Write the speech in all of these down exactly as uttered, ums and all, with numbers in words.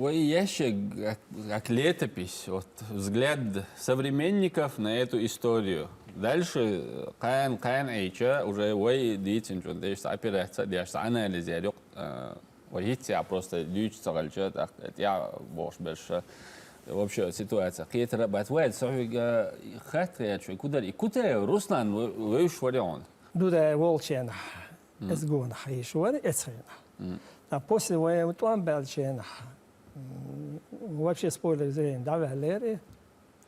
Вай ящик, как, как летопись, вот взгляд современников на эту историю. Дальше, кхайна, кхайна Ӏийча, уже вай дийцинчун деш, цхьа операци деш, цхьа анализ яр юкъ, э, вай хӀинца а просто дуьйцуш ца хилча, тӀаккха тӀехьа бохуш берш, вообще ситуация кхетар а бац. Вай со хьоьга хатта хеташ, Кудар, и Кутаев Руслан вевзаш вара хьуна? Дудаев волчу хенахь, эцу гонахь йиш вара, эцу хенахь. Ткъа после вайн тӀом баьллачу хенахь, м, вообще с поля зрения дӀаваьллера и.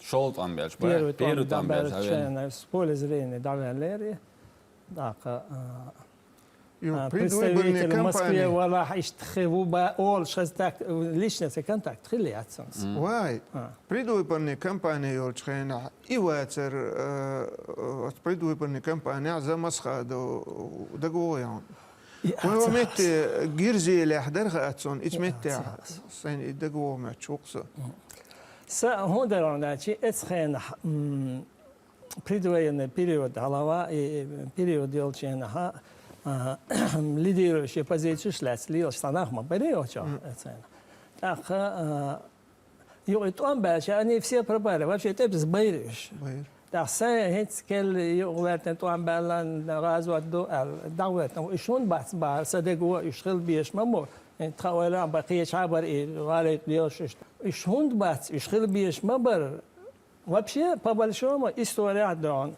ШолгӀа тӀом баьлча, первый тӀом, первый тӀом баьлча, дӀаваьллачу хенахь с поля зрения дӀаваьллера и. ТӀаккха, а, Ю, а, представитель Москве валахь, иштта хи ву ба олуш, хаза так, личностный контакт хилла яц цуьнца. Вай, предвыборный кампания йолчу хенахь и вацар, э, оцу предвыборный кампанехь за Масхадов дагавогӀу яхна. Вай ву метте Гирзиелехь дара хаьа цунна, ицу меттехь сайна и дагавогӀу моьттуш ву-кх со. Са хӀун дара аьлча, эцу хенахь, м, предвоенный период, хьалава, и период йолчу хенахь, а, лидирующие позициеш лаьцна лелаш цхьа нах ма бара йолчохь, эцу хенахь. ТӀаккха, а, юкъа тӀом баьлча, они все пропали. Вообще, тӀе беза байра уьш. Байра. ТӀаккха сайн хӀинца кхел юкъа ваьлла тӀом баьлла, гӀазот ду аьлла, дӀагӀоьттина. Уьш хӀунда бац бахара, сан дагавогӀу, уьш хила безаш ма бу. Тхан ойла а бан, кхечахьа бара и гӀалат лелаш уьш. Уьш хӀунда бац, уьш хила безаш ма бара. Вообще, по большому, история дон.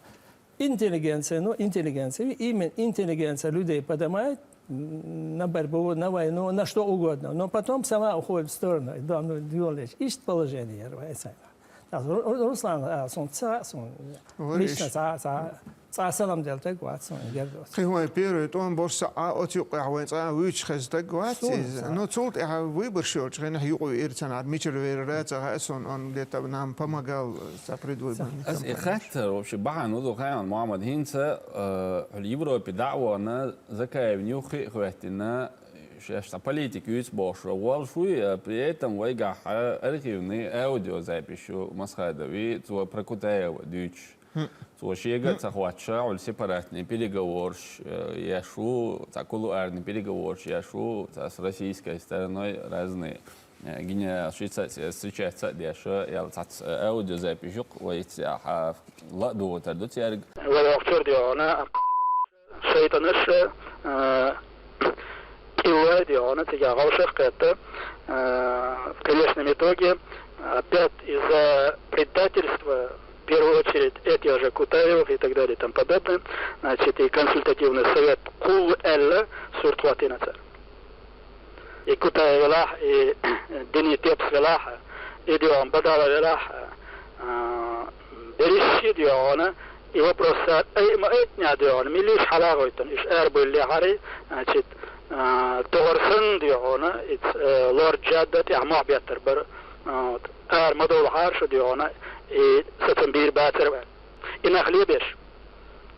Интеллигенция, ну, интеллигенция, именно интеллигенция людей поднимает на борьбу, на войну, на что угодно. Но потом сама уходит в сторону. Да, ну, дёлечь. Иштта положение яра вай сайна. Так, Ру-, Ру-, Руслан, а, сон ца, сон лично ца, ца, ца салам делла таг вац, сон гердос. Кхин вай первый тӀом бохуш ца а оцу юкъехь вайн цкъа а вуьйцуш хезна таг вац иза. Но цул тӀаьхьа выбораш йолчу хенахь юкъа веара цхьана, мичара веара ца хаьа сон, он где-то нам помогал, ца предвыборный кампания. Аса и хаттар вообще бахьана ву ду хаьа, Мухьаммад, хӀинца, э, хьуьлла Европе дӀа а вахана, Закаевна юххе а хӀоьттина, шаьш цхьа политика юьйцу бохуш волуш вуй, э, при этом вайгахь архивный аудиозапись ю Масхадовн, цо про Кутаева дуьйцуш. Цо шега а ца хоттуш, хьуьлла сепаратный переговораш, э, еш ву, цхьа кулуарный переговораш еш ву, цхьа с российской стороной разные, э, генерал шица а, встречаться а деш, ял цхьацца, э, аудиозапись ю-кх вай иццехь, а, ла а духуьйтур ду церга. Вай вахчур де хьуна, шайтӀанаш, э, кӀиллой де хьуна, цигахь гӀовшах а кхетта, э, в конечном итоге, опять из-за предательства, в первую очередь, этих же Кутаевых и так далее и тому подобное, значит, и консультативный совет кхуллу аьлла сурт хӀоттийна цара. И Кутаев велахь, и Дени Тепс велахь, и де хьуна Бадалов велахь, а, берриш а де хьуна, и вопрос цара айа ма айинехь де хьуна, милла а хьала а гӀойтина, уьш арабевллехьара, значит, а, тохар санна де хьуна, и ц-, э, лорд Джадда тӀехь мохь беттар бара, а, вот, ара ма довлахьара шу де хьуна, и сацам бийр бацара ваьлла. И нах лебеш.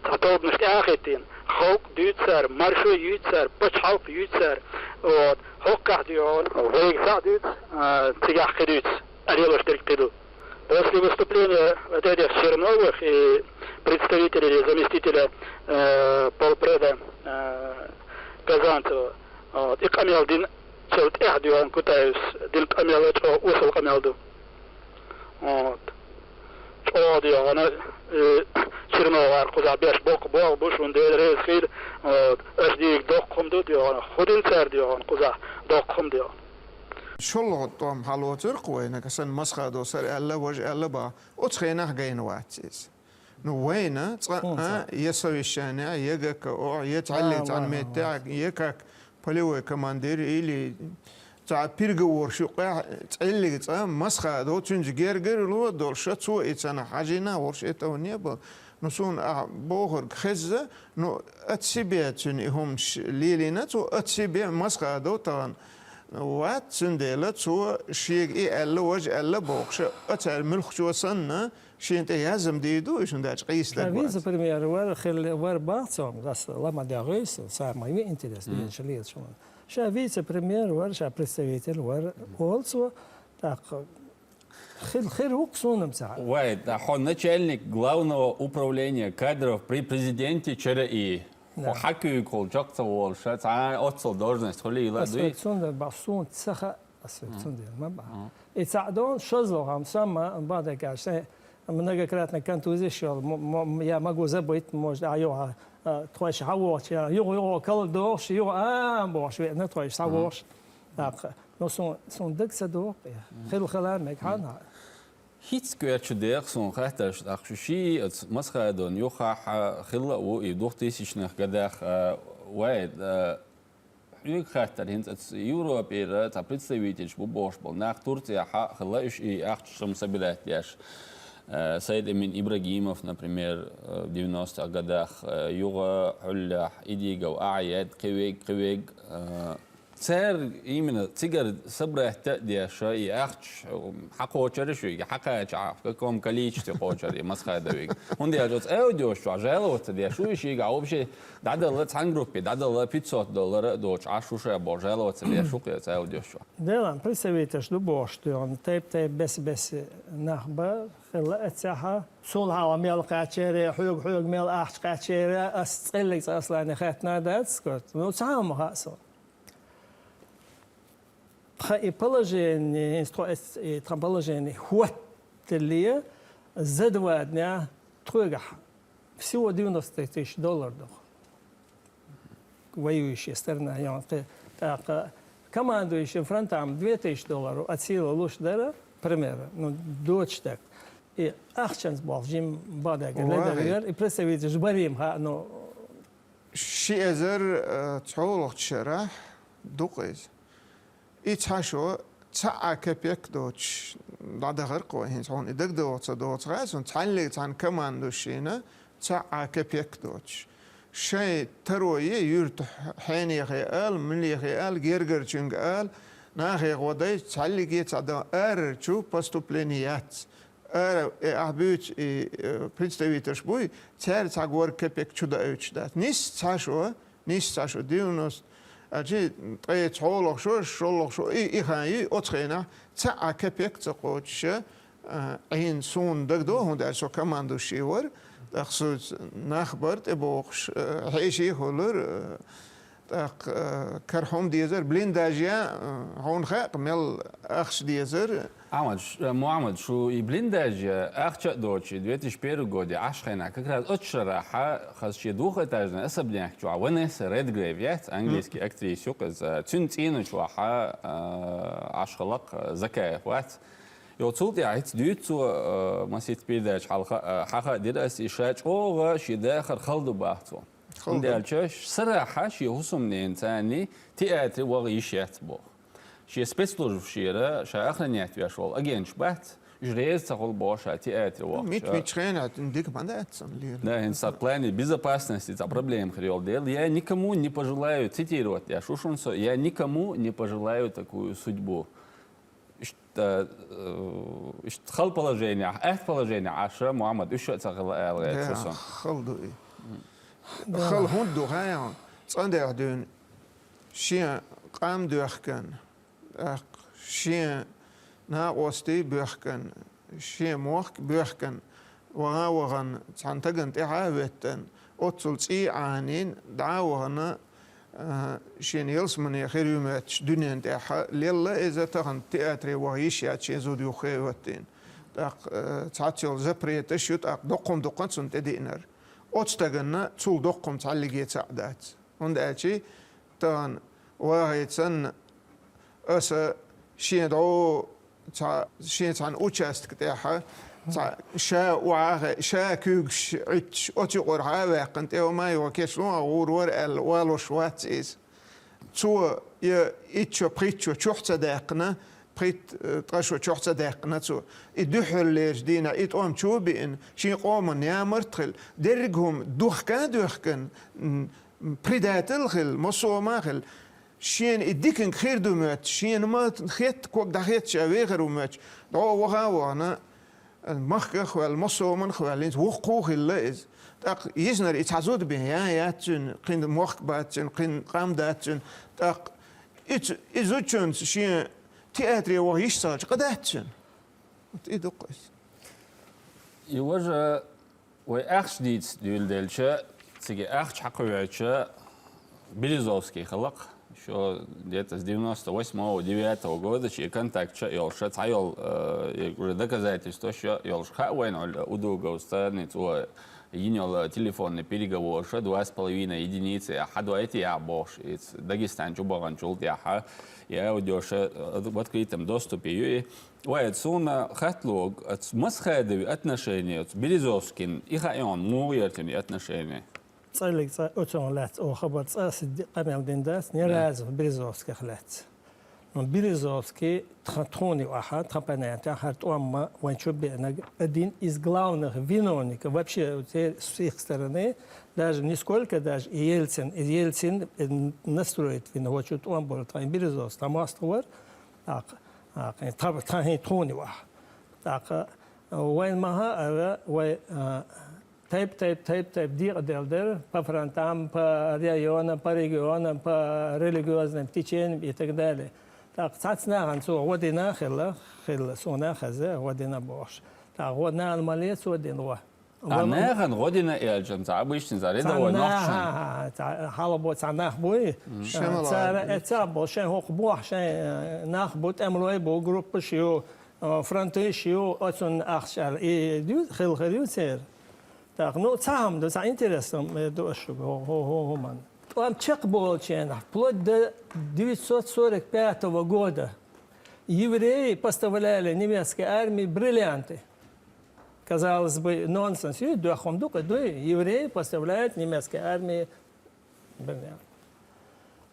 Цхьа тобанаш тӀе а хӀиттийна, халкъ дуьйцу цара, маршо юьйцу цара, пачхьалкх юьйцу цара. Вот. ХӀоккхахь де хьуна, вайга схьа а дуьйцу, а, цигахь кхин дуьйцу, а лелош дерг кхин ду. После выступления вот этих Черновых и представителя или заместителя, э, полпреда, э, Казанцева, вот, и къамел дина, цул тӀаьхьа де хьуна Кутаевс дина къамел а чӀогӀа осал къамел ду. Вот. ЧӀогӀа де хьуна, э, Черновгара кхузахь беш боккха болх бу шуна, Дела реза хила. Вот. Аша дийриг доккха хӀума ду де хьуна. ХӀун дина цара де хьуна кхузахь доккха хӀума де хьуна. ШолгӀа тӀом хьалоцура-кх вайна, сан Масхадов сара аьлла, важа аьлла баха. Оцу хенахь гайна вац иза. Ну, вайна цкъа а я совещанехь, я ГКО, я цхьаьллиг цхьана меттехь, я как полевой командир или цхьа переговораш юкъехь цхьаьллиг цкъа Масхадов цуьнца гергарло а долуш, цо и царна хьажийна а волуш, этого не было. Ну, суна ахь бохург хезза, ну, от себя цуьнан и хӀуманаш лелийна цо, от себя Масхадов тахана вац, цундела цо шега и аьлла, важа аьлла бохуш, а цара муьлххачо санна, шена тӀе язам дийр ду, уьш хӀунда аьлча къийса дерг вац. Ша вице-премьер вара, хилла вара баха цо, аса ла ма дегӀийса, самый интерес, лелаш лелаш хӀума. Ша вице-премьер вара, ша представитель вара, олу цо, тӀаккха хир, хир ву-кх суна-м ца. Вай, да, хьо начальник главного управления кадров при президенте ЧРИ. Да. Хьо хьан куьйгахула чекх ца волуш, ша цхьа оццул должность хуьлийла дуй? Аса вай цунна бах суна ца хаьа. Цундела ма баха. И цхьаъ дон, шозлагӀа хӀама, сама бадагаш, э, многократно контузия шел, м-, м-, я могу забыть, может, а, юха, э, тхойша хьавогӀуш, я юха, юха кал дохуш, юха, а, бохуш, веана тхойша схьавогӀуш. ТӀаккха, ну, сун, сун даг ца доху, я. Хила, хила мега хьана. ХӀинца коьртачу декъа суна хаттарш тӀаккха шу ший, оцу Масхадовна юххехь хилла а ву и двухтысячных годах, а, вай, а, хьоьга хаттар хӀинца оцу Европера цхьа представительш бу бохуш болу нах Турцехь хилла уьш и ахча шуна собирать деш. А, Саид Эмин Ибрагимов, например, а, девяностых годах, а, юха Хьуллехь, Идигов Ахьед, кхин верг, кхин верг, а, Цара именно цигара собрать а деш, и ахча хьакхочура шуьга, хьакхача, в каком количестве кхочура и Масхадовига. ХӀунда аьлча оцу аудиош чохь жаловаться деш ву и шийга, вообще дӀадала цхьана группе, дӀадала пятьсот доллар а доцуш, Ӏаш ву ша боху жаловаться деш ву кхин оцу аудиош чохь. Делан представителш ду бохуш, тайп-тайп бес-бес нах бан хилла а цехьа. Цул хьалха мел кхаьчера, хьоьга-хьоьга мел ахча кхаьчера, ас цӀеллиг цкъа аслане хаттана дац, скажет. Ну, цхьа а ма хаьа со. Тхан и положение, хӀинца тхо эс-, и тхан положение хӀоттале, за два дня тхоьгахь всего девяносто тысяч доллар доху. Воюющая сторона, я вам скажу. Так, а, командующим фронтам две тысячи долларов от силы луш дара, примерно, ну, дочь так. И ахчанца болх жим бадай, Вай. Ледаргар, и представитель барим, ха, ну, Ши эзар, э, цхьоалгӀачу шарахь ду-кх иза. И цхьа шо цхьа а капек доцуш дӀадахар-кх вай хӀинца хьуна. И дагадогӀу ца догӀу ца хаьа суна, цхьаьллиг цхьана командующийна цхьа а капек доцуш. Шайн таро е юьртахь хьенехе ала, милехе ала, гергарчуьнга ала, нахе гӀо дайча, цхьаьллиге ца дан арарчу поступление яц. Ара, э, ахь буьйцу и, э, представительш буй, цара цхьа горга капек чу даийтуш дац. Нисса цхьа шо, нисса цхьа шо, девяносто, а, чи, ткъе цхьоалгӀа шо, шолгӀа шо, и, и хан ю, оцу хенахь цхьа а капек ца кхочуша, а, Ӏийна суна дагадогӀу, хӀунда аьлча со командующий вара, тӀаккха со нах бара тӀебогӀуш, э, хьеший а хуьлура, э, ТӀаккха, э, кара хӀума дезара, блиндаж я, э, хьуна хаьа-кх, мел ахча дезара. Ахьмад, ш-, э, Мухьаммад, шу и блиндаж я, ахча а доцуш, и две тысячи первый год я, Ӏаш хенахь, как раз оцу шарахь, хаза шен двухэтажный особняк чохь Ванесса Редгрейв яц, английский актриса ю-кх иза, цуьнан цӀийнан чохь, э, Ӏаш хилла-кх, э, Закаев вац. Йо, цул тӀаьхьа хӀинца дуьйцу цо, э, масийтта передача хьалха, э, хьаха а дира ас, и ша чӀогӀа шен дахар хала ду баха цо. ХӀунда аьлча сарахьа шен хӀусамненацани театре ваха йиш яц боху. Шен спецслужбашера ша охранять веш волу агенташ бац, уьш реза ца хуьлу боху ша театре вахча. Мит-, мичхьенахь дика ма дац сан лела. Да, хӀинца цхьа плане безопасности цхьа проблема хир йолу дела. Я никому не пожелаю, цитировать деш ву шуна со, я никому не пожелаю такую судьбу. Иштта, э, иштта хала положениехь, атта положениехь Ӏаш, Мухьаммад, уьш а ца хила ала гӀерта сан. Хала ду и. Хала хӀунда ду хаьа? ЦӀандехь дуьйна шен къам доьхкан, тӀаккха шен накъостий боьхкан, шен мохк боьхкан, ваха а вахана, цхьана тагана тӀаьхьа а хӀоьттан, оццул цӀий а Ӏанийна, дӀа а вахана, а, шена ялсамане хир ю моьттуш дуьнен тӀехь лелла иза, тахана театре ваха йиш яц шен зуда юххе а хӀоьттина. ТӀаккха, а, цхьацца йолу запреташ ю, тӀаккха доккхум дуккха цунна тӀедиънар. Оцу стаганна цул доккхум цхьаьллиге цхьаъ дац. ХӀунда аьлча тахана вахийта санна, аса шен дӀо цхьа, шен цхьана участка тӀехь, цхьа ша охьа а хе-, ша куьйгаш Ӏуьттуш, оцу юкъара хьа а ваьккхина, тӀе ма йо, кечлон а гӀур вара аьлла, валош вац иза. Цо я итт шо, пхийтта шо чохь ца даьккхина, пхийтта, э, ткъа шо чохь ца даьккхина цо. И дуьххьарлерчу дийнахь и тӀом чу а биъна, шен къоман ямарт а хилла, дерриг хӀума духка а доьхкина, м, предатель хилла, массо а ма хилла. Шена и диканга хир ду моьтту, шена ма хетта, ког дӀахетта ша вехар ву моьттуш, дӀо а ваха а вахана, махках а ваьлла, массо а хӀуманах а ваьлла, хӀинца вукху а хилла иза. ТӀаккха йиснарг и цхьа зуда бен, я яц цуьнан, кхин мохк бац цуьнан, кхин къам дац цуьнан. ТӀаккха и ц-, и зудчуьнца шен театре ваха йиш ца хилча, къа дац цуьнан. Вот и ду-кх иза. И важа Вай ахча дийца дуьйладелча, цига ахча хьакхоьхьуча, Березовский хилла-кх, Шо где-то с девяносто восьмого, девятого года шен контакт шо йолуш, цхьа йолу, э, уже доказательство шо йолуш хаьа вайна, Удуговс царна цо йина йолу телефонный переговораш, два с половиной единицы, хьадойтий ахь бохуш, иза Дагестан чу баханчул тӀаьхьа, и аудиош, э, в открытом доступе ю и. Вай, суна хатталог, оцу Масхадовн отношение, оцу Березовскин, и хаьа хьуна, муха яра цуьнан отношение? ЦӀаллиг цӀа оцунах лаьцна оха хабар цӀа аса ди-, къамел дина дац, ни разу Березовских лаьцна. Ну, Березовский тха-, тхуна ю ахьа, тхан понятехь хӀара тӀом ма вайн чу беанарг один из главных виновников вообще те-, с их стороны, даже не сколько даже и Ельцин, и Ельцин, э, настроить вина, вот чу тӀом болу тхан Березовский, тхан мостагӀ вара, тӀаккха, тӀаккха, тхан, тхан хӀин тхуна ю ахьа. ТӀаккха, э, вайн ма хаьара, вай, э, тайп-тайп, тайп-тайп декъаделла дара, по фронтам, по районам, по регионам, по религиозным течениям и так далее. ТӀаккха цхьацца нахана цо гӀо дина хилла, хилла, суна хеза, гӀо дина бохуш. ТӀаккха гӀо нана ма ле цо дина гӀо. А нахана гӀо дина аьлча, цхьа обычный, цхьа рядовой нах шен. Цхьа, хьалха бу цхьа нах буй. Шен мала цара буй. Эццахь бу, шен хӀокху боху, шен, э, нах бу, тӀемалой бу, группаш ю, э, фронтиш ю, оцунна ахча аьлла. И ду, хилла хир ю церан. Так, ну, цхьа хӀума ду, цхьа интересно, м, ду аш шуьга, хӀу-, хӀу-, хӀу-, хӀуманна. ТӀом чекхболчу хенахь, вплоть до девятьсот сорок пятого года, евреи поставляли немецкой армии бриллианты. Казалось бы, нонсенс, и доьхна ду, кху дуй, евреи поставляют немецкой армии бриллианты.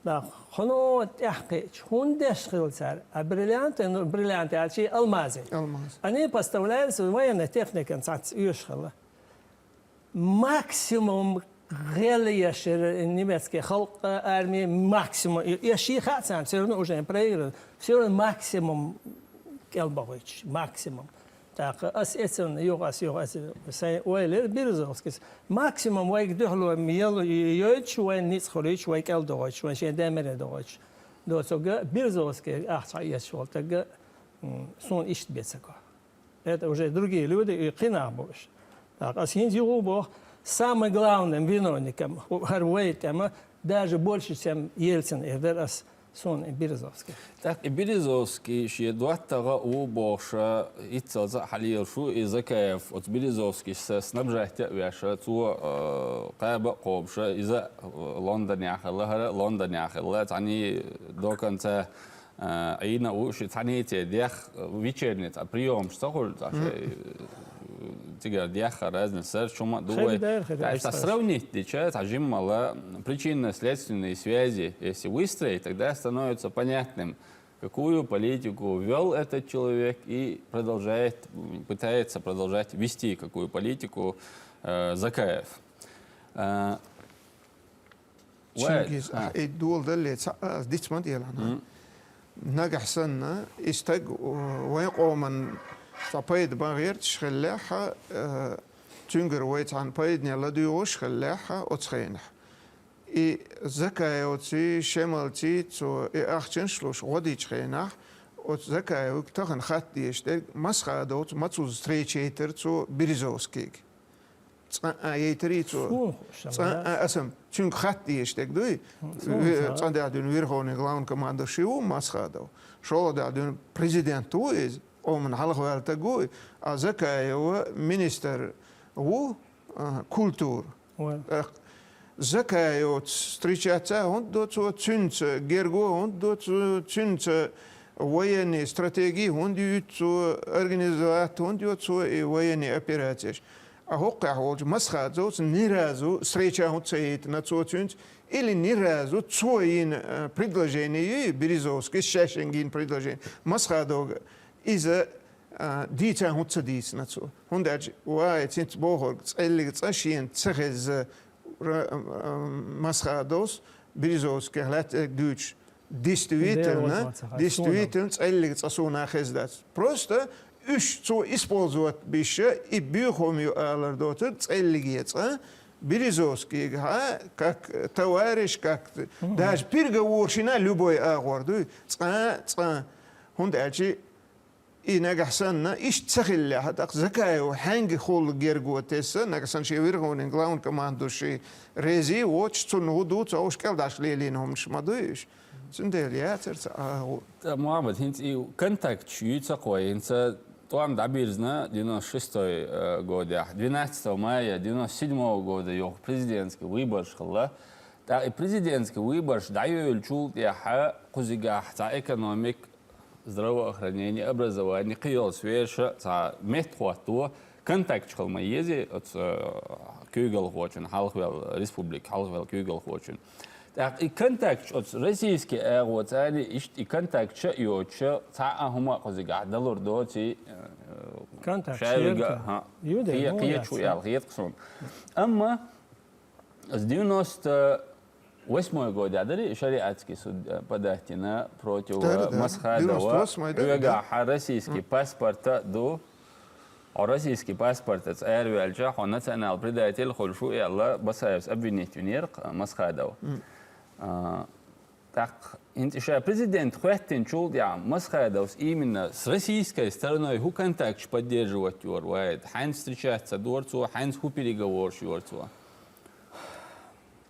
Да, хӀуно тӀаьхкхиъча, хӀунда деш хилла цара? А бриллианты, ну, бриллианты аьлча, алмазы. Алмаз. Они поставляются военной техникой, цац оьшуш хилла. Максимум гӀелъеш яра немецкий халкъ, арми, максимум. И, и ши хаьа царна, всё равно уже проигрывают. Всё равно максимум кӀел бахуьйтуш, максимум. ТӀаккха ас эцарна юха, ас юха, ас сайн ойла яра Березовскийс. Максимум вайга дуьхьало яла йойтуш, вайн ницкъ хуьлуьйтуш, вай кӀел дохуьйтуш, вайн шен ден мере дохуьйтуш. Доцург Березовский ахча эцаш волу таг, м, суна иштта бен ца го. Это уже другие люди, и кхин нах бу уьш. Так, ас хӀинца юха боху, самым главным виновником, хӀара вай тӀема, даже больше, чем Ельцин, эр дара ас, суна и Березовский. Так, и Березовский шен доттагӀа ву бохуша, иццалца а хьалелаш ву, и Закаев, оцу Березовскийс снабжать а веш, цо, э, кхаба а кхобуша, иза, э, Лондонехь хилла, хӀара а Лондонехь хилла, цхьаьний до конца Э, Ӏийна а ву, ши цхьаьний церан дехха, вечерний цхьа приёмаш ца хуьлу, цхьа шайн, э, цигара дехха разный сарш хӀума а ду вай. Хир дара, хир дара. Цхьа сравнить дича, цхьа жиммала причинно-следственные связи, если выстроить, тогда становится понятным, какую политику вёл этот человек и продолжает, м, пытается продолжать вести, какую политику, э, Закаев. Э, Чингиз, а, ахь и дола далле, ца, а, диц ма делахь, нагахь санна, и стаг, о, вайн къоман цхьа пайда бан гӀерташ хиллехь, а, цуьнгара вай цхьана пайдане ладуьйгӀуш хиллехь оцу хенахь. И Закаевций, Шемалций цо и ахчанаш луш гӀо дичу хенахь, оцу Закаевга тахана хатта дезаш дерг, Масхадовца мацуза встреча яйтара цо Березовскийга. Цкъа а яйтарий цо? Суна хууш, цкъа а, аса цуьнга хатта дезаш дерг дуй? Цкъа а. Цкъа а дуьйна Верховный главнокомандующий ву Масхадов. ШолгӀа а дуьйна президент ву иза, къоман хьалхаваьлла таг ву и. А Закаев министр ву, а, культура. Ой. Э, Закаевца встречаться хӀунда до цо, цуьнца герго хӀунда до цо, цуьнца военный стратегии хӀунда юьйцу цо, организовать хӀунда йо цо и военный операцеш? А хӀокхехь волчу Масхадовца ни разу встреча хӀунда ца яйтина цо цуьнца, или ни разу цо йина, э, предложение ю и Березовскийс шаьшшинга йина предложение. Масхадовга иза, э, дийца хӀунда ца дийцина цо. ХӀунда аьлча, вай цуьнца бохург цӀеллиг цкъа шена ца хезза, ра-, э, Масхадовс Березовскийх лаьцна дуьйцуш. Действительно, действительно, цӀеллиг цкъа суна хезна дац. Просто уьш цо использовать беш, и боьха хӀума ю алар доцург цӀеллиге цкъа Березовскийга, как товарищ, как даже переговорщина любой агӀор дуй, цкъа, цкъа. ХӀунда аьлча И нагахь санна, иштта ца хиллехь, тӀаккха Закаев хьаьнга хул герго тесса, нагахь санна шен верховный главный командующий реза воцуш, цунна хӀун ду, цо уьш кӀелдӀаш лелийна хӀуманаш ма дуй уьш. Цундела яцара ца агӀо. ТӀа, Мухьаммад, хӀинца и контакташ юй ца кхой, хӀинца тӀом дӀабирзина девяносто шестой, э, годехь, двенадцатого мая девяносто седьмого года йоху президентский выбораш хилла. ТӀаккха и президентский выбораш дӀайолучул тӀаьхьа кхузигахь цхьа экономика, здравоохранение, образование, кхин йолу сфераша цхьа меттахӀотто, контакташ хила ма езий оцу, э, куьйгалхочун, хьалхавелла республика, хьалхавелла куьйгалхочун. ТӀаккха и контакташ оцу российский агӀо цӀарий, иштта и контакташ а йоцуша, цхьа а хӀума а кхузигахь далур доций, э, Контакт шаьлга, шерта. хӀа, Ю де, кхе-, ну, кхечу яц. аьлла, хета суна. Амма С девяносто восьмой года дарий шариатский суд, э, подать йина против, Да, да, э, да. Масхадова. Девяносто восьмой, да, да. Хьоьгахь российский М. паспорт а ду. Хьо российский паспорт а цӀарваьлча, хьо национал предатель хуьлуш ву аьлла, Басаевс обвинить винера, э, Масхадов. М. А, тӀаккха хӀинца ша президент хӀоьттинчул тӀаьхьа Масхадовс именно с российской стороной хӀун контакташ поддерживать йора вай? Хьаьнца встречаться дора цо, хьаьнца хӀун переговораш йора цо?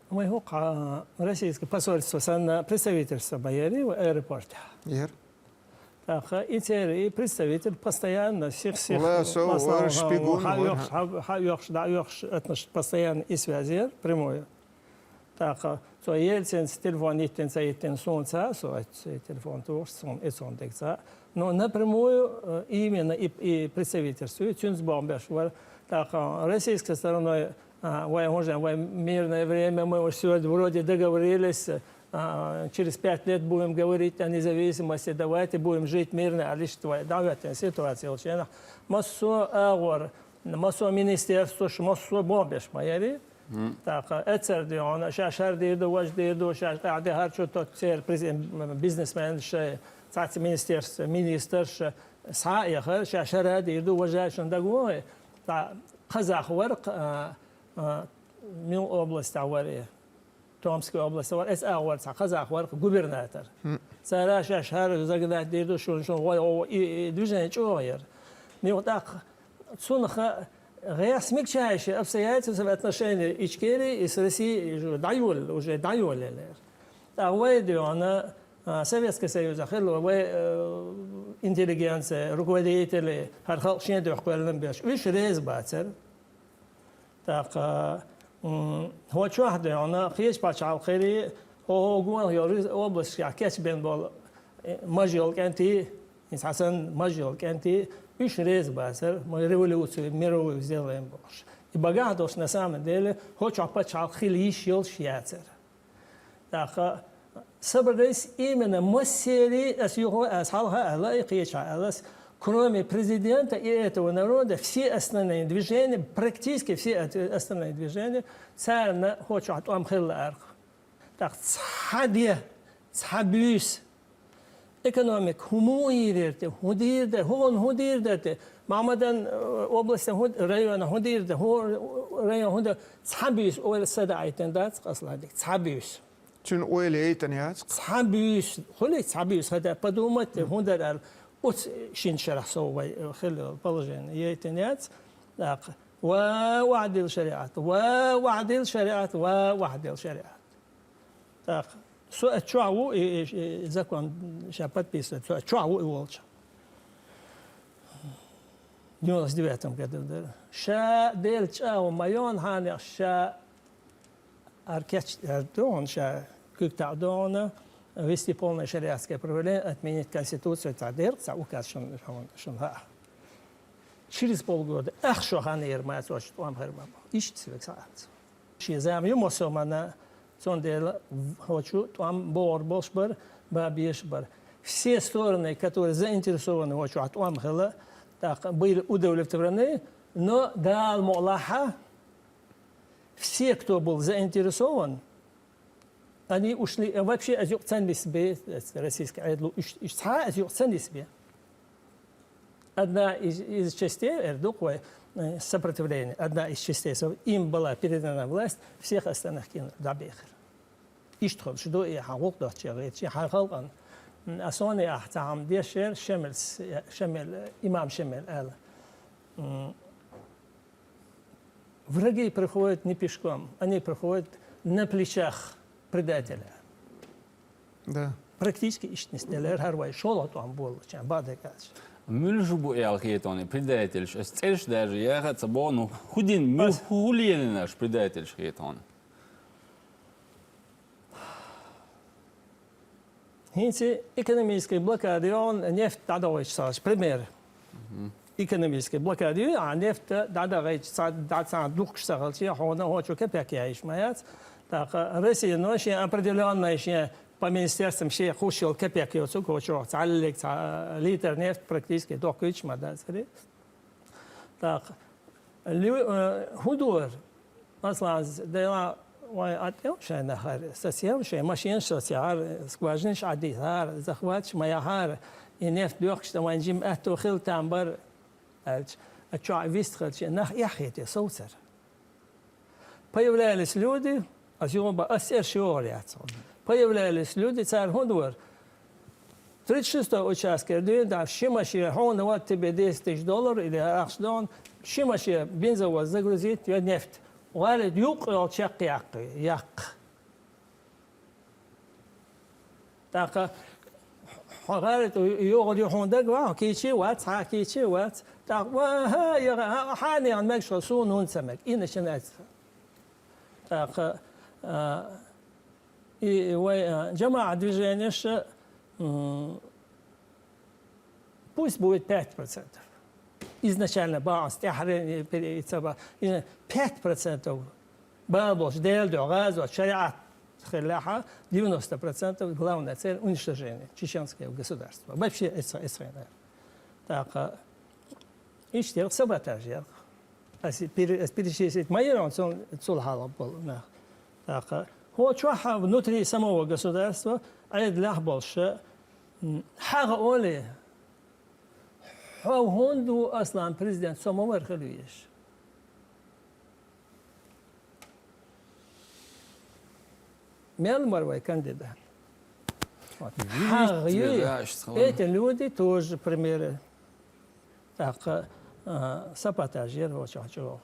Вай хӀокху, а, российское посольство санна представительство ма яри вай аэропортехь? Яра. ТӀаккха и церан и представитель постоянно сих-сих Власов, масала, вара шпигун, хьа-, вара. хьа-, хьаоьхуш, дӀаоьхуш, атнаш постоянно и связь яра прямую. ТӀаккха цо Ельцинца телефон йиттина, ца йиттина, суна ца, со оцу телефон тухуш, суна и цунна дерг ца. Но напрямую, э, именно и, и представительство, и цуьнца боху беш вара. ТӀаккха российской стороной, а, вай хӀун же, вай мирное время, мы уж сегодня вроде договорились, а, через пять лет будем говорить о независимости, давайте будем жить мирно, а лишь вай дӀахӀоьттина ситуация йолчу хенахь, массо а агӀор, массо а министерствош, массо а боху беш ма яри. Мгм. ТӀаккха эцар де хьуна, шаьш хӀара дийр ду, важа дийр ду, шаьш тӀаьхьа де хӀара чу тоцу церан през-, бизнесменаш, шайн цхьацца министерство, министрш, схьа а яхара, шаьш хӀара дийр ду, важа шуна дагавогӀий. Ткъа кхазахь вара, а, а, мила областехь вара и? Томской областехь вара, эцу агӀор цхьа кхазахь вара губернатор. Хм. Цара шаьш хӀара загнать дийр ду, шуна, шуна гӀо-, гӀо-, и, и движение чӀогӀа яра. Мила тӀаккха Цунах гӀерта мегаш ю обстоятельства в отношении Ичкерии и с Россией дӀайолла, уже дӀайолла лер. ТӀаккха вай дуьйна, а, Советский Союзехь хилла вай, э, интеллигенция, руководители, хӀара халкъ шен дуьхьа кхоьллина берш. Уьш реза бацара. ТӀаккха, м, хӀокху чохь дуьйна, кхечу пачхьалкхерий, хӀо-хӀо гонах йолу областехь кечбен болу, э, маж йолу кӀентий, иза хьан санна маж йолу кӀентий, уьш реза бацара, мы революцию мировую сделаем бохуш. И багахь долуш, на самом деле, хӀокху чохь пачхьалкх хила йиш йолуш яцара. ТӀаккха собрались именно массерий, ас юха, ас хьалха аьлла, и кхечахь аьлла ас, кроме президента и этого народа, все основные движения, практически все от-, основные движения, царна хӀокху чохь тӀом хилла аркъа. ТӀаккха цхьа де, цхьа буьйса. Экономика хӀун муха йийр яра те, хӀун дийр дара, хӀун, хӀун дийр дара те? Махьмадан, э, областан хӀун, районан хӀун дийр дара, хӀун район хӀун дара? Цхьа буьйса ойла са даийтина дац, Асландик, цхьа буьйса. Цуьнан ойла яйтина яц. Цхьа буьйса, хуьлий цхьа буьйса, хӀада подумать, хӀун дара аьлла, оцу шина шарахь со вай, э, хилла йолу положение яйтина яц. ТӀаккха, ва вахьдил шариат, ва вахьдил шариат, ва вахьдил шариат. ТӀаккха со а чохь ву, и, и, и закон ша подписывать, со а чохь ву и волчу. Девяносто девятом году дара. Ша Делан чӀагӀо ма йоьхна хьанех, ша ара кеч-, ара догӀна, ша куьг таӀа догӀна, ввести полное шариатское правление, отменить конституцию, цхьа дерг, цхьа указ шун, шун, шун хаьа. Через полгода ах шо хан эр ма цо тӀом хир ма боху. Иштта ца векса анца. Шен зама ю массо а манна, цундела хӀокху тӀом богӀур болуш бара, бан безаш бара. Все стороны, которые заинтересованы хӀокху чохь тӀом хила, тӀаккха были удовлетворены, но Дала мукъ лахь, все, кто был заинтересован, они ушли, э, вообще ас юкъа ца нисбе, э, российский Ӏедало, уьш, уьш цхьа а ас юкъа ца нисбе. Одна из, из частей, эр ду-кх вай, э, сопротивления, одна из частей, со-, им была передана власть, всех остальных кинули, дӀабехира. Иштта хуьлуш ду и хьан гӀуллакх доцчехь, и хьан халкъан М, а сони ахь цхьа хӀума дешера, Шемаль, Шемаль, имам Шемаль аьлла. М, враги приходят не пешком, они приходят на плечах предателя. Да. Практически иштта нисделира хӀара вай шолгӀа тӀом болчарна, бакъдерг аьлча. Муьлш бу аьлла хеташ хьуна предательш? Ас цӀераш даже яха а ца боху, ну, хӀун дина, муьлш, хӀун лелийна уьш предательш хеташ хьуна? ХӀинца экономическая блокада ю хьуна, нефть дӀадохуьйтуш ца хилча, пример. Экономическая блокада ю, а нефть дӀадохуьйтуш ца, дӀа цхьана духкуш ца хилча, хьуна хӀокху чу кепек яйиш ма яц. ТӀаккха Россия, ну, шен определённый, шен по министерствам шен кхуьуш йолу кепек йоцург, хӀокху чохь цхьаллиг цхьа литр нефть практически дохуьйтуш ма дацара. ТӀаккха лю-, э, хӀун дора? Масала, дела вайн а тӀе шайн нахара, сацийна шайн машинаш сацийна, скважинаш Ӏадийцара, захваташ ма яхьара, и нефть доьхкуш дан вайн жима аьтто хила там бара, аьлча, а чохь вистхилча, нах эхь хетий совцара. Появлялись люди, ас юха бан, ас цӀераш йохур яц хьуна. Появлялись люди, цара хӀун дора? Тридцать шестой участке дуьйна, да, ши машен, хьуна вот тебе десять тысяч долларов или ахча дон, ши машен бензовоз загрузить, я нефть. ГӀали юккъе йолу чекх яккхий, яккха. ТӀаккха хьо гӀаьрта йогӀур ю хьуна дага вахьа, кийча а вац, хьан кийча а вац. ТӀаккха, ва, хьа, яха, хьан яхана мегаш хьо, суна хӀунда ца мега? Инна шина аьлла. ТӀаккха, а, и вай, а, жамаӀат движенеш, м, Пусть будет пять процентов. Изначально баланс тӀаьхьарен и ца ба. Изна-, пять процентов бала болуш, Делан дуьхьа гӀазот, шариӀат хиллехьа, девяносто процентов главная цель уничтожение чеченского государства. Вообще, эца, эца хенара. ТӀаккха иштта яра саботаж яра. Ас пере-, ас перечислить ма яра, цул, цул хьалха болу нах. ТӀаккха хӀо чохь внутри самого государства Ӏедалехь болуш, м, хьагӀа оле, хьо хӀунда ву, Аслан, президент, со ма вара хила везаш? Мел мара вай кандидат? Вот. ХьагӀа юй. Эти люди тоже примеры. ТӀаккха, а, саботаж яра хӀо чохь чӀогӀа.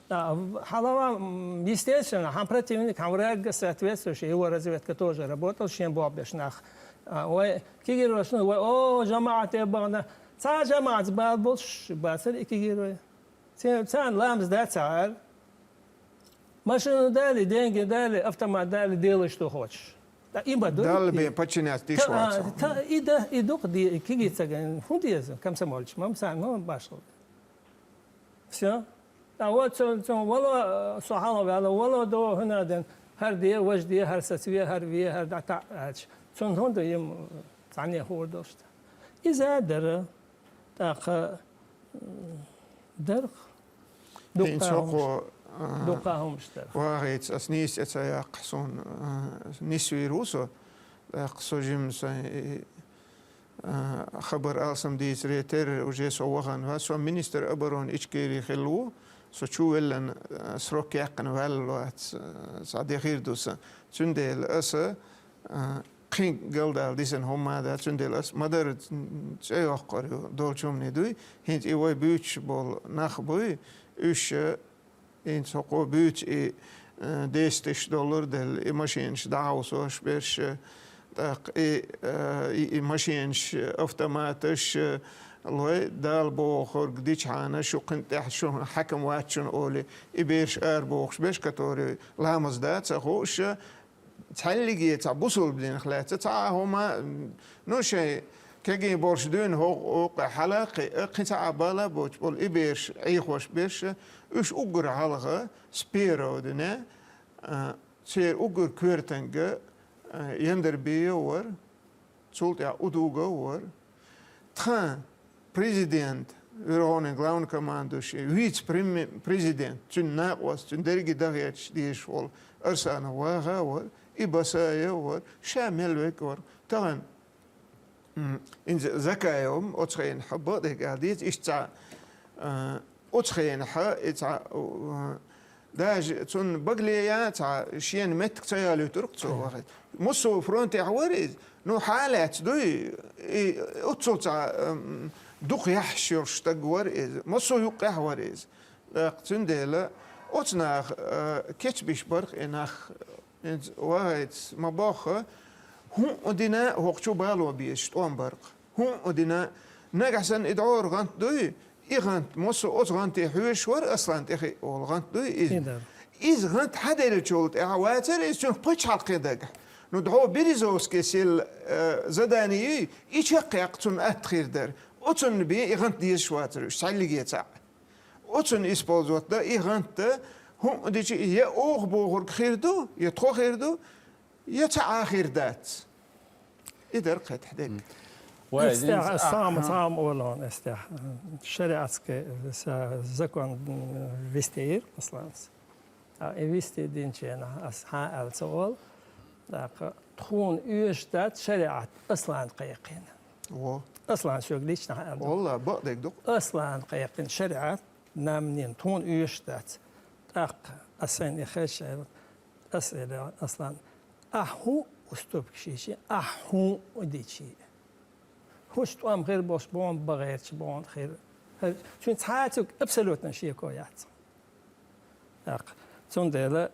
Да, хьалава, м, естественно, хьан противник, хьан враг соответствующий, его разведка тоже работал, шен бохбеш нах. А, вай кегийрхошна, вай, о, жамаӀате бахана, цхьа жамаӀатца бала болуш бацара и кегийрхой. Ци-, царна ламаз дац цара. Машина дали, деньги дали, автомат дали, делаеш ду хӀокхуш. Ткъа и ма ду. Далла бен подчиняться диш вац. Та, та, и да, и дукха де, кегий ца ган, хӀун деза, комсомолча, мам сан, ну, башхал. Всё. А вот цо, цо вало, со хьалха ваьлла, вало до хӀуна ден, хӀара де, важа де, хӀара сацве, хӀара ве, хӀара дӀа таӀ аьлча. Цунна хӀунда им цхьанне хуур долуш да? Иза а дара. ТӀаккха, м, дарх. ХӀинца дуккха хӀокхо, хӀумаш, а, дуккха хӀумаш дарх. ВагӀица ас нийса тӀе ца яккха, суна, а, нисвийр ву со. ТӀаккха со жимма сайн, и, а, хабар алсам дийцаре терра уже со вахана вац. Со министр обороны Ичкерии хилла ву. Со чу веллан, а, срок яьккхина ваьлла вац, а, схьа дехир ду сан. Цундела аса, а, кхин галдала дисина хӀума ма дац, цундела ас ма-дарра цӀе йоккхур ю, долчу хӀумане дуй. ХӀинца и вай буьйцуш болу нах буй, уьш, э, хӀинца хӀокхо буьйцу и, э, десять тысяч доллар делла, и машинаш дӀахьовсош берш, э, тӀаккха и, э, и, и машинаш, автоматаш, э, лой, Дала бохург дичхьана, шу кхин тӀехь шуна хьаькам вац шуна олий, и бераш арабохуш берш, которые ламаз дац, ца хууш, э, Цхьаллиге цхьа бусулба динах лаьцна цхьа а хӀума, ну, шайн кегий болуш дуьйна хӀокху, хӀокху хьала а кхиъна, кхин цхьа а бала а боцуш болу и бераш, Ӏехош берш, уьш уггар хьалха с первого дня, а, церан уггар коьртанга, а, Яндарбиев вара. Цул тӀаьхьа Удугов вара. Тхан президент, верховный главнокомандующий, вице-преми-, президент, цуьнан накъост, цуьнан дерриге дахеташ дезаш волу Арсанов ваха а вара, и Басаев вара, ша мел вега вара. Тахана, м, инза Закаев оцу хенахь бакъдерг ала деза, иштта цхьа, а, оцу хенахь и цхьа, а, Даже цунна багле яц, цхьа шена меттиг ца ялуьйтург цо вахийта. Массо фронтехь вара иза. Ну, хьалаьцна дуй, и оццул цхьа, м, дукха яхьаш йолуш стаг вара иза. Массо юккъехь вара иза. ТӀаккха цундела оцу наха, э, кечбиш барх и нах, хӀинца вахийца ма бохха, хӀун а дина хӀокху чу бало безаш тӀом барх. ХӀун а дина, нагахь санна и дӀора гӀант дуй, и гӀант, массо оцу гӀанте хьоьжуш вара Аслан тӀехиъ волу гӀант дуй иза. Иза гӀант хьаделлачул тӀаьхьа вацара иза цуьнах пачхьалкхе дагахь. Ну, дӀо Березовскис елла, э, задание юй, и чекхъяккха цунна атта хир дара. Оцунна бен и гӀант дезаш вацара уьш, цхьаьллиге цхьаъ. Оцунна использовать дан и гӀант, хӀун а дичи, я оха бохург хир ду, я тхо хир ду, я ца Ӏа хир дац. И дара кхетахь дерг. Вай, Эстехь динца, ас а, сагӀма, а. сагӀма олу хьуна эстехь. Шариатский са-, закон, м, вистийра Асланца. А, и вистий динченахь ас хьан аьлла ца олу. ТӀаккха тхуна оьшуш дац шариат Аслан кхайкхина. Во. Аслан соьга лично хьан аьлла. Валла, бакъдерг ду. Аслан кхайкхина шариат, нам нин, тхуна оьшуш дац. ТӀаккха ас сайна и хезча, ас элира, Аслан, ахьа хӀун уступка йичи, ахьа хӀун дичи. ХӀуш тӀом хир болуш боху бан гӀерташ боху хир. Цуьнан цхьа а цуьнга абсолютно шеко яц. ТӀаккха, цундела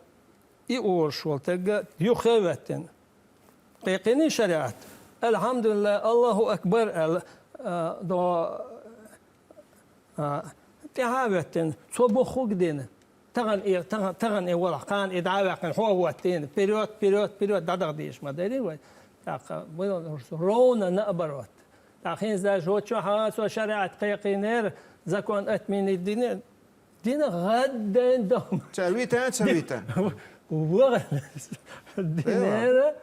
и олуш волу тегга юххе а веттина. Кхайкхиний шариат? Алхьамдулиллах, Аллаху акбар аьлла, а, до-, а, тӀаьхьа а веттина, цо бохург дина. Тахана и, тахана, тахана и валахь, кхана и дӀа а ваьккхина, хьо а ваттийна, вперёд, вперёд, вперёд, дӀадаха дезаш ма дарий вай. ТӀаккха, ровно наоборот. ТӀаккха хӀинца даже вот чохь а цо шариат кхайкхийнера, закон отменить дина, дина гӀаддайн дом. Ца витан, ца витан. Ваха динера.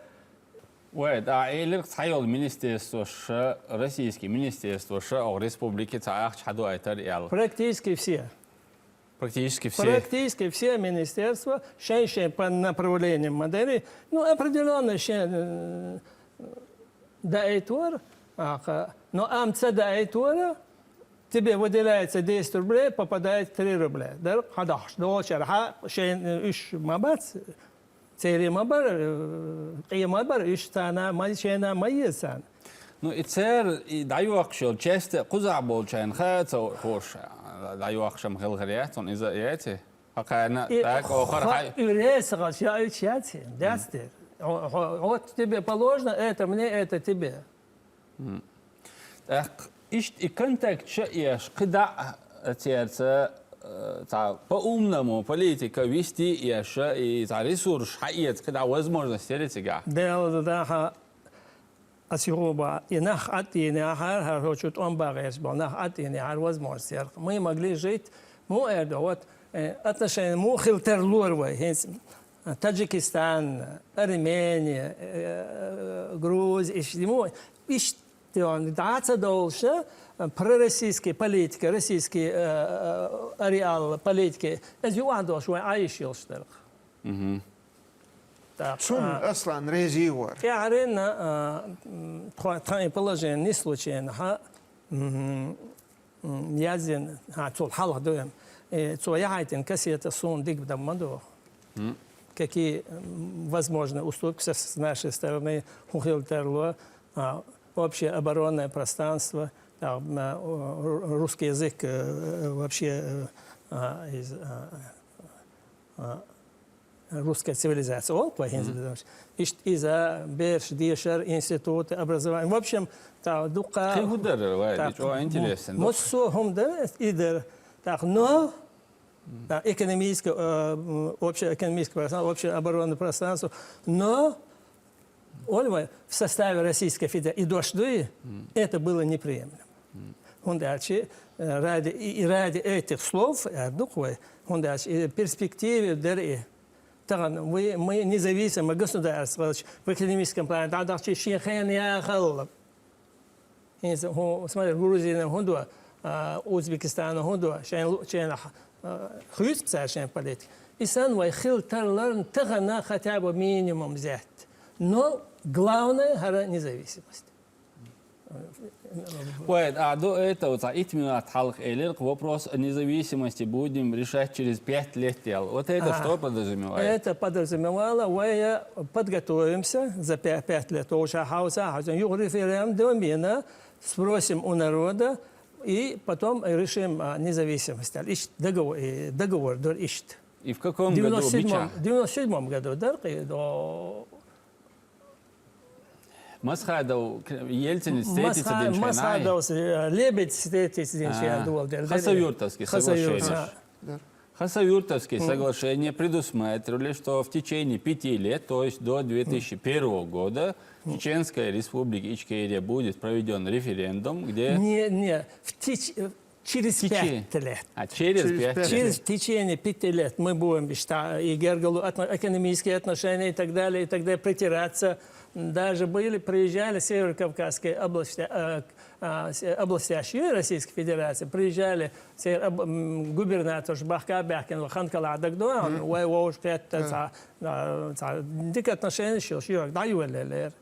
Вай, тӀаккха элира цхьайолу министерствоша, российский министерствоша, оха республике цхьа ахча хьадойтар аьлла. Практически все. Практически все. Практически все министерства, шайн-шайн по направлениям ма дарий, ну, определённо шен, э, даийтора, аха, но амма ца даийтора, тебе выделяется десять рублей, попадает три рубля. Дара, хьадахьаш, долчара, хьа, шайн, э, уьш ма бац, церан ма бара, э, къе ма бара, уьш царна ма, шайна ма еза царна. Ну, и церан, и дӀайоккхуш йолу часть а кхузахь болчарна хаа ца хууш, дӀайоккхуш-м хилла хир яц, хьуна иза а яций? Хьан кхарна, и так, охара хьай. Уьреса гӀаш, я уьш яций? Дац дера. Хьо, хьо, хьо, тебе положено это, мне это, тебе. ТӀаккха иштта и контакт ша еш, кхидӀа а церца, э, цхьа по-умному политика вести еш, и цхьа ресурс хьаэца, кхидӀа возможность яри цигахь? Дела дахьа ас юха боху, и нах Ӏад а йина ахьара, хӀара хӀокху чу тӀом бан гӀерташ болу нах Ӏад а йина ахьара возможность яра. Мы могли жить, муха эр ду, вот, э, отношения муха хила тарлора вай, хӀинца Таджикистан, Армения, э, Грузия, иш-, муха, иш-, Тион, дӀа ца довлуша, пророссийский политика, российский, э, э, ареал политики, иза юкъахь долуш вайн Ӏайш йолуш дара. Мгм. Так, цунна а, Аслан реза вара. ТӀаьхьаренна, а, м, тхо-, тхан и положение нислученахьа, мгм, м, яздина, а, цул хьалха дуем. Э, цо яхьайтина кассета суна дика дан ма ду. М. Какие, м, возможны уступки со, с нашей стороны, хӀун хила тарло, а, общее оборонное пространство, а, м, а, ру-, русский язык, э, э, вообще, э, а, из, а, а, русская цивилизация. Олу вай хӀинца безамаш. Иштта иза, бераш, дешар, институты, образование. В общем, та, дукха. Кхин хӀун дара вай, та, чӀогӀа интересно. Массо а хӀума дара, и дара. Так, но, да, экономическое, э, м, общее экономическое пространство, общее оборонное пространство. Но Оль вай, в составе Российской Федерации и дождь дуй, это было неприемлемо. ХӀунда аьлча, э, ради, и, и ради этих слов, э, дукха вай, хӀунда аьлча, и перспективе дара и. Тахана мы, мы независимое государство, в экономическом плане, дӀадахча шен хенан яхалла. ХӀинца хӀун, смотри, Грузина хӀун до, а, Узбекистана хӀун до, шайн лу-, шайнахь, а, хуьйцу цара шайн политика. И санна вай хила тарларна тахана хотя бы минимум зетта. Но главное, хӀара независимость. Вай, а до этого, цхьа итт минут хьалха элира, вопрос о независимости будем решать через пять лет, аьлла. Вот это что подразумевает? Это подразумевало, вай подготовимся за пя-, пять лет, уже хьалха, хьалха, юха референдум йина, спросим у народа, и потом решим, а, независимость. Иштта договор, э, договор дора иштта. И в каком году? Девяносто седьмом, девяносто седьмом году дора, э, до Масхадов Ельцин встретиться динчхьана. Масхадов, э, Лебедь встретиться динчхьана, а, дола дера. Хасавюртовские соглашения. Хасавюртовские соглашения предусматривали, что в течение пяти лет, то есть до две тысячи первого года, в Чеченской Республике Ичкерия будет проведен референдум, где... Не, не, в теч-, через пять лет. А, через пять лет. Через, в течение пяти лет мы будем, считай, и гергало отно-, экономические отношения и так далее, и так далее, притираться. Даже были, приезжали северокавказские области, э, а, с-, областяш Российской Федерации, приезжали север-, об-, м, губернатор бахка бяхкин, Ханкала Дагдуан, вай вовш кхетта, ца, а, ца, дика отношения шил, шил, да, ювеллер.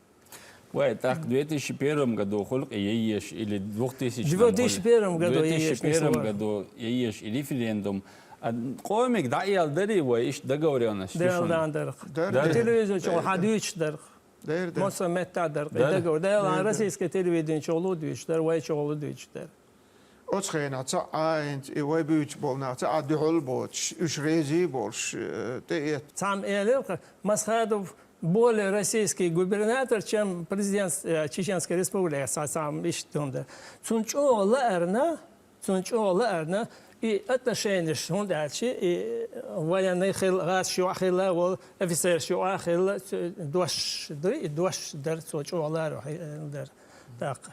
Вай, так, в две тысячи первом году хулк еш или две тысячи... В две тысячи первом году еш, две тысячи первом году еш и референдум. А, къомиг да ял дари вай иш договорённость? Дел дан дарх. Дар. Телевизор чё, хадуч дарх. Дер, дер. Мосо метта дер. Дер. Договор. Дер, а, дер, дер. Российское телевидение чугӀулу дуьйцу дер, вай чугӀулу дуьйцу дер. Оцу хенахь ца Ӏа хӀинца и вай буьйцу болу нах ца Ӏа дуьхьал боцуш, уьш резий болуш, э, тӀе эт. Цхьамма элира, Масхадов более российский губернатор, чем президент, э, Чеченской Республики, ца-, цхьамма иштта хӀума дара. Цунна чӀогӀа лаарна, Цунна чӀогӀа лаарна, и отношенеш, хӀунда аьлча, и военный хилла, гӀазкхаш юкъахь хилла волу, офицераш юкъахь хилла, цу дош дуй, и дош дара, цо чӀогӀа ларо хи-, дара. ТӀаккха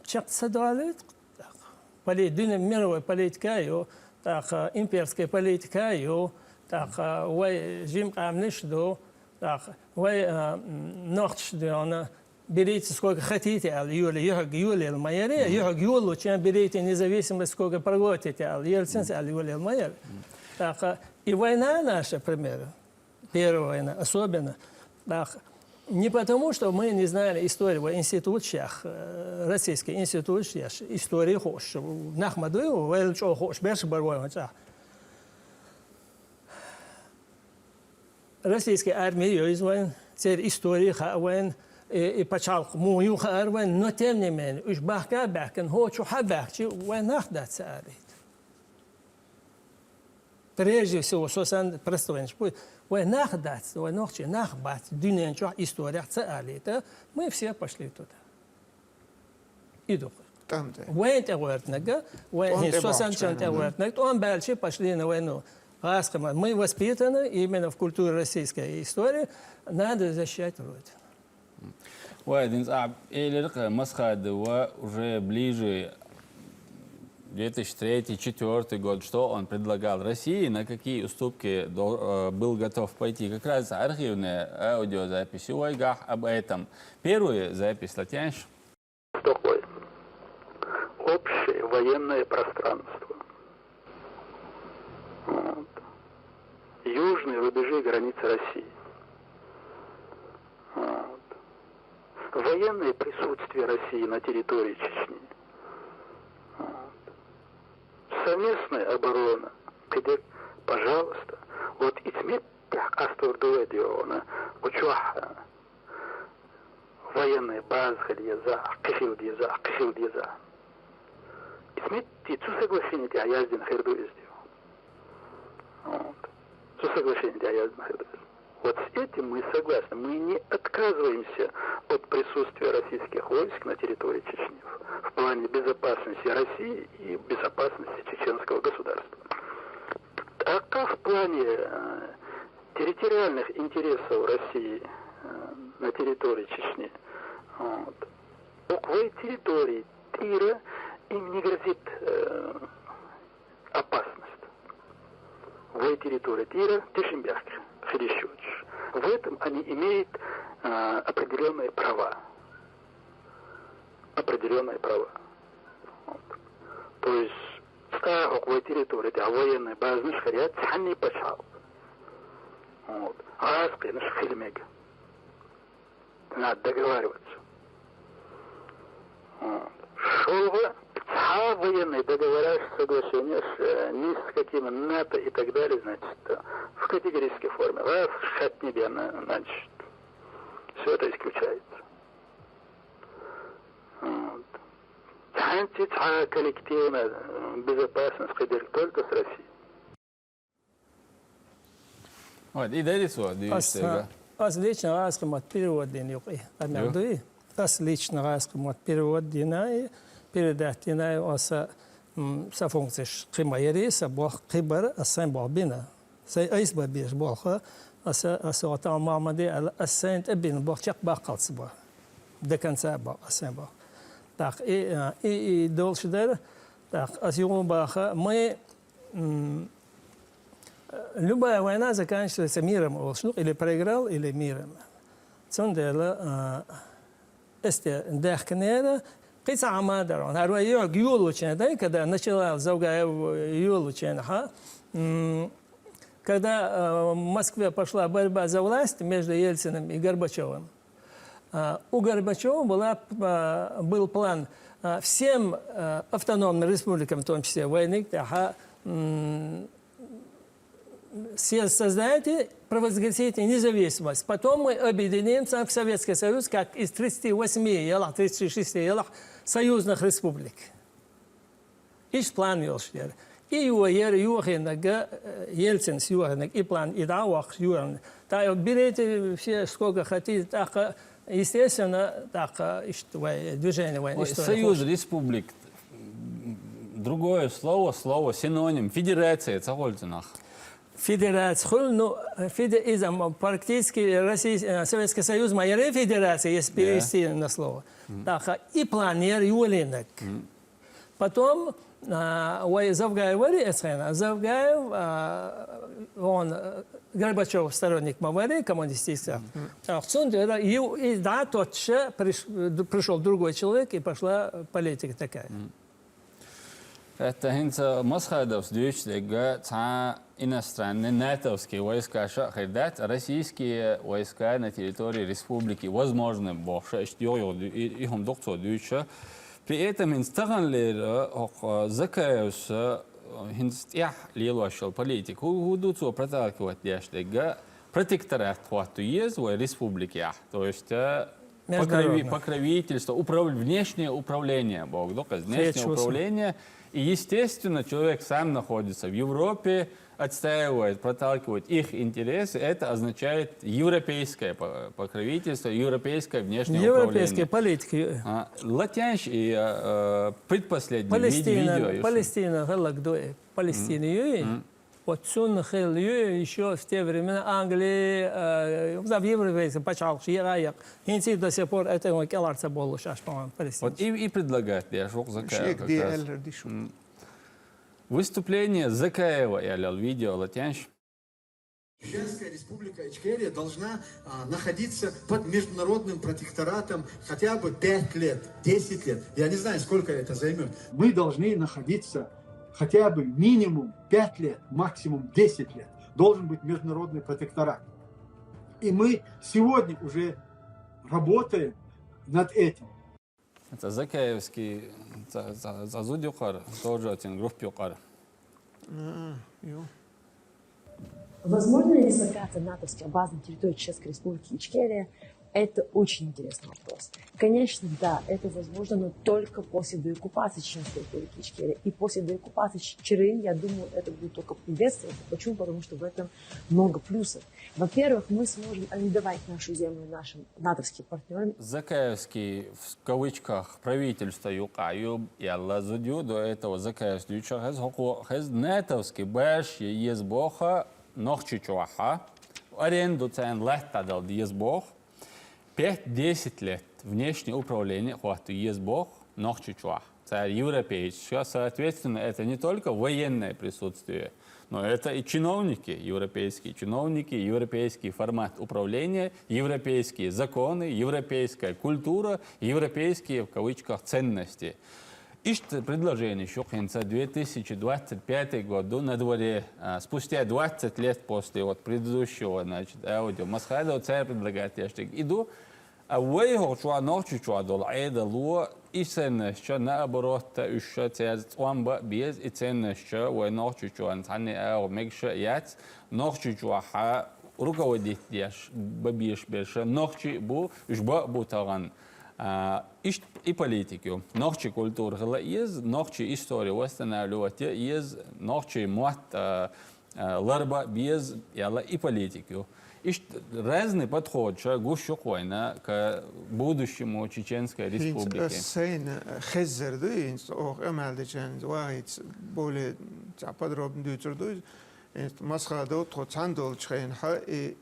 чекх ца долуьйту, тӀаккха поли-, дуьнен мировой политика а ю, тӀаккха имперская политика а ю, тӀаккха вай жима къаьмнаш а ду, тӀаккха вай, а, м, нохчаш а ду, Берите, сколько хотите, аьлла, йоьле, юьхьиг йоьлийла ма яра, юьхьиг йолучу берите независимость, сколько проглотите, аьлла, Ельцинца аьлла, йоьлийла ма яра. ТӀаккха и война наша, к примеру, первая война, особенно, тӀаккха, не потому, что мы не знали историю, вай институтшкахь, э, российский институтшкахь история хууш нах ма дуй, вайл чӀогӀа хууш берш бара вай ван цӀахь. Российский армия йойза вайн, церан история хаьа вайн, и, и пачхьалкх муха ю хаьара вайн, но тем не менее, уьш бахка а баьхкина, хӀокху чу хьан баьхчи, вайн нах дац ца алийта. Прежде всего, со санна простойнаш бу, вайн нах дац, вайн нохчий нах бац, дуьнен чохь историяхь ца алийта, мы все пошли туда. И ду-кх. ТӀом тӀе. Вайн тӀе гӀоьртинарг, вайн тӀом тӀе со санна бахча чан тӀе гӀоьртинарг, тӀом баьлча пошли на войну. ГӀазкхи ма, мы воспитаны именно в культуре российской истории, надо защищать Родину. Вай, динца а, элира-кх Масхадова уже ближе две тысячи третий, четвёртый год, что он предлагал России, на какие уступки дол-, э, был готов пойти. Как раз архивная аудиозапись у вайгахь об этом. Первую запись, Латянш. Такой. Общее военное пространство. Вот. Южные рубежи границ России. Вот. Военное присутствие России на территории Чечни. Вот. Совместная оборона. Кхидерг, пожалуйста. Вот и цмет тяг астор дуэдиона. Учуаха. Военная база хила еза, кхи хила деза, кхи хила деза. И цмет и цу соглашение тяг яздина хир ду иза. Вот. Цу соглашение тяг яздина хир ду иза. Вот с этим мы согласны. Мы не отказываемся от присутствия российских войск на территории Чечни в плане безопасности России и безопасности чеченского государства. А как в плане, э, территориальных интересов России, э, на территории Чечни? Вот. Около вай территории тӀера им не грозит, э, опасность. Вай территория тӀера тешнабехк хилийта йоцуш. В этом они имеют, э, определённые права. Определённые права. Вот. То есть, цкъа хӀокху вай территория тӀехь военная базанаш хир яц цхьанний пачхьалкх. Вот. ГӀазкхинаш хила мега. Надо договариваться. А, шолгӀа, цхьа военный договора, соглашения, э, ни с каким НАТО и так далее, значит, э, в категорической форме. Вас шатни бена, значит, все это исключается. Вот. ХӀанз цхьа коллективная, э, безопасность кхидерг только с Россией. Вот, и дари цо, дивись Ас, тега. Ас лично гӀазкхи мотт перевод дина юкъе. Ю. Амел дуй? Ас лично гӀазкхи мотт перевод дина, и передать дина, и аса, м, са функцеш кхи ма яри, са болх кхи бара, ас сайн болх бина. Сайн айс ба беш болх, аса, аса ватал Мухаммади, ала, ас сайн тӀабина болх чакх баккхалц ба. До конца ба, ас сайн болх. Так, и, а, и, и долш дар, так, ас югъун баха, мы М, любая война заканчивается миром, олшнук, или проиграл, или миром. Цундела, а, эсте дехкнера, кхица амадар, он, гьар вай юг юлучен, да, когда начала Завгаев юлучен, ха? М, когда, а, в Москве пошла борьба за власть между Ельциным и Горбачевым, А, у Горбачева была, а, был план, а, всем, а, автономным республикам, в том числе войны, ага, м, съезд создайте, провозгласите независимость. Потом мы объединимся в Советский Союз, как из тридцати восьми, ялах, тридцати шести, ялах, союзных республик. Иш план йолуш яра. И йо-, яра йохийнарг, э, Ельцинс йохийнарг, и план, и дӀа а воккхуш йохийнарг. ТӀаккха берите все, сколько хотите, тӀаккха, естественно, тӀаккха иштта вай, движение вай, Ой, иштта вай союз хууш. Республик, м, другое слово, слово, синоним, федерация, ца хуьлу цунах? Федерация хуьлу, ну, феде-, иза м-, практически Россия, э, Советский Союз ма яра федерация, если Да. перевести на слово. Мгм. ТӀаккха и план яра йолийнарг. Мгм. Потом, а, вай Завгаев вари эцхена. Завгаев, а, он, э, Горбачев сторонник ма вари, коммунистический. Мгм. А, цундела ю-, и да, тот же приш-, д-, пришёл другой человек, и пошла политика такая. Мгм. Это хӀинца Масхадовс дуьйцу дегга цхьа иностранный натовские войска ша а хир дац, российские войска на территории республики возможны бохуша, иштта юха-юха ду-, и, и хӀума дукха цо дуьйцуша. При этом хӀинца таханлера хӀокху Закаевс хӀинца тӀехь лелош йолу политика. ХӀу-, хӀун ду цо проталкивать деш дегга? Протекторат хӀотто еза вай республикехь. То есть, э, покрови-, Международное. Покровительство, управ-, внешнее управление, боху ду-кх иза, внешнее Хечуса. Управление. И, естественно, человек сам находится в Европе, отстаивает, проталкивает их интересы. Это означает европейское по-, покровительство, европейское внешнее Европейская управление. Политика. А, латянш и, э, э, предпоследний вид-, Палестина, видео, Палестина, гӀаллакдуй. Палестина, Мгм. юй. Мгм. Вот цунна хилла ю, ещё в те времена Англи, э, да, в европейском пачхьалкхаш яра яккха. ХӀинца до сих пор это вон кӀелхьарца боллуш аш, по-моему, Палестина. Вот и, и предлагать деш ву-кх Закаев Шек как раз. Ди аьллар ди шу. М. Выступление Закаева, я лел видео латянш. Чеченская республика Ичкерия должна, а, находиться под международным протекторатом хотя бы пять лет, десять лет. Я не знаю, сколько это займёт. Мы должны находиться хотя бы минимум пять лет, максимум десять лет. Должен быть международный протекторат. И мы сегодня уже работаем над этим. Цхьа Закаевский, цхьа, цхьа, цхьа зуда юкъара, тоже оцин группа юкъара. А, ю. Возможно ли дислокация натовских баз на территории Чеченской Республики Ичкерия? Это очень интересный вопрос. Конечно, да, это возможно, но только после деоккупации Чеченской Республики Ичкерия. И после деоккупации Чечерин, я думаю, это будет только приветствоваться. Почему? Потому что в этом много плюсов. Во-первых, мы сможем арендовать нашу землю нашим натовским партнёрам. Закаевский, в кавычках, правительство юкъа ю, яла зуда ю, до этого Закаевс дуьйцуш хеза, хӀокхо хеза натовский баш еза боху Нохчийчохь, аренду царна латта дала деза боху. Пять-десять лет внешнее управление хӀотто еза боху Нохчийчохь. Цара европейцаша, соответственно, это не только военное присутствие, но это и чиновники, европейские чиновники, европейский формат управления, европейские законы, европейская культура, европейские, в кавычках, ценности. Иштта предложенеш ю-кх хӀинца, две тысячи двадцать пятый год ду на дворе, а, спустя двадцать лет после вот предыдущего, значит, аудио Масхадов цара предлагать деш дерг. И ду, А вай хӀокху чохь Нохчийчохь долу Ӏедало, и ценностьча, наоборот, уьш ша цаьрца тӀом бан а беза, и ценностьча вай Нохчийчоьнан цхьанне а агӀо мегаш а яц, Нохчийчохь руководить деш, бан безаш берш нохчий а бу, уьш бан а бу тахана. А, иштта и политика ю. Нохчийн культура хила еза, нохчийн истори восстанавливать ян еза, нохчийн мотт, а, а, ларбан беза, яла и политика ю. Иштта разный подходаш гуш ю-кх вайна к будущему Чеченской Республики. ХӀинца ас сайна хеззар ду, хӀинца оха амал дечарна вахийца более цхьа подробно дуьйцур ду иза. ХӀинца масхадо тхо цхьаьна долчу хенахь и,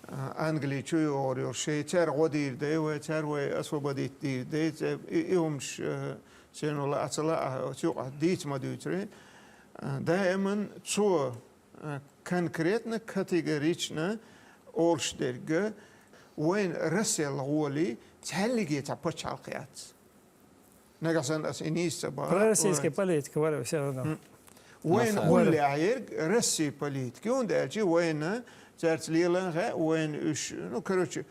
а, Англи чу йогӀур йолу шайн цаьрга гӀо дийр дай вай, цаьрга вай освободить дийр дай, цӀе-, и, и хӀумаш, а, шена лаьа ца лаьа, оцу юкъахь дийца ма дуьйцур. А, даиман цо, а, конкретно, категорично олуш дерг, вайн Россел гӀоли цхьаьллиге цхьа пачхьалкх яц. Нагахь санна аса и нийса ца бахара. Пророссийская политика вара всё равно. Вайн Масала. Уллехь ерг Россия политика. Юн даьлчи вайна цаьрца лелан хаьа, вайна уьш, ну, короче,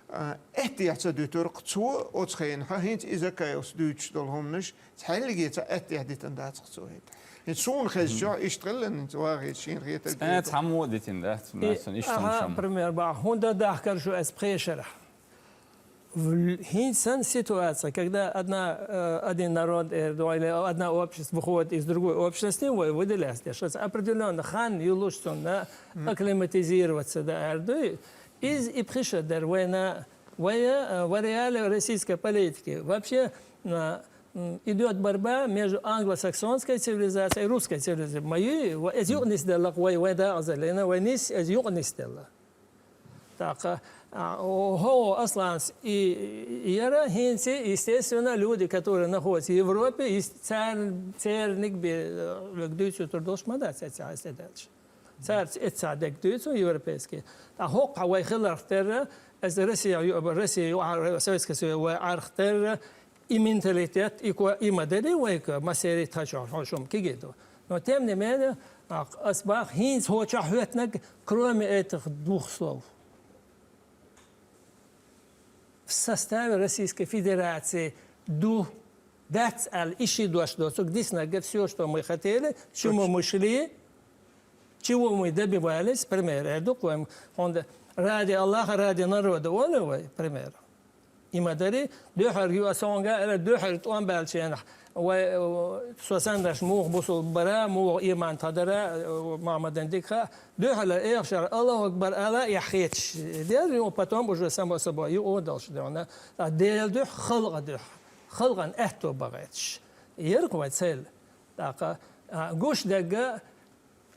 а, эттех ца дуьтуркх цо оцу хенахь, хӀинца иза кайвс дуьйцуш долу хӀуманаш, цхьаьллиге цхьа эттех дитина дацкх цо хӀета. ХӀинца суна хезчохь, иштта хилла, хӀинца вахийца шена хетарг. Э, цхьаммо а дитина дац, И, массо, иштта аха, шам. Пример бахьа, хӀунда дахкар шу ас пхешарахь? В-, хӀинца санна ситуация, когда одна, э, один народ, э, или одна общество выходит из другой общности, вы-, выделяется, что определённо хан юлуш цунна акклиматизироваться да аьлла ду. Из и пхиша дара вайна, вай, э, в реале российской политики. Вообще, э, м, идёт борьба между англосаксонской цивилизацией и русской цивилизацией. Ма ю, ва-, эз юкъа нисделла вай, вай дагӀазаллина, вай нис, эз юкъа нисделла. ТӀаккха, а, о, хӀо, Асланс, и, и яра хӀинца, естественно, люди, которые находятся в Европе, и цар-, церниг бе, э, дуьйцуьйтур долуш ма дац, эццахь эс тӀе даьлча. Царца эццахь дерг дуьйцу европейский. ТӀаккха хӀокху вай хиларх терра, эс Россия ю-, Россия ю-, Советский Союз вай Ӏарх терра, и менталитет, и ко-, и ма дели вай ко-, массерий тхачохь, хьо шуна кигий ду. Но тем не менее, а, ас бах, хӀинца хӀокху чохь хӀоьттинарг, кроме этих двух слов. В составе Российской Федерации ду, дац аьлла, и ши дош доцург диснарг, всё, что мы хотели, чему мы шли, чего мы добивались, пример, эр ду-кх вай, хӀунда ради Аллаха, ради народа олу вай, пример. И ма дарий, дуьхьал ю аса хьуна га, ара дуьхьал тӀом баьллачу хенахь, вай, э, со саннарш муха бусулба бара, муха иман тхадара, э, Мухьаммадан дика хаьа, дуьхьал эхшар Аллаху акбар ала яхьхеташ деза, ю, потом уже само собой, ю, одалш дуьхьал. Ткъа Делан дуьхьа, халкъан дуьхьа, халкъан аьтто бахийташ. Яра-кх вай цель. ТӀаккха, а, гуш дерг,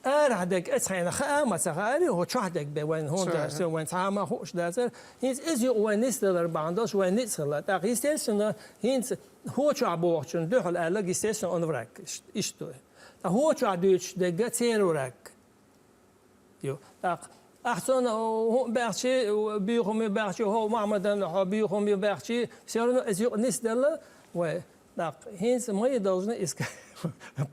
арахь дерг эцхьайна хаа ма ца хаари, хӀо чохь дерг бен вайн хӀунда, Ца. Вайн цхьа а ма хууш дацара. ХӀинца иза юкъа вайн нисдалар бахьана долуш вайн ницкъ хилла. ТӀаккха, естественно, хӀинца хӀо чохь бохучун дуьхьал аьлларг, естественно, он враг. Иш-, иштта ду. Ткъа хӀо чохь дуьйцуш дерг церан враг ю. ТӀаккха ахь цунна хӀун баьхчи, буьйхам ю баьхчи, хӀо Мухьаммадан хьо буьйхам ю баьхчи, всё равно иза юкъа нисделла вай. ТӀаккха хӀинца мы должны искать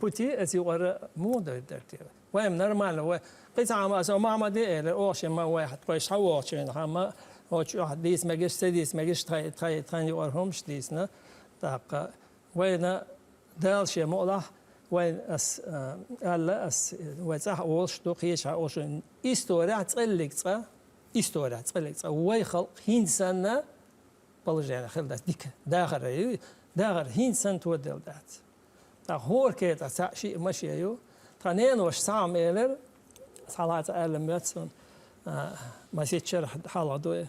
пути, иза юкъара муха дойр дара те. Вай нормально, вай. Кхин цхьа хӀума аса Мухьаммаде элира, оха шимма вай хьан тхойш хьан вохучу вина хьамма, оцу чохь дийца мегаш, ца дийца мегаш, тхай, тхай, тхайн юкъара хӀумаш дийцина. ТӀаккха вайна Дала шен мукъалахь, вайн ас, а, аьлла, ас, вай цӀахь олуш ду, кхечахьа олуш ду. Исторехь цкъа а цкъа, исторехь цкъа а цкъа, вай халкъ хӀинца санна, положение хила дац дика. Дахар ю, дахар хӀинца санна тоделла дац. Ткъа хӀора кетӀа цхьаъ шиъ машен ю. Тхан неноша цхьа хӀума элира, схьалаца аьлла моьтту суна, а, масийтта шарахь хьалха ду и.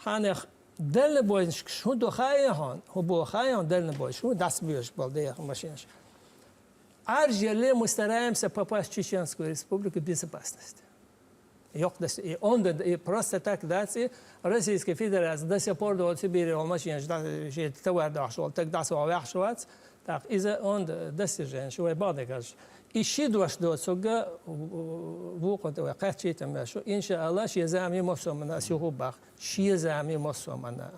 Хьанех дальнобойщикаш хӀун ду хаьий хьуна? ХӀун бу хаьий хьуна дальнобойщикаш? ХӀун дӀасабоьжуш болу деха машинаш? Ӏаржъелле, мы стараемся попасть в Чеченскую Республику в безопасность. Йоккха дас-, и онда, и просто так дац, и Российская Федерация до сих пор долу Сибире волу машинаш, да, шен товар дахьаш волу, так дӀасаваьхьаш вац. Так, иза онда достиженеш вай бакъдерг хазаш. И ши дош доцург, вукху тӀе вай кхаччийтам беш ву. Иншаалла, шен зама йи массо а манна ас юха бах. Шен зама йи массо а манна.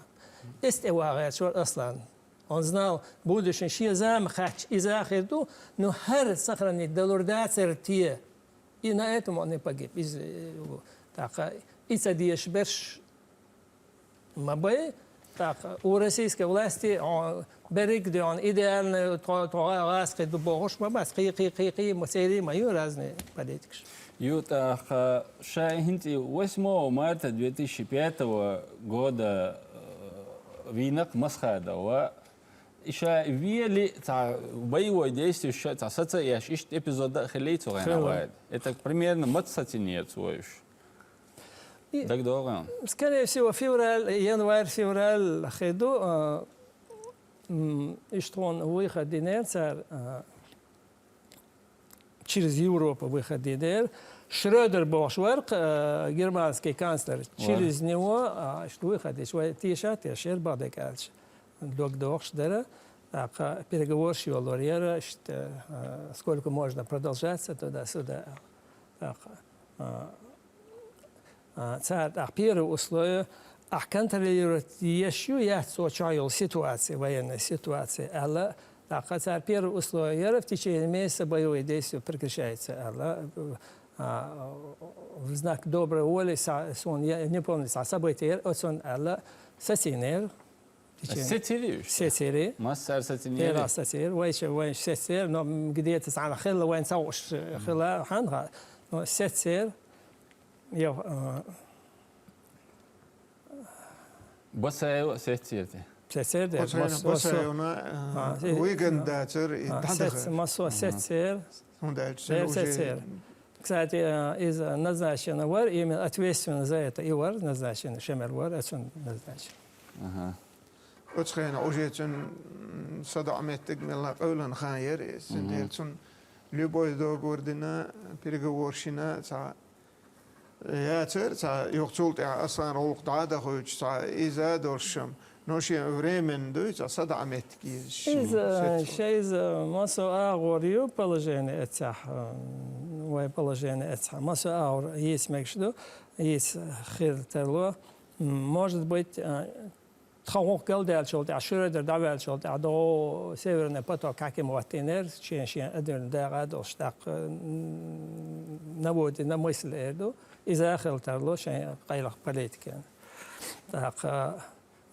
Эс тӀе вагӀерчу вара Аслан. Он знал, будущее шен зама кхаьчча, иза а хир ду, но хӀара сохранить далур дацара те. И на этом он и погиб. Из, э, тӀаккха и ца дезаш берш ма бай, Так, у российской власти, о, берриг де он идеальный, то, то газ кхы ду бохуш ма бац, кхы, кхы, кхы, кхы, ма церий ма ю разные политикаш. Ю, так, ша хӀинца восьмого марта две тысячи пятого года, э, вийнакх Масхадов, и ша вели цхьа боевой действие, ша цхьа саца еш, иштта эпизод а хилий цу гӀена вайда. Это примерно маца сацинера цо уж? И, ДагадогӀий? Скорее всего, февраль, январь-февраль хи ду, а, м, иштта хьона выход динера цара, а, через Европу выход динера. Шрёдер бохуш вар, а, германский канцлер. Через него, а, иштта выход деш, вай теша, тешера бахдек аьлча. Дог дохуш дара. ТӀаккха переговорш йолор яра, иштта, а, сколько можно продолжаться туда-сюда. ТӀаккха, а, А, цара тӀаккха первое условие, ахь контролировать еш ю, яц цу чохь йолу ситуация, военная ситуация, аьлла, тӀаккха цара первое условие яра, в течение месяца боевые действия прекращаются, аьлла, а, в знак доброй воли, са-, суна, я не помню, цхьа событие яра, оцунна аьлла, сацийнера. В течение Сецили уьш? Сецили. Массара сацийнера? Тера сацийнера, вайша, вайша сецира, но где-то цхьана хилла, вайн ца уш хилла, хьан ха, но сецира. Я, а, Басаева сеццерти? Сеццер де, Оцайна мас-, мас-, Басаевна, а, а, э, виган а, дацар, и а, дадага. Сец-, массо Мгм. сеццер. Хунда аьлча Сер уже сеццер. Кстати, а, из назначена вар, именно ответственно за это и вар назначена, шемер вар, а цун назначен. Ага. Оцхайна уже цун, м, садоӀа меттиг мелла къевлан хан яр, и Мгм. синдел цун любой договор дина, переговорщина, ца Яцара цхьа юха цул тӀаьхьа Аслан гӀуллакх дӀа а дахуьйтуш, цхьа иза а долуш шам, но шен временна дуй, цхьа садаӀа меттиг езаш. Иза, шайн иза, массо а агӀор ю положение эццахь, вай положение эццахь. Массо а агӀор йийца мегаш ду, йийца хир тарло. Может быть, а, Тхан гӀуллакх галдаьллачул тӀаьхьа, Шрёдер дӀаваьллачул тӀаьхьа, догӀу Северный поток хьаькам хӀоттийнера, шен-шен адамна дакъа а долуш, тӀаккха, м, наводина мысль эр ду, иза а хила тарло шайн къайлаха политикан. ТӀаккха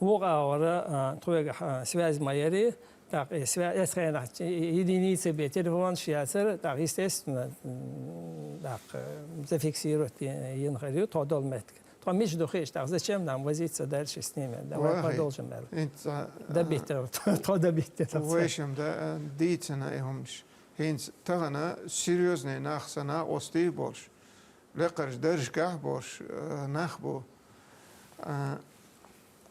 вукху агӀора, а, тхоьгахь, а, связь ма яри, тӀаккха и свя-, эцу хенахь единица бен телефонаш яцара, тӀаккха, естественно, м, тӀаккха зафиксировать йина хир ю тхо долу меттиг. Тхо мича ду хиъча, тӀаккха зачем нам возиться дальше с ними? Давай Вахи. продолжим, аьлла. ХӀинца, а, Добить, тхо добить, тӀаккха. Вайшимма да, а, дийцина и хӀуманаш. ХӀинца тахана серьёзный нах сан накъостий болуш, лекхарчу даржашкахь болуш, а, нах бу. А,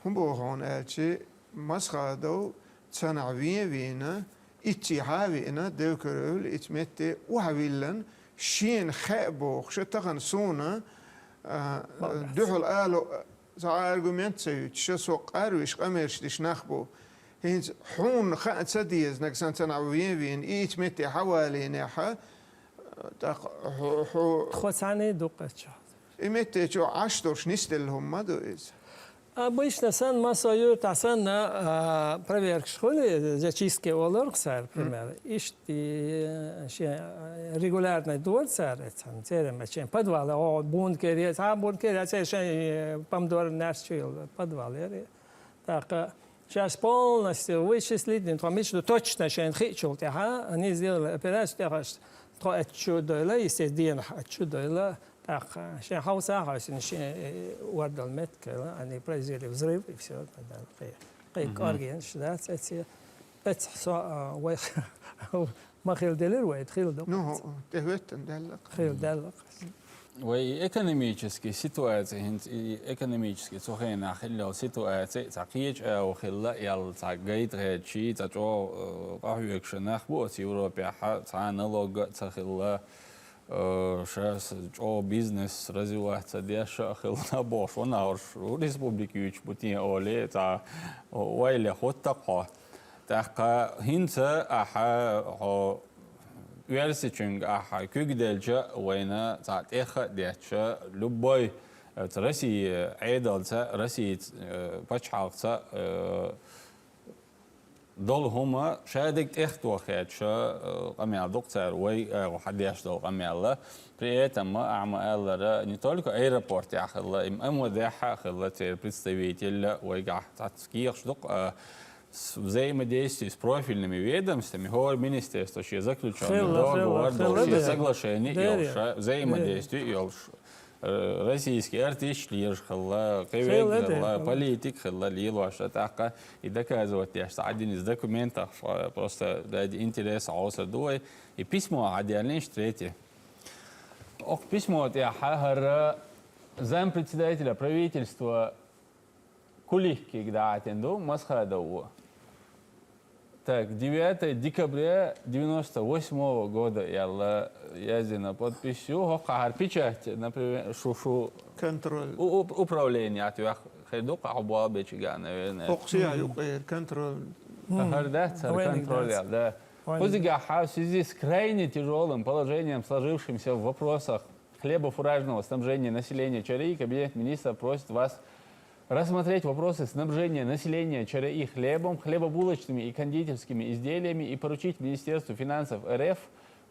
хӀун боху хьуна аьлчи, Масхадов цхьанхьа вен а вийна, иццехьа а веана, девкаравелла, ицу метте охьавиллан, шена хаьа бохуша, тахана суна, а, Балгас. дуьхьал ало, цхьа аргумент ца юьтуша, со къарвиш, къамелаш деш нах бу. ХӀинца хьуна хаа ца дезанаг сан цхьанхьа вен а вийна, и ицу метте хьавалийнехьа, тӀаккха хьо, хьо Тхо цхьаьний дуккхаччо. И метте чу Ӏаш долуш нисделла хӀума ма ду иза. Обычно сан массо а юьртахь санна, а, проверкаш хуьлу, зачистки олура цара, пример. Иштта, э, шен, э, регулярный дора цара, э, цхьана церан мачен подвал, о, бункер, э, цхьа бункер, э, церан шайн, э, помидор наьрс чу йолу подвал яра. ТӀаккха шаьш полностью вычислить дина, тхо мича ду точно шайна хиъчул тӀаьхьа, они сделали операцию, тӀехьа тхо оцу чу дойла, естественно, денахь оцу чу дойла, тӀаккха шайн хьовса а хьовсина, шен, э, ордал меттиг хила, они произвели взрыв, и всё, кхин, кхин Мгм. кӀоргенаш дац, эццахь, эццахь со, а, вай ма хила делира вай, хила ду. Ну, тӀехӀоьттина даьлла. Хила даьлла. Вай экономический ситуаци, хӀинца и экономический цу хенахь хилла йолу ситуаци, цхьа кхечу агӀор хилла, ял цхьа гайта хедчий, цхьа чӀогӀа, э, къахьоьгуш нах бу оцу Европехь, цхьа налог а ца хилла, э, ша с-, чӀогӀа бизнес развивать ца деш а хилла бохуш, вон агӀорш республика юьйцуш бу те олий, цхьа ойла хӀоттакх хьо. ТӀаккха хӀинца ахьа хьо Оьрсичуьнга ахьа куьг делча, вайна цхьа тӀех а деттача, любой, э, Россия Ӏедалца, Россия, э, пачхьалкхца, э, долу хӀума шадерг тӀехтохеташ, э, къамел ду-кх цара вай агӀо хьадеш долу къамел. При этом, ахьа ма-аллара, не только аэропортехь хилла, и МВД-хь а хилла церан представитель, вайгахь цхьацца кехаш ду-кх, а, с-, взаимодействие с профильными ведомствами, хӀора министерство шен заключённый договор долуш, шен соглашение йолуш, взаимодействие йолуш. Э, российский артист лелаш хилла, кхин верг хилла, политик хилла, лелош а тӀаккха и доказывать деш, цхьа дина из документах, э, просто ради интереса Ӏоса ду вай. И письмо хьадаьллинчу третье. Окху письмо тӀехь хӀара зампредседателя правительства Куликкиг дӀахьаьттина ду Масхадов. Так, девятое декабря девяносто восьмого года аьлла яздина подпись ю. ХӀокхахьара печать, например, шу, шу контроль. У-, уп-, управление атвех хир ду, къахьо болх бечигахь, наверное. ХӀокху сехьа юкъера контроль. ХӀара дац, хӀара контроль аьлла, да. Кхузигахь, в связи с крайне тяжёлым положением, сложившимся в вопросах хлебофуражного снабжения населения ЧРИ, Кабинет министров просит вас рассмотреть вопросы снабжения населения ЧРИ хлебом, хлебобулочными и кондитерскими изделиями и поручить Министерству финансов РФ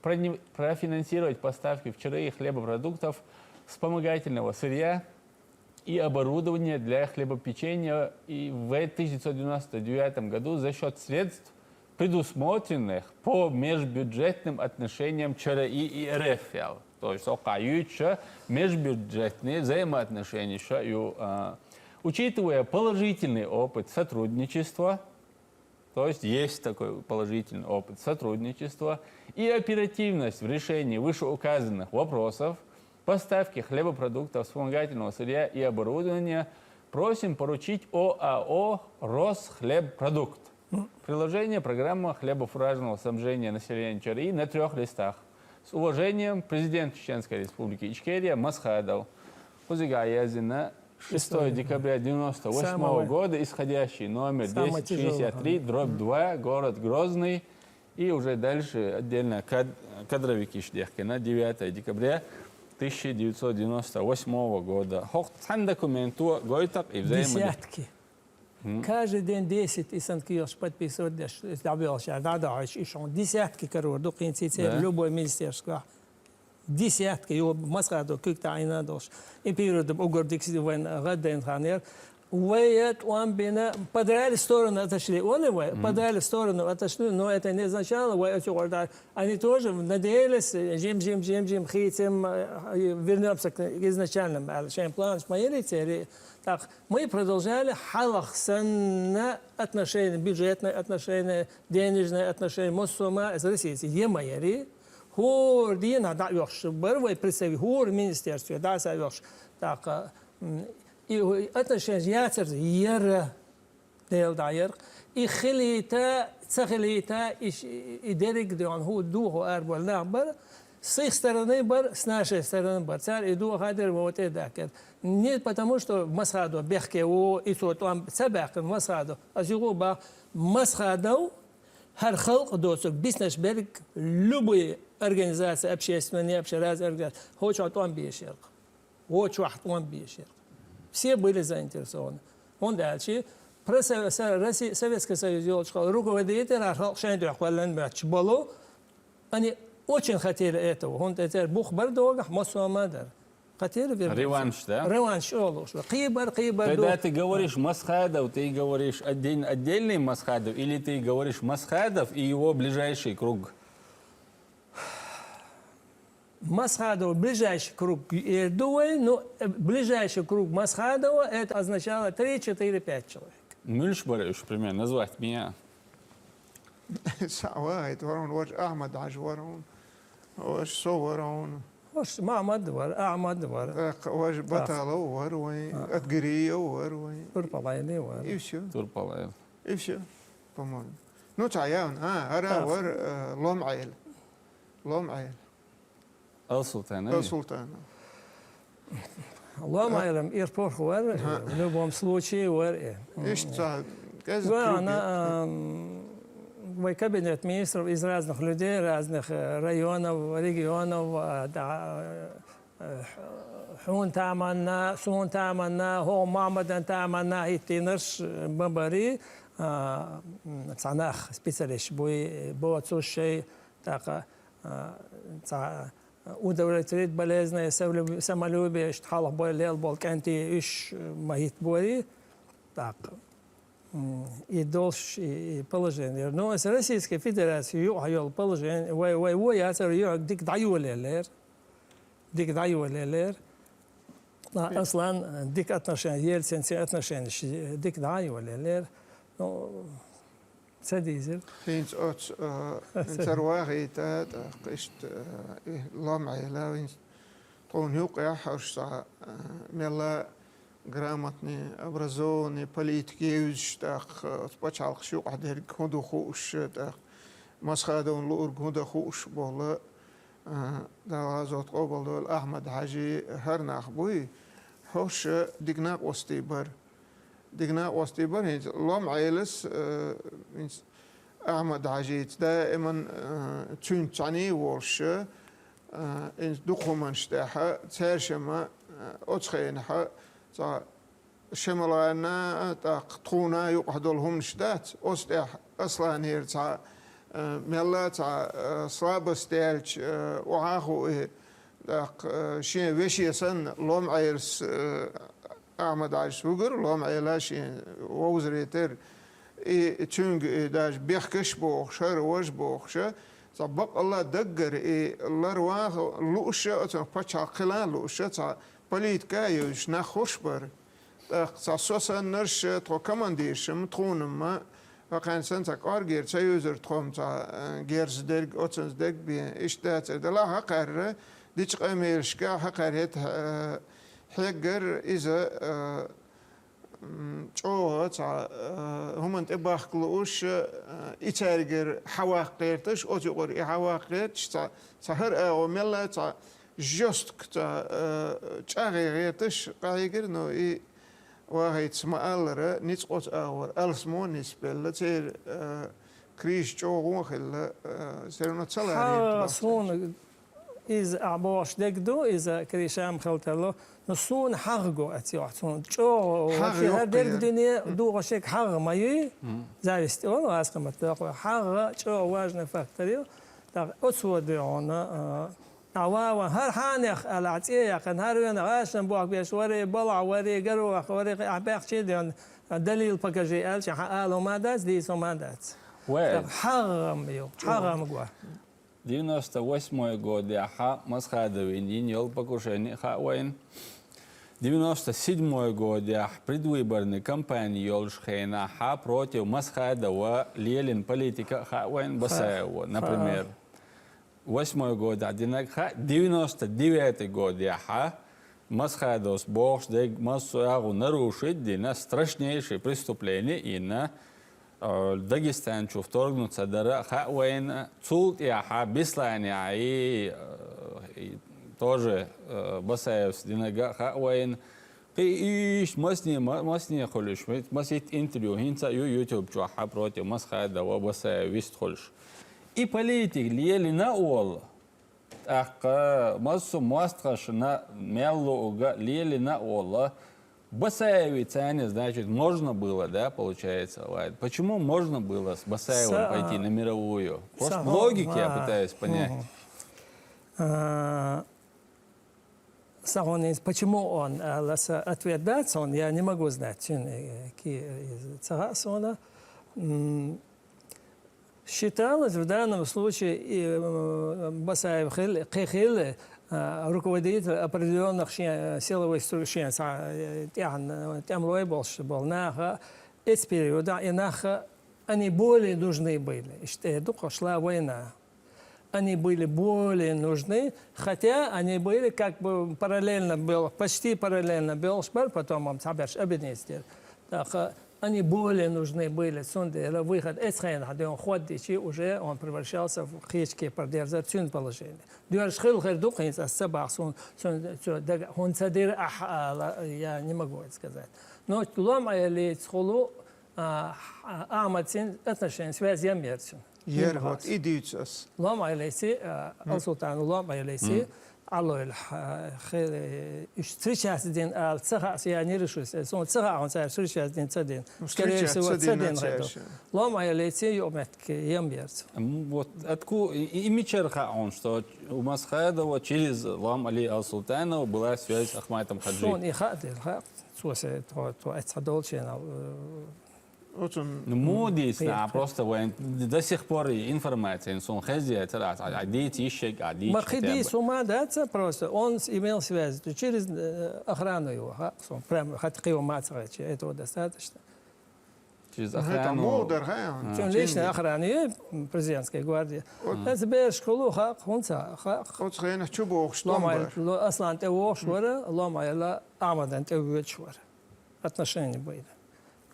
прони-, профинансировать поставки в ЧРИ хлебопродуктов, вспомогательного сырья и оборудования для хлебопечения и в тысяча девятьсот девяносто девятом году за счёт средств, предусмотренных по межбюджетным отношениям ЧРИ и РФ, аьлла. То есть, окхахь юьйцуш межбюджетные взаимоотношения ю, а, учитывая положительный опыт сотрудничества, то есть есть такой положительный опыт сотрудничества и оперативность в решении вышеуказанных вопросов, поставки хлебопродуктов, вспомогательного сырья и оборудования, просим поручить ОАО «Росхлебпродукт». Приложение: программа хлебофуражного снабжения населения ЧРИ на трёх листах. С уважением, президент Чеченской Республики Ичкерия Масхадов. Кхузигахь яздина: шестое декабря девяносто восьмого года, исходящий номер десять шестьдесят три дробь два, город Грозный. И уже дальше отдельно кад-, кадровикаш дехкина, девятое декабря тысяча девятьсот девяносто восьмого года. ХӀокху цхьана документо гойту-кх и взаимодействие. Десятки. Каждый день десять и санна кехаш подписывать деш, дӀабоьлхуш, дӀадахьуш, и шун десятки карор ду кхин церан любой министерствохь. Десятки, ю Масхадов куьг тӀе Ӏийна долуш. И периодехь уггар дика вайн гӀаддайна хан яра. Вай тӀом бина, подали в сторону отошли. Олу вай, подали в сторону отошли, но это не означало, вай оцу гӀорда. Они тоже надеялись, жим, жим, жим, жим, хийцам, э, вернёмся к изначальному, аьлла, шайн планаш ма яри церан. Так, мы продолжали хьалха санна отношения, бюджетные отношения, денежные отношения, массо а ма из Россица е ма яри. ХӀора дийнахь дӀа а йохуш бара вай представитель, хӀора министерстве дӀа а са йохуш. Так, м, и отношения яцар яра, Дела дӀа яра. И хилийта, ца хилийта, и ш-, и дерриг а доьгӀна хӀу духу арабоьлла нах бара. С их стороны бара, с нашей стороны бара. Цара и дохадира, вовтӀе а даьккхира. Не потому, что Масхадов бехке ву, и цо тӀом ца баьккхина Масхадов. Ас юха а боху, Масхадов хӀара халкъ доцург, биснарш берриг, любые организации, общественные, вообще разные организации, хӀокху чохь тӀом беш яра-кх. ХӀокху чохь тӀом беш яра-кх. Все были заинтересованы. ХӀунда аьлча, про Со-, Со-, Росси-, Советский Союз йолчу хала руководитель а халкъ шайн дуьхьа кхоьллина моьттуш болу, они очень хотели этого. ХӀунда тӀе церан бух бара догахь, массо а ма дара. Хотели вернуться. Реванш, да? Реванш олуш бара. Кхин бара, кхин бара. Когда ты говоришь Масхадов, ты говоришь один отдельный Масхадов или ты говоришь Масхадов и его ближайший круг? Масхадов ближайший круг эр ду вай, ну, э, ближайший круг Масхадова, это означало три, четыре, пять человек. Муьлш бара уьш, примерно, назвать мне? Схьа вахийта вара хьуна, важа Ахьмад-Хьаьжа вара хьуна, важа со вара хьуна. Важа Махьмад вара, Ахьмад вара. ТӀаккха важа Баталов вара вайн, Атгириев вара вайн. Турпалайли вара. И всё. Турпалаев. И всё, по-моему. Ну, цхьа ян, а, ара вара, э, Лом-Ӏела. Лом-Ӏела. Ал-Султанов? Ал-Султанов. Лом-Ӏелам ирпорх вара, в любом случае вара. Иштта цхьа кӀезиг круг яра. Ам, вай кабинет министров из разных людей, разных, э, районов, регионов, а, да, э, хьуна таманна, суна таманна, хӀокху Махьмадан таманна хӀиттийнарш, э, ма барий. а, м, цхьа нах специалисташ буй, боцуш шоай, тӀаккха, а, цхьа удовлетворить болезненное, самолюбие, иштта хьалха бой лелаболу кӀентий, уьш ма хӀиттаборий, тӀаккха, м, и долуш, и, и положение. Ну, аса Российская Федерация юкъахь йолу положение, вай, вай вон яцара юьхьиг дика дӀайолаеллера. Дика дӀайолаеллера. А, Аслан, дика отношение, Ельцин, церан отношенеш дика дӀайолаеллера. Ну, ца дийзира. ХӀинца оцу, а, хӀинца ара вахийта, тӀаккха иштта, а, и лом Ӏела, хӀинца тхуна юкъехь хӀорш цхьа, а, мелла грамотный, образованный политик евзаш, тӀаккха оцу пачхьалкхаш юкъахь дерг хӀун ду хууш, тӀаккха Масхадовна луург хӀун ду хууш болу, а, Дала гӀазот къобалдойла, Ахьмад-Хьаьжи, хӀара нах буй, хӀорш дика накъостий бара. Дика накъостий бара, хӀинца лом Ӏелас, а, хӀинца Ахьмад-Хьаьжица даиман, а, цуьнца цхьаьний а волуш, а, хӀинца дукха хӀуманаш тӀехь, цаьршимма, а, оцу хенахь цхьа Шемалгана, тӀаккха тхуна юкъахь долу хӀуманаш дац, оцу тӀехь Асланера цхьа, а, мелла цхьа, а, слабость яьлча, а, охьа а хууш, тӀаккха, а, шен веше санна, лом Ӏелас, а, Ахьмад-Хьаьжас вуьгура, лом Ӏела шен вовзаре тера. И цуьнга и даже бехкаш а бохуш, хӀара важа бохуш, цхьа баккъалла даггара и ларван а лууш, оцунах пачхьалкх хила а лууш, цхьа политика а евзаш нах хӀорш бара. ТӀаккха цхьа со саннарш, тхо командиршимма, тхуна-м, хӀокхаьрна санна цхьа кӀоргера ца юьзура тхо-м цхьа, э, герз дерг, оцунца дерг бен, иштта дацара. Делахь хӀокхаьрра дича къамелашкахь, хӀокхаьрра хӀета, э, хьеггара иза, э, м, чӀогӀа цхьа, э, хӀуманна тӀе бахка лууш, э, и цаьргара хьаваккха гӀерташ, оцу юкъара и хьаваккха гӀерташ, цхьа, цхьа хӀара агӀо мелла а цхьа жёстко цхьа, э, чӀагӀе гӀерташ къахьегира, но и вахийтас ма-аллара, ницкъ оцу агӀор алсамо нисбелла, церан, э, кризис чӀогӀа хилла, э, всё равно ца ларийта. Хьа, суна иза ахь бохуш дерг ду, иза кризис ма хила тарло, но суна хьагӀ го аца йохь, суна чӀогӀа хьагӀ вообще хӀара йоккха дерг яра. Дуьне дугӀуш ерг хьагӀ ма юй, зависть олу, аз къамат доккху, хьагӀ чӀогӀа важный фактор ю, тӀаккха оцо дуьйхьуна, э, Ахьа ван, хӀара хьанех аьлла, ахьа цӀе яьккхина, хӀара вена гӀашан бохк беш варе, балахь варе, гарвах варе, ахьа баьхчи а ден, далил покажи аьлча, хьан ала хӀума дац, дийца хӀума дац. Вай. ХьагӀам ю, хьагӀам го. Девяносто восьмой годехьа Масхадовна йина йолу покушение хаьа вайна. Девяносто седьмой годехь предвыборный кампани йолуш хенахьа против Масхадова лелина политика хаьа вайна Басаева, например. Восьмой годехь динарг хаьа, девяносто девятый годехьа Масхадовс бохуш дерг массо а агӀо нарушить дина, страшнейшее преступление йина, э, Дагестан чу вторгнуться дара хаьа вайна, цул тӀаьхьа Бесланехьа и, э, и тоже, э, Басаевс динарг а хаьа вайна. Кхин иштта масне, ма-, масне хуьлуш, маситта интервью хӀинца а ю YouTube чохь а против Масхадова, Басаев вистхуьлуш. И политика лелина а волу, тӀаккха массо а мостагӀашна мел луург а лелина а волу, Басаевица, значит, можно было, да, получается, Вадь? Почему можно было с Басаевым пойти на мировую? Просто в логике я пытаюсь понять. Сан хьуна иза почему он, а, ласа ответ дац хьуна, я не могу знать, цуьнан, э, ки, э, ца хаьа суна. М, считалось в данном случае, и, э, Басаев хил-, кхин хилла, а, руководитель определённых шен, э, силовой струк-, шен, са-, э, тӀехь, э, тӀемалой болуш болу наха, эцу периодехь и нах, они более нужны были, иштта эр ду кху шла война. Они были более нужны, хотя они были как бы параллельно бел-, почти параллельно белхаш бара, потом-м цхьаберш объединиться дира. ТӀаккха они более нужны были, цундела выход эцу хенахь дуьйна хӀоттийчи, уже он превращался в кхечу кепара дерзар цуьнан положение. Доьрзуш хилла хир ду-кх хӀинца ас ца боху, суна, суна, цо дага, хӀунда ца дира ахьа ала, я не могу это сказать. Но лом Ӏелийца хуьлу, а, а, Ахьмадцин отношение, связь ям яра цуьнан. Яра, вот, и дуьйцу ас. Лом Ӏелийци, а, Алсултана лом Ӏелийци, Алло, ил ха-, хе-, иш встречаться дин ал ца хаъ, я не решусь. Сон ца хаъ, он цар встречаться дин ца дин. Ну, скорее всего, ца дин цар хай дин. Лом ая леце, ё метке, ем берц. М, вот, отку-, и, и, и мичер хаъ он, что у Масхадова через Лом Али Ал-Султанова была связь с Ахматом Хаджи. Сон и хаъ дил, хаъ, цо се, то, то, эц ха долчен ал, э, Оцун Ну, мо дийцна, а просто вайн до сих пор и информация, ин сон хезия, цара, а, а, дийц ишек, а, дийц Ма хи хотя бы. Дийц ума даца просто. Он с-, имел связь то через, э, охрану его, ха, сон прям хат кио мацарачи, этого достаточно. Через Ну, это охрану. Мудар, ха, он Чун лично охрана, э, президентской гвардии. Вот. Это беш кулу, ха, хунца, ха. Оц хена чубох Ломай, штомбар. Ло-, Аслан те вошвара, Ломай ла Амадан те вочвара. Отношения были.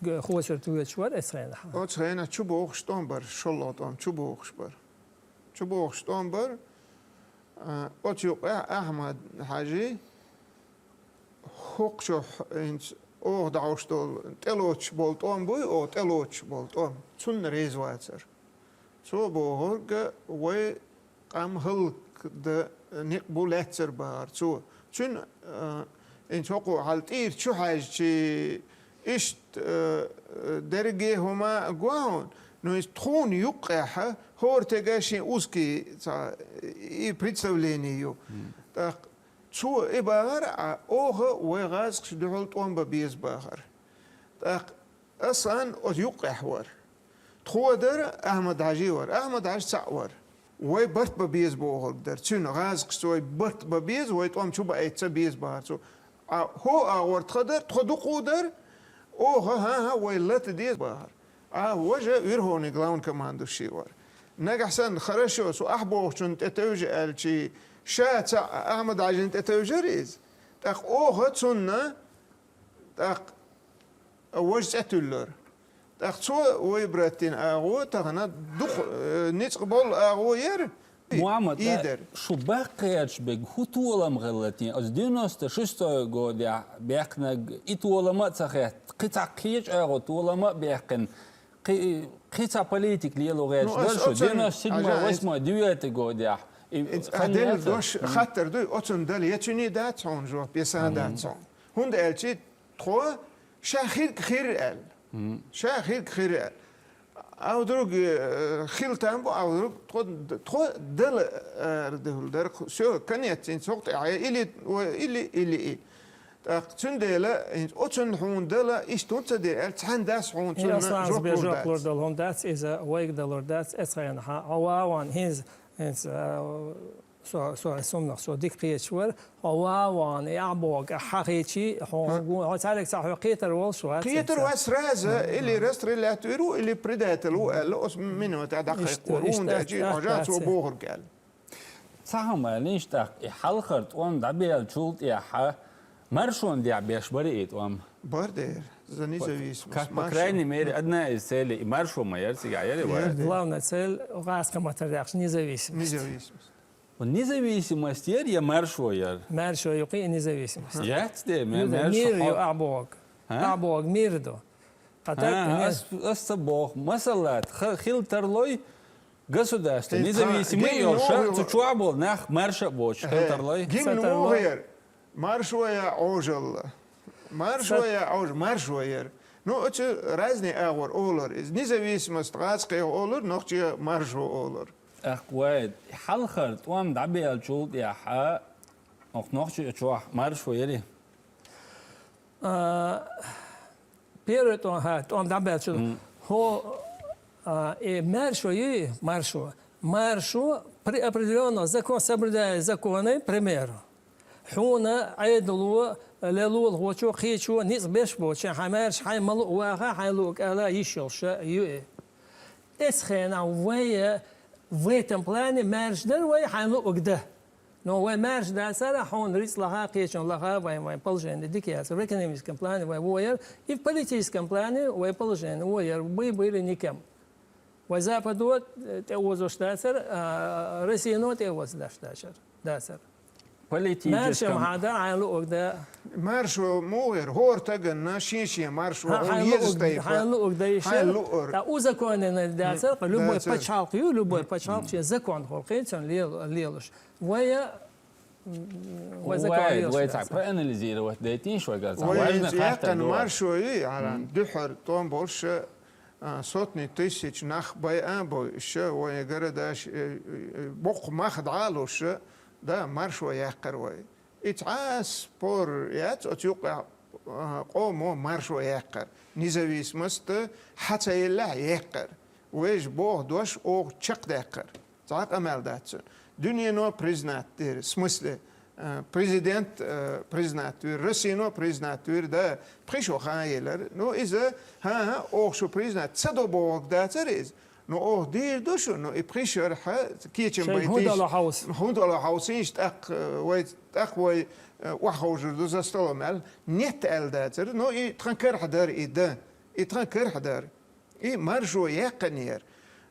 Г-, хосер те вочвар, эс хена, ха. Оц хена чубох штомбар, шолло там чубох шбар. Чубох штомбар, а, оцу юкъе Ахьмад Хьажи хӀокху чохь инц оха дӀовш долу тӀелоцуш болу тӀом буй, оха тӀелоцуш болу тӀом. Цунна реза вацара. Цо бохург вай къам хӀаллакдан некъ бу лаьццара бахара цо. Цуьнан, а, инц хӀокхо хьал тӀера чу хьаьжчи, иштта, а, дерриге хӀума гуо хьуна, ну, иза тхуна юккъехь хӀора теган шен узкий цхьа и представление ю. ТӀаккха Цо и бахара, а оха вай гӀазкхаш дуьхьал тӀом бан беза бахара. ТӀаккха Асан оцу юккъехь вара. Тхо дара, Ахьмад-Хьажи вара. Ахьмад-Хьажи цхьаъ вара. Вай барт бан беза бохург дара. Цуьнан гӀазкхашца вай барт бан беза, вай тӀом чу баийта ца беза бахара цо. А хӀо агӀор тхан дара, тхо дукха дара, оха, хӀан-хӀа, вай лата деза бахара. А важа верховный главнокомандующий вара. Нагахь санна, хорошо, со ахь бохучунна тӀе тевжа аьлчи, ша цхьаъ Ахьмад-Хьажина тӀе тевжара иза. ТӀаккха оха цунна, тӀаккха важа цӀе туьллара. ТӀаккха цо вай братин агӀо тахана дукха, э, ницкъ болу агӀо яра. Мухьаммад, Идер. Шу баккхерчу бега хӀун толам хилла те? Оцу девяносто шестой годехь баьккхинарг и толам а ца хетта, кхин цхьа кхечу агӀо толам а баьккхина, кхи-, кхин цхьа политика лело гӀерташ Ну, дара ас шу оцун девяносто седьмой, Ажа, восьмой, девятый годехь. И Эц хан а делла яц дош ас? Хаттар дуй, оцун дала я цуьнан дац хьуна жоп, я сан Мгм. дац хьуна. ХӀунда аьлча тхо ша хирг хир аьлла. Мгм. Ша хирг хир аьлла. А вдруг, э, хила там бу, а вдруг тхо, тхо дала, э, дуьхьал дара, всё, конец, инца хӀокху тӀехь, или, или, или и. ТӀаккха цундела, инца оцунна хьуна дала, иштта хӀунда ца дира аьлла, цхьаьна дас хьуна И цунна Асланас жоп бен лур жоп дац. Лур дала хӀума дац, иза вайга далур дац, эцхайна хьан, хьо ван, хӀинца, хӀинца, а, Со, со, со, сомнах, со дика кхеташ вара, хьо ван, ван, и ахь боху, ахь хьан хечи, хьо Ха. гу-, хьо цаьрга ца хьо кхетар волуш вац, Кхетар ца. Вац сразу, Ха. Или расстрелять вир ву, или предатель ву аьлла, оцу минута дӀакхайкхо, Ишта, ишта, хӀунда аьлча, ишта, хьо жа цо ишта. Бохург аьлла. Цхьа хӀума аьлла, иштта, и хьалхара тӀом дӀабеллачул тӀехьа, маршонан дехьа беш бара и тӀом? Бар дера, за независимость, Как, по маршо. Крайней мере, одна из целей, и маршо ма яра цигахь, яра вай? Яра. Главная цель, гӀазкхи маттара дехча, независимость. Независимость. Независимость яр я маршо яр? Маршо ю кхин независимость. Яц де, ме-, Ю да, маршо мир хьо- ю ахь боху. А? Ахь боху, мир ду. А так, А, не- ас, ас ца боху. Масала, ха-, хила тарлой государство. Э, Независимый ха-, йолуш, гимн цу вогӀу- чохь болу нах марша а боцуш, Э, хила тарлой. Гимн Ца тарло. вогӀу яр? Маршо я Ӏожалла. Маршо Ца- я Ӏож-, маршо яр. Ну, оцу разный агӀор олар. Иза независимость гӀазкхех олар, нохчех маршо олар. Ах, вай, хьалхара тӀом дӀабеллачул тӀехьа, ох, нохчи чохь маршо яри? А, первый тӀом, ха, тӀом дӀабеллачул. М. ХӀо, а, э, маршо ю, маршо. Маршо при определённом закон, соблюдая законы, к примеру. Хьуна Ӏедало, лелолахочо, кхечо, ницкъ беш боцу, хьайн маьрша, хьайн ма луъу ваха, хьайн луъу кӀала йиш йолуш ю и. Эцу хенахь вай в этом плане маьрша дара вай, хьайн луъург дан. Но вай маьрша дацара, хьуна рицкъ лаха, кхечун лаха, вайн, вайн положение дика яцара. В экономическом плане вай вон яра, и в политическом плане вай положение вон яра, мы были никем. Вай Западо, э, тӀеозош дацара, а, Россино тӀеозош дацара, дацара. Политическом. Маьрша ма хьан дан, хьайн луъург дан. Маршо муха яра, хӀора стаганна шен-шен маршо, Хьан, хьуна хьайн еза луъург, тайпа. Хьайн луъург дан йиш яра. Хьайн луъург. Ткъа узаконенный дацара, ткъа любой Дацара. пачхьалкх ю, любой пачхьалкх шен закон хӀора кхин цунна лел-, лелаш. Вай Вай закон Вай, вай цхьа проанализировать дайтинш вай гар цхьа. Вай важный хаттар яьккхина ду. Маршо ю, Ӏаран, дуьххьара тӀом болуш, а, сотни тысяч нах байа а бо, иша вай городаш, э, э, боккха мах дӀа а луш, да, маршо яьккхира вай. И цхьа а спор яц оцу юкъехь, а, къомо маршо яьккхира. Независимость хьа ца еллехь яьккхира. Вайша боху дош оха чекхдаьккхира. Цхьа а къамел дац цуьнан. Дуьнено признать дира, в смысле, э, президент, э, признать вира, Россино признать вира, да, пхи шо хан елара. Ну, иза, хӀан-хӀа, оха шу признать ца до бохург дацара иза. Ну, оха дийр ду шу, ну, и пхи шарахь кечам Шайн байтиш, хӀун дало хьовса? ХӀун дало хьовсийша, тӀаккха, э, вай, тӀаккха вай, э, охьаховшур ду за столом аьлла, нет аьлла дацара. Ну, и тхан карахь дара и дан. И тхан карахь дара. И маршо яьккхинера.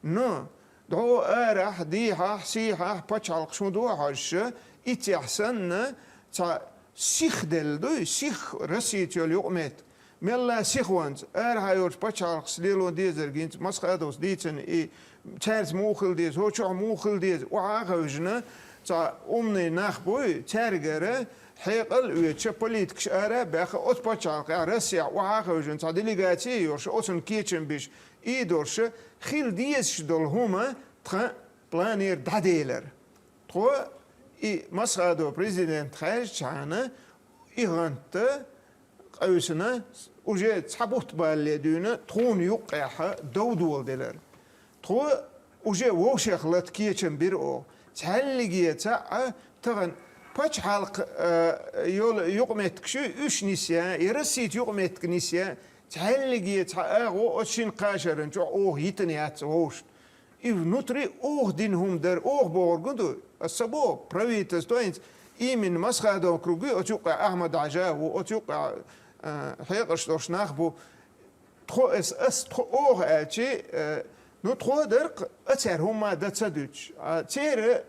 Но дӀо арахь, дехьахь, сехьахь, пачхьалкхаш хӀун ду хьожуш, и цехь санна, цхьа сих делла дуй, сих Россица йолу юкъаметтиг. Мелла сихонца, арахьа йолчу пачхьалкхашца лело дезарг хӀинца Масхадовс дийцина и цаьрца муха хила деза, хӀо чохь муха хила деза, охьа а хевшина, цхьа умный нах буй, цаьргара хьекъал а оьцуш, политикаш ара а баьхна, оцу пачхьалкхехь, Россехь охьа а хевшина, цхьа делегаци а йолуш, оцунна кечам беш, и долуш, хила дезаш долу хӀума тхан планера дӀаделира. Тхо и Масхадов президент хаьржичхьана, и гӀанта къуьйсина, уже цхьа бутт балале дуьйна тхуна юккъехь дов доладелира. Тхо уже вовшех лата кечам бира оха. Цхьаьллиге цхьаъ а тахана пачхьалкх, э, йолу юкъаметтигаш ю, уьш нисъян, я Россица юкъаметтиг нисъян, цхьаьллиге цхьа агӀо оцу шина кхаа шарна чохь оха йитина яц вовшашна. И внутри оха дина хӀума дара, оха бохург ду. Аса ца боху, правительство хӀинца именно Масхадовн круг ю, оцу юккъехь Ахьмад-Хьаьжа а ву, оцу юккъехь, э, хьекъалш долуш нах бу. Тхо ас, ас тхо оха аьлчи, э, ну, тхо дарх а цара хӀумма дан ца дуьтуш. А церан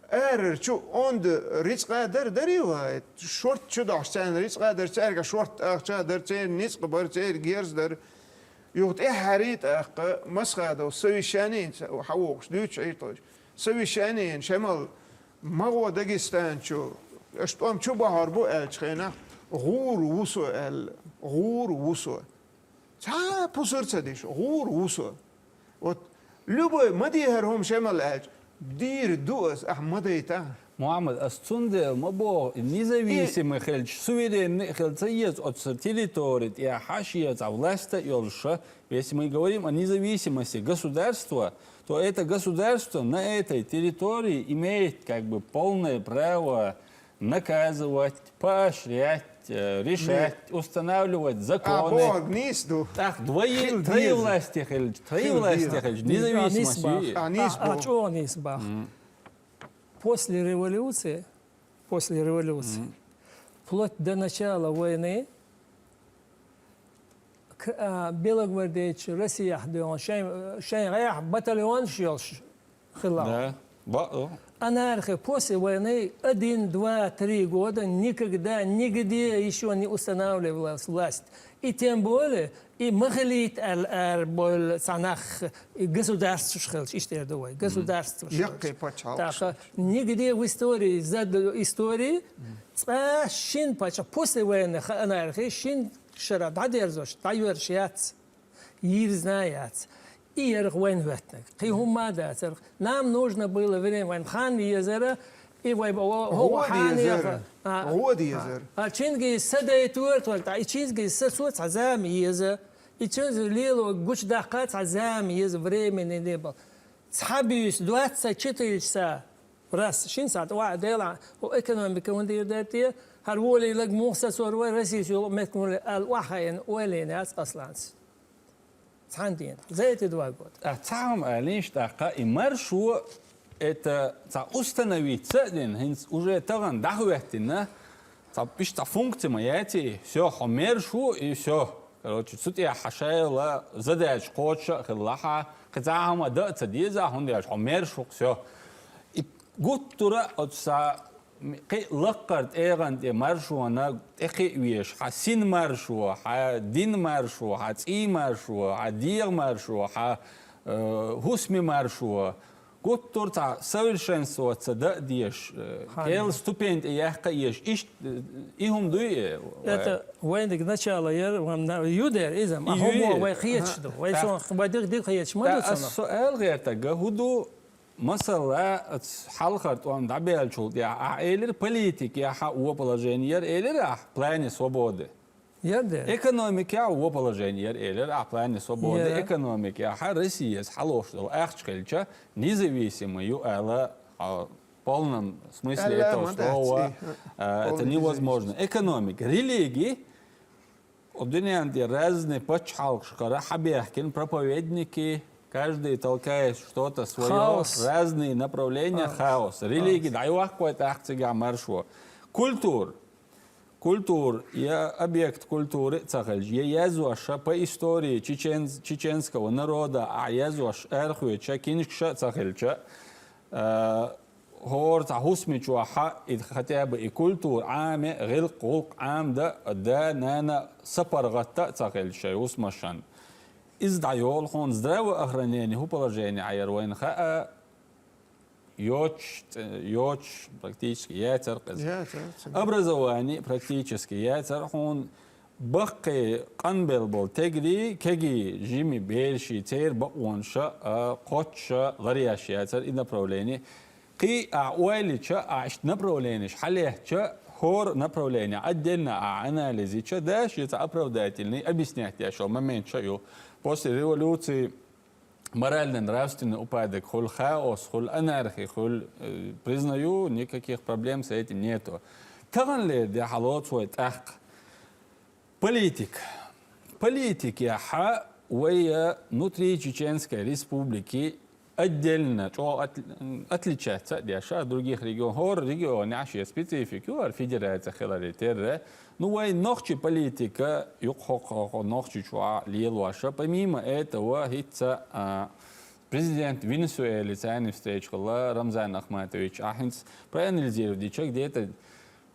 арарчу онда рицкъа дар дарий вай? Шорт чу дохьуш царна рицкъа дар, цаьрга шорт ахча дар, церан ницкъ бар, церан герз дар. Юха тӀаьххьарий тӀаккха Масхадов совещаница хьан вохуш дуьйцуш Ӏийртойш. Совещаниена шемал магӀо Дагестан чу, аша тӀом чу бахьор бу аьллачу хенахь, гӀур ву со аьлла, гӀур ву со. Цхьа а пусар ца деш, гӀур ву со. Вот любой ма дехар хӀума шемал аьлча, дийр ду ас, ахь ма дайта. Мухьаммад, ас цундела ма боху, и независимый хилча, суверенный а хила ца еза оцу территори тӀехь шен цхьа власть а йолуш, если мы говорим о независимости государства, то это государство на этой территории имеет как бы полное право наказывать, поощрять, э, решать, устанавливать законы. А бохург нийса ду. Так, двои-, троевластие хилча, троевластие хилча, независимость ю. А, нийса бу. А, чӀогӀа нийса бу. После революции, после революции, вплоть до начала войны, к-, а, белогвардейцаш Россехь доьгӀна, шайн, шайн гӀехь батальонаш йолуш хилла. Да. Ба-, о. Анархи после войны один, два, три года никогда, нигде ещё не устанавливалась власть. И тем более, и ма хилийта аьлла ара бевлла цхьа нах, и государстваш хилча, иштта эр ду вай, государстваш хилча. Яккхий пачхьалкхаш. Так, нигде в истории, за д-, истории, цкъа шина пачхьа-, после войны ха-, анархи шина шарахь дӀадерзош, дӀайоьрзуш яц. Йирзина яц. И ярх вайн хӀоьттинарг. Кхин хӀумма а дацарх. Нам нужно было время, вайн хан езара, и вай бо-, гӀо-, гӀо хан дезара. Еха. А, гӀо дезара. А, Чингиз са дайтора тхо, ткъа и Чингиз са цо цхьа зама еза. И Чингиз лело гучудаккха цхьа зама еза, времени не было. Цхьа буьйса, двадцать четыре часа. Раз, шин сахьт, ва, дела, хӀу экономика хӀун дийр дара те, хӀара волийлаг муха сацор вай, Россис йолу меттиг хӀун ле, аьлла, охьаена, ойла йина яц Асланца. Цхьана дийнахь. За эти два года. А цхьа хӀума аьллинаш тӀаккха, и маршо, это цхьа установиться а дина, хӀинца уже тахана дӀахӀоьттина, цхьа иштта цхьа функция ма яций, всё, хьо мер шу, и всё. Короче, цу тӀехь хьан шайла задача кхочуш а хилла хьан, кхин цхьа хӀума дан а ца деза, хӀунда аьлча хьо мер шу, всё. И гуттара а оцу са кхин а лаккхара тӀегӀан тӀе маршона тӀе кхиъ веш, хьан син маршо, хьан дин маршо, хьан цӀий маршо, хьан дегӀ маршо, хьан, э, хӀусми маршо, гуттар цхьа совершенствоваться дан а дезаш, э, Хьа- кхел ступень тӀе яккха а езаш, иштта, э, и хӀума дуй, э, Это вайнаг начало яр, вам на- ю дер, изам, а Ю хӀума е. вай хеташ ду. Вай Та- сон, вай дих, дих хеташ ма Та ду ас цунах. со аьлгӀертага, хӀу ду, масала, ац хьалхар тӀом дӀабаьллачул тӀехьа, ахь элира политика яха во положение яр, элира ахь, плане свободы. Яр дер. Экономика яха во положение яр, элира ахь, плане свободы. Яр. Экономика яха Россия хьалош долу ахча хилча, независимый ю ала, а, в полном смысле Аьлла этого ма дац, слова, и, а, это полный невозможно. Экономика, религии, у дуьнен тӀе разные пачхьалкхашкара хьабехкина проповедники, каждый толкает что-то своё, Хаос. Разные направления, хаос. Религии дӀайохкой тӀаккха цигахь маршо. Культура. Культура, я объект культуры а ца хилча, я язъеш по истории чечен-, чеченского народа, а язъеш арахоьцуш киншкаш а ца хилча, а, хӀора цхьа хӀусамчохь и хотя бы и культура Ӏаме, гӀиллакх-гӀуллакх Ӏамда, да, нана сапаргӀатта а ца хилча шайн хӀусамашна. Иза дӀайолу хьуна здравоохранение, хӀун положение Ӏа яр вайна хаа, йоцуш, йоцуш практически яцара кхеза. Яцара, цара. Образование практически яцара хьуна, баккхий къанбелла болу тегри, кегий жима бераши церан бакъонаша, а, кхоччуша ларъеш яцара и направление. Кхин а ойла йича, а иштта направленеш хьалаьцча, хӀора направление отдельно а анализ йича, да, шен цхьа оправдательный, объяснять деш йолу моменташ а ю. После революции морально-нравственный упадок хуьлу, хаос хуьлу, анархия хуьлу, э, признаю, никаких проблем с этим нету. Тахана лер де хьалоцу вай тӀаккха. Политика. Политика яха вай, э, внутри Чеченской Республики отдельно чӀогӀа от-, отличаться а деш а других регион. ХӀора регионехь шен специфика ю, хӀара федерация хиларе терра. Ну, вай нохчи политика юкъахо-, хо-, хо-, Нохчийчохь лелоша. Помимо этого, хӀинца, а, президент Венесуэли царна встреча хилла, Рамзан Ахматович. А хӀинца проанализировать дича, где-то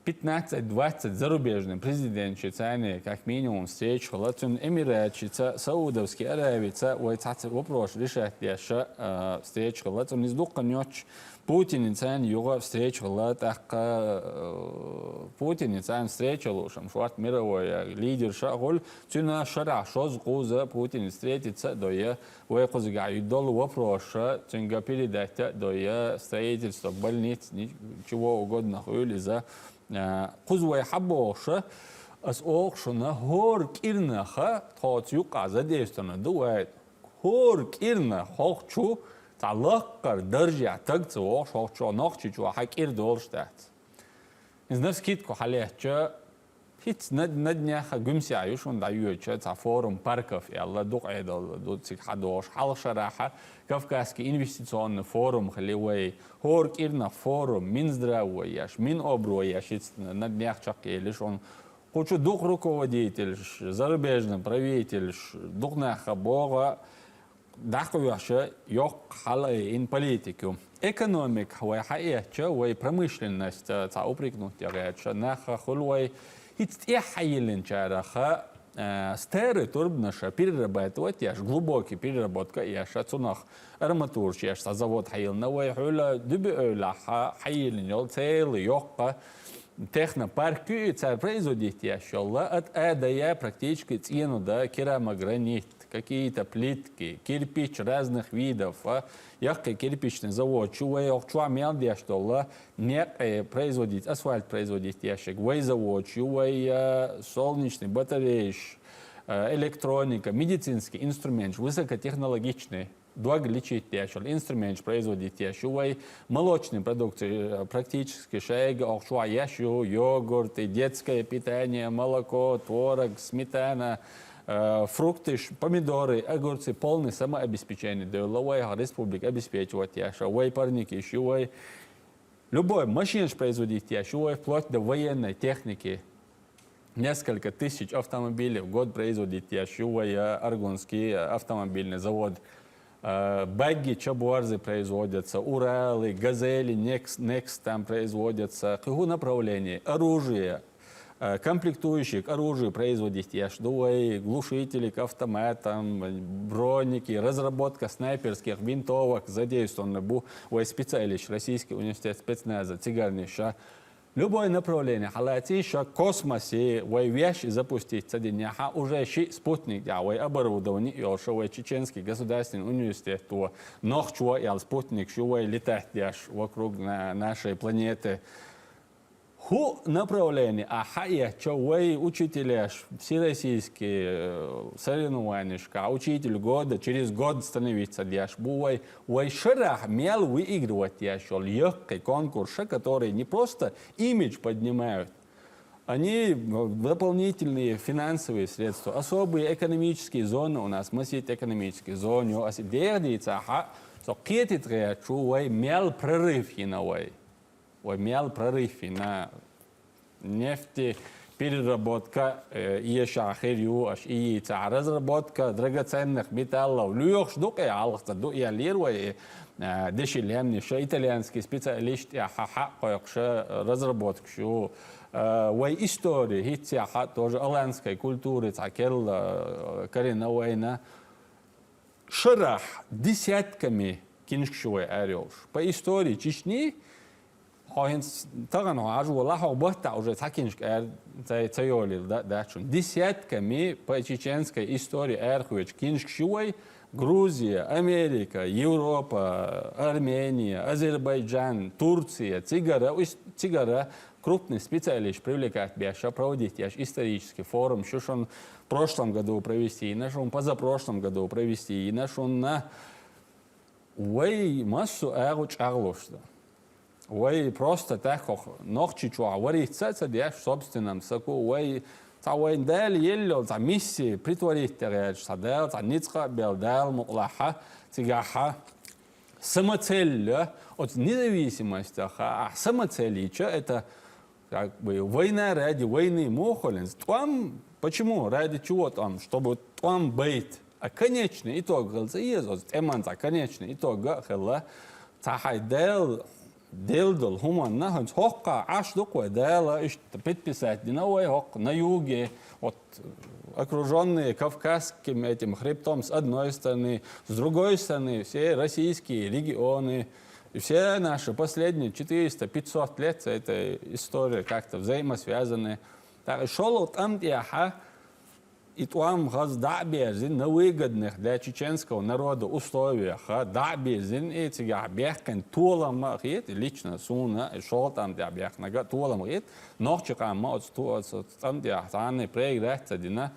пятнадцать-двадцать зарубежный президенташ царна как минимум встреча хилла. Цуьнан Эмираташца, Саудовский Аравица вай цхьацца вопрос решать деш а, а, встреча хилла. Цуьнан иза дуккха а йоцуш Путинца царна юха встреча хилла, тӀаккха, э, Путинца царна встреча луш, амма шорта мировой лидерша а хуьлу, цуьнан шарахь шозза-кхузза Путинца встретиться а дой, вай кхузахь долу вопросаш цуьнга передать а дой, строительство больниц, ни-, чего угодно хуьлу иза. Э, кхуза вай хьабохуш, ас олу шуна, хӀора кӀирнах, тхоца юккъехь задействован ду вай, хӀора кӀирнах хӀокху чу цхьа лаккхара даржехь таг ца вогӀуш, хӀокху чу Нохчийчохь кӀира долуш дац. Иза навскидку хьалаьцча, хӀинца на, на днях а Гуьмсехь ю шуна дӀайоьдучу цхьа форум парков аьлла, дукха Ӏедал ду цига хьадогӀуш. Хьалха шарахь Кавказский инвестиционный форум хили вай, хӀора кӀирнах форум, Минздрав вай еш, Минобр вай еш, хӀинца на днях чекхъели шуна. Кху чу дукха руководительш, зарубежный правительш, дукха нах а богӀу, дӀакхоьхьуш йоккха хьалаайина политика ю. Экономика вай хьаэцча, вай промышленность, э, цхьа упрекнуть де гӀерташ, нах а хуьлу вай, хӀинца тӀехь хьайиллинчарах, э, старый турбанаш перерабатывать еш, глубокий переработка еш, цунах арматураш еш, цхьа завод хьайиллина вай, хьуьла дуьби эвлахь хьайиллина йолу цела йоккха технопарк ю и, цара производить еш йолу, ат а дая практически цӀено дан керамогранит, какие-то плитки, кирпич разных видов, а, яккхий кирпичный заводаш ю вай, хӀокху чохь мел деш долу, некъ производить, асфальт производить деш, вай заводаш ю вай, а, солнечный батареяш, а, электроника, медицинский инструменташ, высокотехнологичный, дог лечить деш йолу инструменташ производить еш ю вай, молочный продукция, э, практически шайга хӀокху чохь еш ю, йогурты, детское питание, молоко, творог, сметана, э, фрукташ, помидоры, огурцы, полный самообеспечение девлла вай, республика обеспечивать еш, вай парникаш ю вай. Любой машинаш производить еш ю вай, вплоть до военной техники. Несколько тысяч автомобилей в год производить еш ю вай, э, Аргунский, э, автомобильный завод. Э, багги, чаборзы производятся, Уралы, Газели, Некс-, Некс там производятся. Кхин хӀун направление? Оружие. Э, комплектующие к оружию производить еш ду вай, глушители к автоматам, броники, разработка снайперских винтовок задействованы бу вай специалист, Российский университет спецназа цигарни ша. Любое направление, халати ша космосе, вай веш запустить ца диньяха, уже ши спутник, я вай оборудование, и ша вай Чеченский государственный университет, то нохчуа ял спутник, шу вай летать деш вокруг на-, нашей планеты. Ху направление, а хая, чё вай учителя, ш-, всероссийские, э, соревнования, ш-, ка учитель года, через год становиться деш бу вай, вай шарах мел выигрывать деш, ёл, ёхкий конкурс, ш-, который не просто имидж поднимают, они, э, дополнительные финансовые средства, особые экономические зоны у нас, мы сидим в экономической зоне, а си дердится, ха, со кети тре, чё вай мел прорыв и на вай. Вай мел прорыв и на нефти переработка, э, иеша херю, аш и ца разработка драгоценных металлов. Люёхш дук, э, алхта ду, я лир вай, э, деши лемни, ша итальянский специалист, я ха-, ха-, койкша разработка шу. Э, вай история, хитя ха-, тоже аланской культуры, ца кел, э, карина вайна. Шарах десятками киншк шу вай ар ёлш. По истории Чечни, хо хин с-, таган хо аж вала хо бахта уже ца киншк ар ца, ца ёлил да, да чун. Десятками по чеченской истории ар хуеч киншк шу вай Грузия, Америка, Европа, Армения, Азербайджан, Турция, цигара, ус-, цигара, крупный специалист привлекать беша, проводить яш исторический форум, шу шун в прошлом году провести, и нашун позапрошлом году провести, и нашун на вай массу агу чаглушда. Вай просто так хох нохчи чуа варить ца, ца деш собственном соку, вай ца вай дал елло, ца миссии притворить тегеш, ца дал, ца ницка бел дал муклаха, цигаха. Самоцель, от независимости, ха, а самоцель ича это как бы война ради войны мохолин. Тӏом, почему? Ради чего тӏом? Чтобы тӏом быть. А конечный итог гылца иез, оз тӏеман ца конечный итог га хылла. Ца хай дел, дел дол хуман на ханц хокка аш дуквай дела, ишта подписать дина вай хок на юге. Вот окружённые Кавказским этим хребтом с одной стороны, с другой стороны все российские регионы, и все наши последние четыреста-пятьсот лет с этой историей как-то взаимосвязаны. Так, шолу тӏам тӏяха, и тӏам хаз даберзин на выгодных для чеченского народа условиях, а, даберзин и цигах бехкен толама хит, лично суна, и шол тӏам тӏя бехнага толама хит, нохчи къамма оц ту-, оц тӏам тӏя таны проиграть ца дина,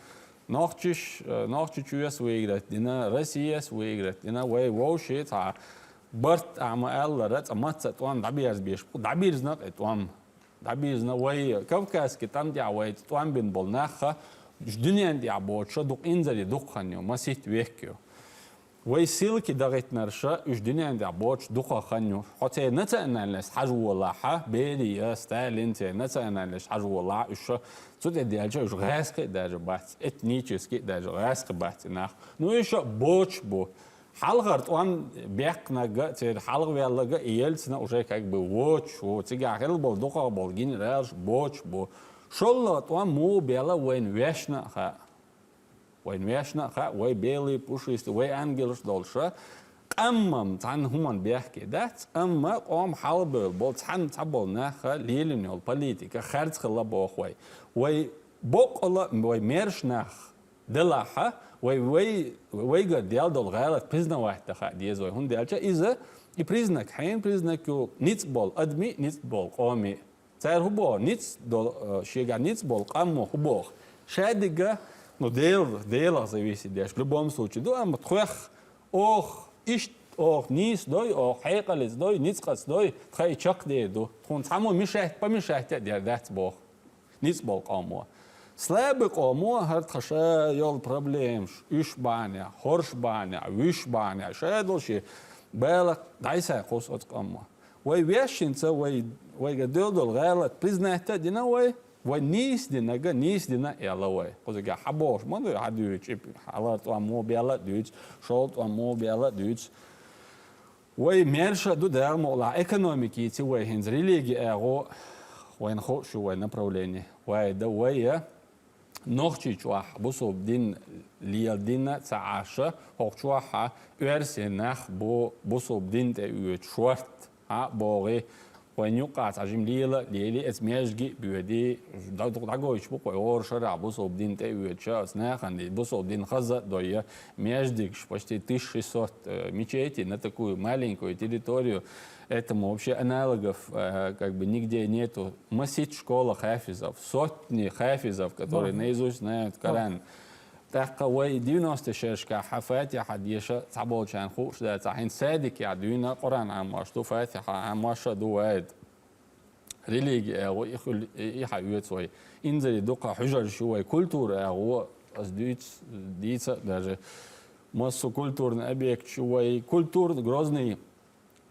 нохчиш, э, нохчи чуяс выиграть дина, Россияс выиграть дина, вай вовши ца барт ама аллара ца маца тӏам даберз беш, даберзнак и тӏам. Дабирзна вай Кавказский тӏам тӏя вай тӏам бин бол наха, уж дунен тӏя боча дук инзари дук ханю, масит векю. Вай ссылки дагитнарша, уж дунен тӏя боч дука ханю. Хоце национальность хажу валаха, Берия, Сталин, це национальность хажу вала, уж цуте дяльча, уж гайски даже бац, этнически даже гайски бац нах. Ну, ещё боч бу. Халгъар тӏам бекънага, цер халгъ вяллага, и Ельцина уже как бы воч, во, цига хел бол, дукъа бол, генералш боч бу. Шолла тӏам му бяла вайн вешна ха. Вайн вешна ха, вай белый, пушистый, вай ангелш долша. Къаммам цан хуман бяхке, да? Къамма къом халбел бол, цан ца бол наха, лилин йол политика, харц хла бох вай. Вай бокъла, вай мершнах. Делаха, вай, вай, вайга дел дол гайлат признавать даха дез вай. Хун делча иза и признак, хайн признак ю ниц бол адми, ниц бол къоми. Цар хубо, ниц дол, э, шега ниц бол къаммо хубо. Шадига, ну, дел, дела зависит деш. В любом случае, ду, ам тхуях, ох, ишт, ох, нис дой, ох, хайкалис дой, ницкас дой, тхай чак де ду. Хун цамо мешать, помешать дер дац бох. Ниц бол къомо. Слабый къомо, гьар тха ша йол проблемш, уьш баня, хорш баня, вуьш баня, ша долши бала дайсай хус оц къомо. Вай вешинца, вай, вайга дел дол гайлат признать дина вай, вай нис динага, нис дина яла вай. Кузига хабош, ман хадуч, ип, халар тӏам му бяла дуч, шол тӏам му бяла дуч. Вай мерша ду дал мола экономики, ци вай хинз религия агъо, вайн хо шу вай направление. Вай да вай, нохчий чохь бусулба дин лела дина ца Ӏаш, хӀокху чохь оьрсийн нах бу бусулба дин тӀе оьцу шорт, а, богӀий. Вайн юккъахь цхьа жима лела а лели, эца межги а боьди, дӀагойтуш бу кхой хӀора шарахь бусулба дин тӀе оьцуш, оцу нахана бусулба дин хаза а дой, междигаш, почти тысяча шестьсот, э, мечетей на такую маленькую территорию. Этому вообще аналогов, э, как бы нигде нету. Масит школа хафизов, сотни хафизов, которые наизусть знают Коран. ТӀаккха вай девяносто шершкахь Фатиха деша цхьаболчарна хууш дац, хӀинца садикехь дуьйна Къуръан Ӏамош ду, Фатиха Ӏамош а ду вай. Религи агӀо и хуьлу, и, и хьан оьцу вай. Инзаре дукха хьуьжарш ю вай, культура агӀо, ас дуьйцу, дийца а даже. Массо культурный объект ю вай, культурный, Грозный,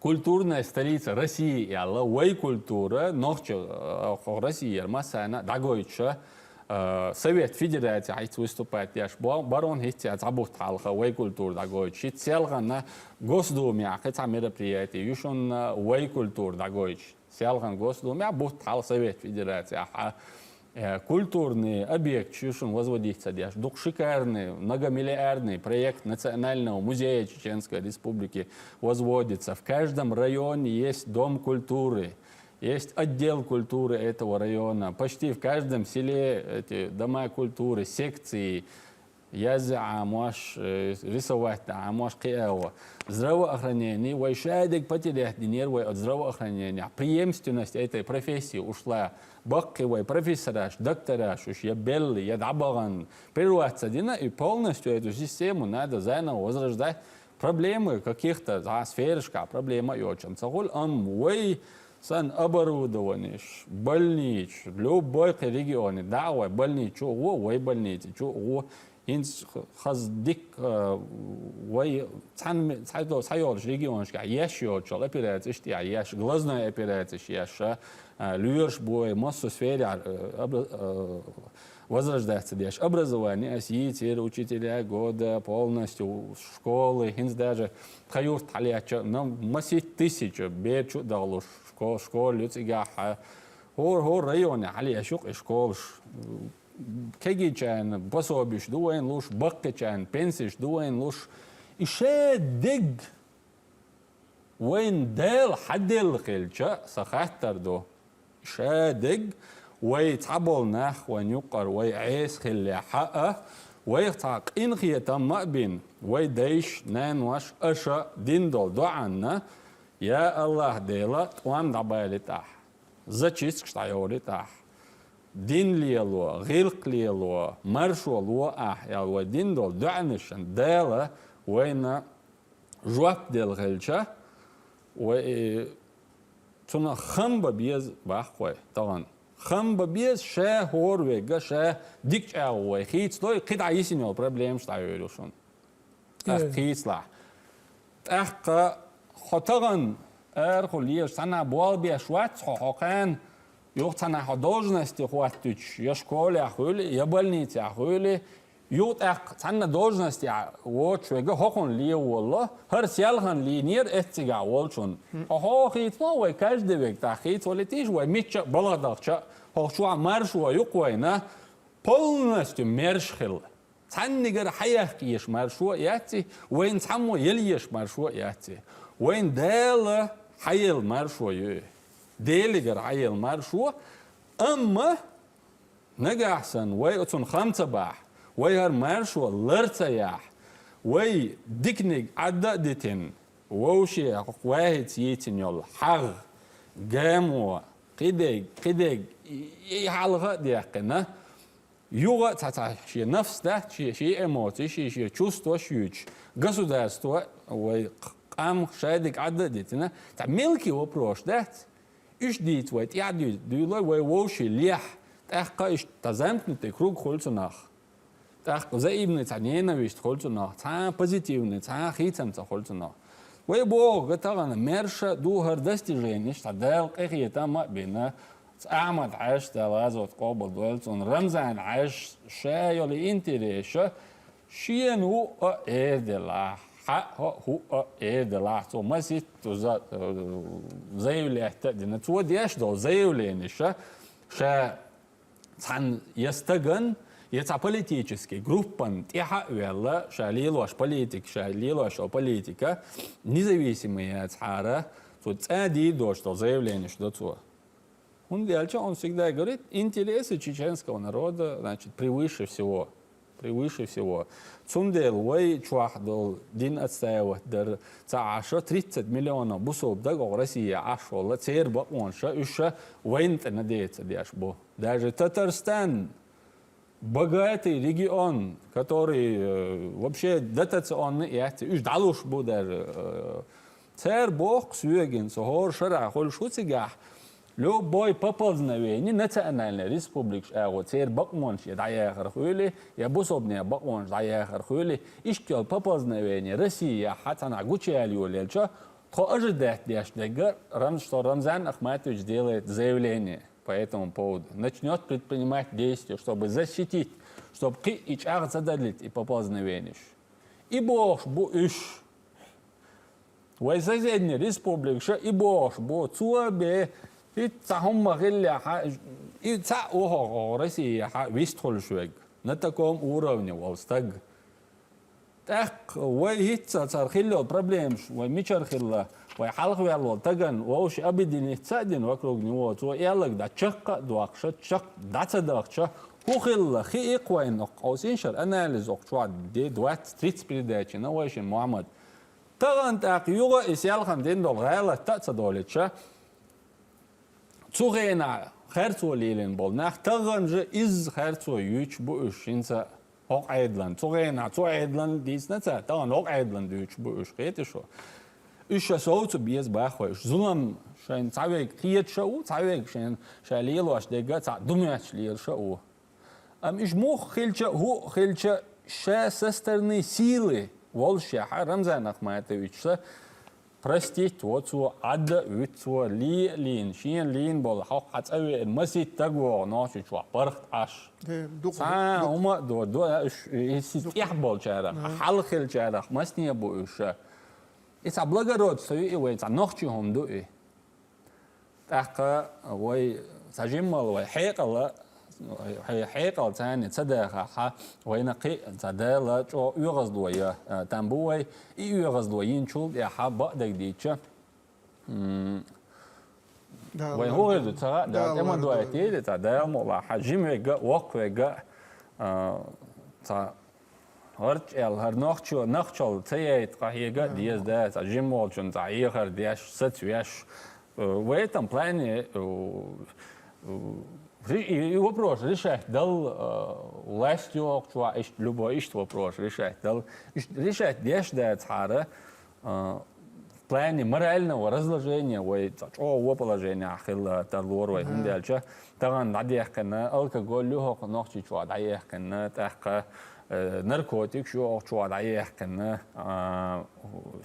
культурная столица России аьлла, вай культура, нохча, э, Россияра массарна дӀагойтуш, э, Совет Федерации хӀинца выступать деш, бо-, барон хӀинца цхьа бутт хьалха вай культура дӀагойтуш. ХӀинца селхана Госдумехь кхин цхьа мероприятие ю шуна вай культура дӀагойтуш. Селхана Госдумехь бутт хьалха Совет Федерацехь, э, культурный объект ю шуна возводить ца деш. Дукха шикарный, многомиллиардный проект Национального музея Чеченской Республики возводится. В каждом районе есть дом культуры, есть отдел культуры этого района. Почти в каждом селе эти дома культуры, секции, язъян Ӏамош, э, рисовать дан Ӏамош кхиаво. Здравоохранение, вай шадерг потерять динера вай от здравоохранения. Преемственность этой профессии ушла. Баккхий вай профессораш, доктораш уьш я белла, я дӀабахана, прирост ца дина, и полностью эту систему надо заново возрождать. Проблемы каких-то, а, сферашкахь проблема а йоцуш ца хуьлу, амма вай санна оборудованиш, больничаш, любой кхин регионе дӀа а вай больничу а гӀо, вай больницичу а гӀо. ХӀинца хаза дика, а, вай цхьана ме-, цхьа до-, цхьайолчу регионашкахь еш йоцучу операцеш тӀехь еш, глазной операцеш еш, а, лоьраш бой, массо сферехь, а, обра-, а, возрождаться деш. Образование ас йийцира, учителя года, полностью школы, хӀинца даже тхан юрт хьалеча, нам масит тысяча бер чу а дахлуш шко-, школа ю цигахь, а, хӀора-хӀора районе хьалеш ю-кх и школаш. Кегийчарна пособиш ду вайна луш, баккхийчарна пенсиш ду вайна луш. И шадерг вайна Дала хьаделла хилча, сан хаттар ду. Шадерг вай цхьаболу нах вайна юккъара вай Ӏеса хиллехь а, вайх цхьа къинхетам а бина, вай дайша, наноша, аша дина долу доӀанна, я АллахӀ Дела, тӀом дӀабалийта ахь, зачисткаш дӀайолийта ахь, дин лело, гӀиллакх лело, маршо ло ахь аьлла вай дина долу доӀанашна Дала вайна жоп делла хилча, вай цунах хам бан беза боху вай тахана. Хам бан беза, ша хӀора верг а, ша дика чӀагӀо вай хийцадой, кхидӀа йисина йолу проблемаш дӀайойла шуна. ТӀаккха Э. хийцалахь. ТӀаккха хьо тахана арахула езаш цхьанхьа болх беш вац хьо, хьо кхана юха цхьанхьа хьо должности хӀоттуьйтуш, я школехь хуьлий, я больницехь хуьлий, юха тӀаккха цхьанна должностехь воцуш верг а хӀокхунна ле волло, хӀара селхана лийнера эццигахь волчунна. Хьо хьо хийцало вай каждый верг, тӀаккха хийцавалийтийша вай мичча а балха дахча а, хӀокху чохь маршо ю-кх вайна, полностью мерш хилла. Цхьаннигара хьаяккха езаш маршо а яц и, вайна цхьаммо яла езаш маршо а яц и. Вайна Дала хьаелла маршо ю и. Делигара хьаелла маршо, амма нагахь санна вай оцунна хам ца бахь, вай хӀара маршо лар ца яхь, вай диканиг Ӏадда а дитина, вовше вахица йийцина йолу хьагӀ, гамо, кхидерг, кхидерг, и, и хьалха а даьккхина, юха а цхьа-цхьа шен нафс дац, шен, шен эмоций, шен, шен чувстваш юьйцуш, государство вай къам шадерг Ӏадда а дитина, цхьа мелкий вопрос дац. Уьш дийца вай тӀаьхьа дуй-, дуьйлой, вай вовший лехь, тӀаккха иштта замкнутый круг хуьлу цунах. ТӀаккха взаимный цхьа ненависть хуьлу цунах, цхьа а позитивный, цхьа а хийцам ца хуьлу цунах. Вай боху, га тахана мерша ду хӀара достижениш, цхьа Дала къинхетам а бина, Ахьмад-Хьаьжас, Дала гӀазот къобалдойла цунна, Рамзан-Хьаьжас ша йолу интересаш, шена хӀуъа а эр делахь, хьан а хӀуъа а эр делахь, цо масийтта за-, э, заявление а дина. Цо деш долу заявлениеша ша цхьан я стаган, я цхьа политический группан тӀехьа а ваьлла, ша лелош политика, ша лелош йола политика, независимый яцахьара, цо цӀа дийр дош дола заявлениеш до цо. ХӀунда аьлча, он всегда говорит, интересы чеченского народа, значит, превыше всего. Превыше всего. Цундела вай чохь долу дин отстаивать дар ца Ӏаш, тридцать миллионов бусалба дага оха Россия Ӏаш волла, церан бакъонаш, уьш вайна тӀе надеяться деш бу. Даже Татарстан, богатый регион, который, э, вообще дотационный яц, уьш дӀалуш бу даже, э, цара боху соьган, со хӀора шарахь хуьлуш ву цигахь, любой поползновение национальной республикаш агӀо церан бакъонаш я дӀаяхар хуьлий, я бусалбанийн бакъонаш дӀаяхар хуьлий, иштта йолу поползновение Россияхь цхьанхьа гучуяьлла йолаелча, тхо ожидать деш дерг, Рам-, что Рамзан Ахматович делает заявление по этому поводу, начнёт предпринимать действия, чтобы защитить, чтобы кхин и чӀагӀ ца далийта и поползновениеш. И бохуш бу уьш. Вай соседний республикаша и бохуш бу, цо бен, хӀинца цхьа хӀумма хиллехьа, и цхьаъ ву хӀокху Россияхьа вистхуьлуш верг, на таком уровне волу стаг. ТӀаккха вай хӀинца цара хилла йолу проблемаш, вай мичара хилла, вай хьалхаваьлла волу стагана вовшийн объединиться а дина вокруг него, цо аьлларг дӀа чаккха а доккхуша, чаккха дӀа ца дахча, хӀун хилла, хи иккха вайна, оцу иншар анализ оха чохь де двадцать-тридцать передачина вай шина Мухьаммад. Тахана тӀаккха юха и селхана дина долу гӀалатта а ца долуьйтуша, цу хенахь харцо лелийна болу нах тахана же изза харцо юьйцуш бу уьш хӀинца хӀокху Ӏедална. Цу хенахь цу Ӏедална дийцина цара, тахана хӀокху Ӏедална дуьйцуш бу уьш, кхетий шу? Уьш ша совца беза боху вай, уьш зулам шайна цхьаверг кхеташ а ву, цхьаверг шайна ша лелош дерг а цхьаъ ду моьттуш лелаш а ву. Амма уьш муха хилча а, хӀуъа хилча а, ша со стороны силы волушехьа, Рамзан Ахматовича простить во цо, Ӏадда а вуьту цо, ле а лийна, шена лийна болу хӀокху хьан цӀа веана масийтта стаг вогӀу Нохчийчохь паргӀат Ӏаш. Де, дукха, цхьа а дукха. ХӀума а до, до, уьш, иза дукха. ТӀехь болчарах, ага, хьалха хиллачарах масане бу уьш. И цхьа благородство ю и вай, цхьа нохчийн хӀума ду и. ТӀаккха вай цхьа жиммал вай хьекъала, хье-, хьекъал царна ца дахахьа, вайна кхин а цхьа Дала чӀогӀа оьгӀазло я, а, там бу вай, и оьгӀазло йинчул тӀаьхьа бакъдерг дийча, м, Дала вай хӀун хир ду, ца хаьа, Дала тӀе ма дойтийла, цхьа Дала мукъ лахь, хьан жима верг а, воккха верг а, а, цхьа гӀарч аьлла, хӀара нохчо, нохчалла ца яйта къахьега а деза, да, цхьа жима волчун цхьа хьехар деш, саца веш. Э, в этом плане, э, э, ри-, и, и вопрос решать дал, э, власть йохучу, иштта, любой иштта вопрос решать дал. Иштта решать деш дацахьара, э, в плане морального разложения вай цхьа чӀогӀа вон положениехь хилла тарлора вай, хӀунда аьлча тахана дӀадаьккхина, алкоголь ю хӀокху Нохчийчохь дӀаяьккхина, тӀаккха, э, наркотикаш ю хӀокху чохь дӀаяьккхина, а,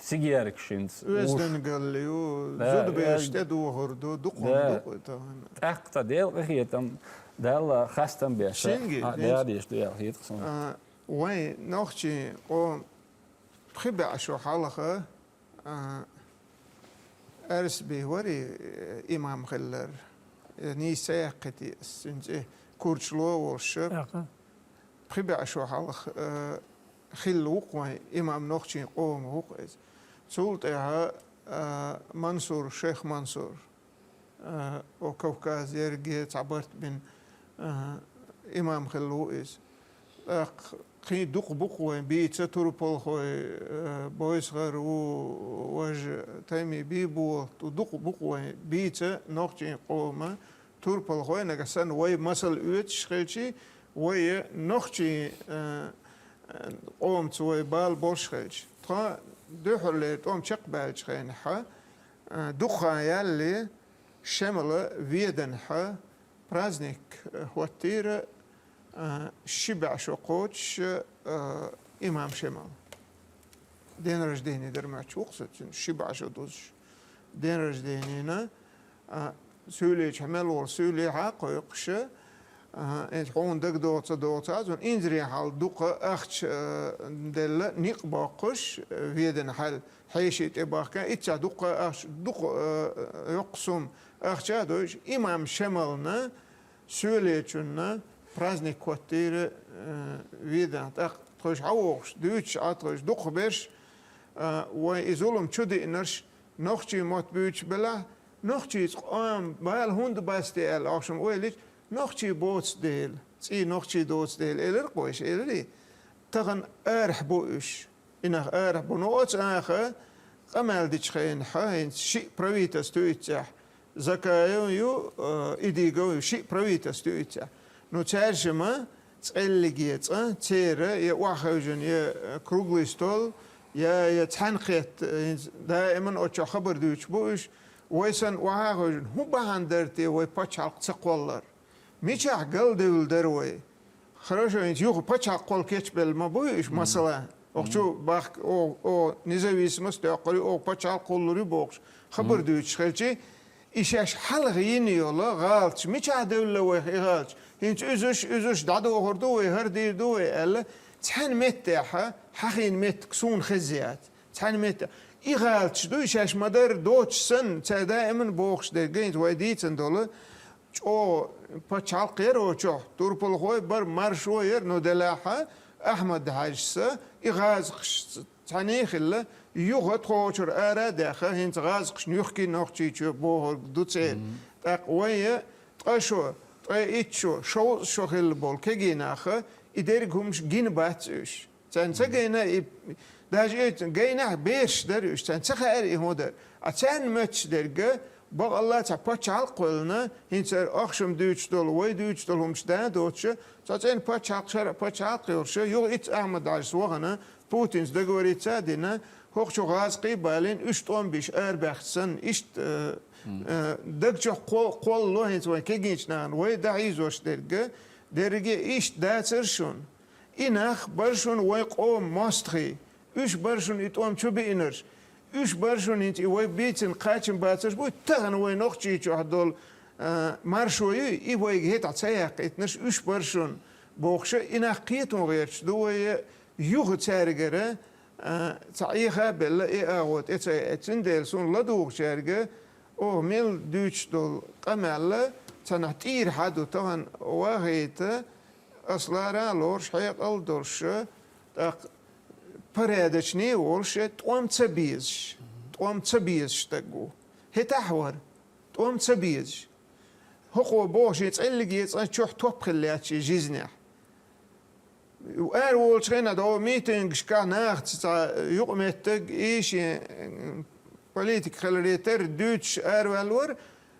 сигаьркаш хӀинца уьш. Оьздангалла ю, да, зудабераш оьз-, тӀедухур ду, дукха, да, дукха тахана. ТӀаккха цхьа Делан къинхетам, Далла хастам беш. Шинги, а, деш. Дала деш ду аьлла хета суна. А, вайн нохчийн къоман пхи бӀе шо хьалха, а, Арсби вари, э, имам хиллар. Э, нийса ца яьккхи те ас цуьнан цӀе, Курчало а волуш. Яха. Пхи бӀе шо хьалха, э, хилла ву-кх вайн имам, нохчийн къоман ву-кх иза. Цул тӀаьхьа, э, Мансур, шайх Мансур, э, о Кавказ ерриге цхьа барт бина, э, имам хилла ву иза. ТӀаккха кхин дукха бу-кх вайн бийца, турпалхой, э, Бойсхар ву, важа Тайми Бийболат ву, дукха бу-кх вайн бийца нохчийн къоман турпалхой, нагахь санна вай масал оьцуш хилчий, вай нохчийн, э, э, къомаца вай бала болуш хилча. Тхо дуьххьарлера тӀом чекхбаьллачу хенахьа, э, дукха хан ялале, Шемала, Веданахьа, праздник, э, хӀоттийра, э, ши бӀе шо кхочуш, э, имам Шемал. День рождения дара моьттуш ву-кх со цуьнан, ши бӀе шо дузуш. День рожденина, э, суьйлечохь мел волу суьйле хьа а кхойкхуш, э, иза хьуна дагадогӀу ца догӀу ца а, цунна инзаре хьал дукха ахча, э, делла, никъ боккхуш, э, Веданахьал хьеший тӀе бахка, иццехь дукха ахча, дукха, э, йоккха сум ахча а дойуш, имам Шемална Соьлечунна праздник хоттийра, э, Веданах. ТӀаккха тхойш хьавогӀуш, дуьйцуш Ӏа тхойш дукхахберш, э, вай и зулам чу диънарш, нохчий мотт буьйцуш белахь, нохчийца къам бала хӀунда басте аьлла, ахшам ойла йича, нохчий боцу дела, цӀий нохчий доцу дела, элира-кх вайша, элирий? Тахана арахь бу уьш. И нах арахь бу. Ну, оцу аха къамел дича хенахь, хӀинца шиъ правительство ю иццехь. Закаев ю, э, Идигов ю, шиъ правительство ю иццехь. Ну, цаьршима цӀеллиге цӀа, церан я охьахевшина, я, э, круглый стол, я, я цхьаьнакхетта, э, хӀинца даиман оцу чохь хабар дуьйцуш бу уьш. Вай санна охьахевшина, хӀун бахьана дара те вай пачхьалкх ца кхоллар? Мичахь галдевлла дара вай? Хорошо, хӀинца юха пачхьалкх кхолла кечбелла ма буй уьш, масала. Охчу бахка, о, о, независимость тоьккхур ю, о, пачхьалкх кхоллур ю бохуш, хабар дуьйцуш хилчи, и шаьш хьалха йина йолу гӀалаташ мичахь девлла вайх и гӀалаташ? ХӀинца уьзуш, уьзуш дӀадохур ду вай, хӀара дийр ду вай аьлла, цхьаьна меттехь, хьахийна меттиг суна хеза яц. Цхьаьна метта. И гӀалаташ ду, и шаьш ма-дарра доцуш санна, цара даиман бохуш дерг, хӀинца вай дийцина долу, чӀогӀа пачхьалкх яра оцу чохь, турпалхой бара, маршо яра, но делахь а, Ахьмад-Хьаьжас и гӀазкхаш цхьаьний хилла, юха тхочура ара а даьхна, хӀинца гӀазкхашна юхкий Нохчийчоь бохург ду церан. ТӀаккха вайн ткъа шо, ткъе итт шо, шовзткъа шо хилла болу кегий нах, и дерриг хӀуманаш гина бац уьш. Царна ца гайна и, даже и гайнахь бераш дара уьш, царна ца хаьара и хӀун дара. А царна моьттуш дерг, бакъалла цхьа пачхьалкх кхоьллина, хӀинца ахшам дуьйцуш долу, вай дуьйцуш долу хӀуманаш да а доцуш, цхьа цӀена пачхьалкх, шарӀа пачхьалкх йолуш, юха итт Ахьмад-Хьаьжас вахана, Путинца договориться а дина, хӀокху чу гӀазкхий а балийна, уьш тӀом биш арабаьхча санна, иштта, э, э, даг чохь кхо-, кхоллало хӀинца вайн кегийчу нахана, вай дӀахьийзош дерг, дерриге иштта дацара шуна. И нах бара шуна вайн къоман мостагӀий, уьш бара шуна и тӀом чу биънарш, уьш бара шуна хӀинца и вай бийцина кхачам бацарш буй, тахана вай Нохчийчохь долу, а, маршо юй, и вайга хӀетахь ца яккхийтинарш уьш бара шуна бохуша, и нах кхетон гӀерташ ду вай, юха цаьргара, а, цхьа Ӏеха а белла, и агӀо тӀе ца яьлла. Цундела суна ладугӀучаьрга, оха мел дуьйцуш долу къамел цхьанхьа тӀийра хьан ду, тахана вахийта, ас лара а лоруш, хьекъал а долуш, тӀаккха порядочный а волуш, тӀом ца безаш, тӀом ца безаш стаг ву. ХӀетахь вара, тӀом ца безаш. ХӀокхо боху шен цӀеллиге цӀа чохь топ хилла яц шен жизнехь. Ара волчу хенахь догӀу митингашкахь нахаца цхьа юкъаметтиг и шен политика хиларе терра дуьйцуш араваьлла вара,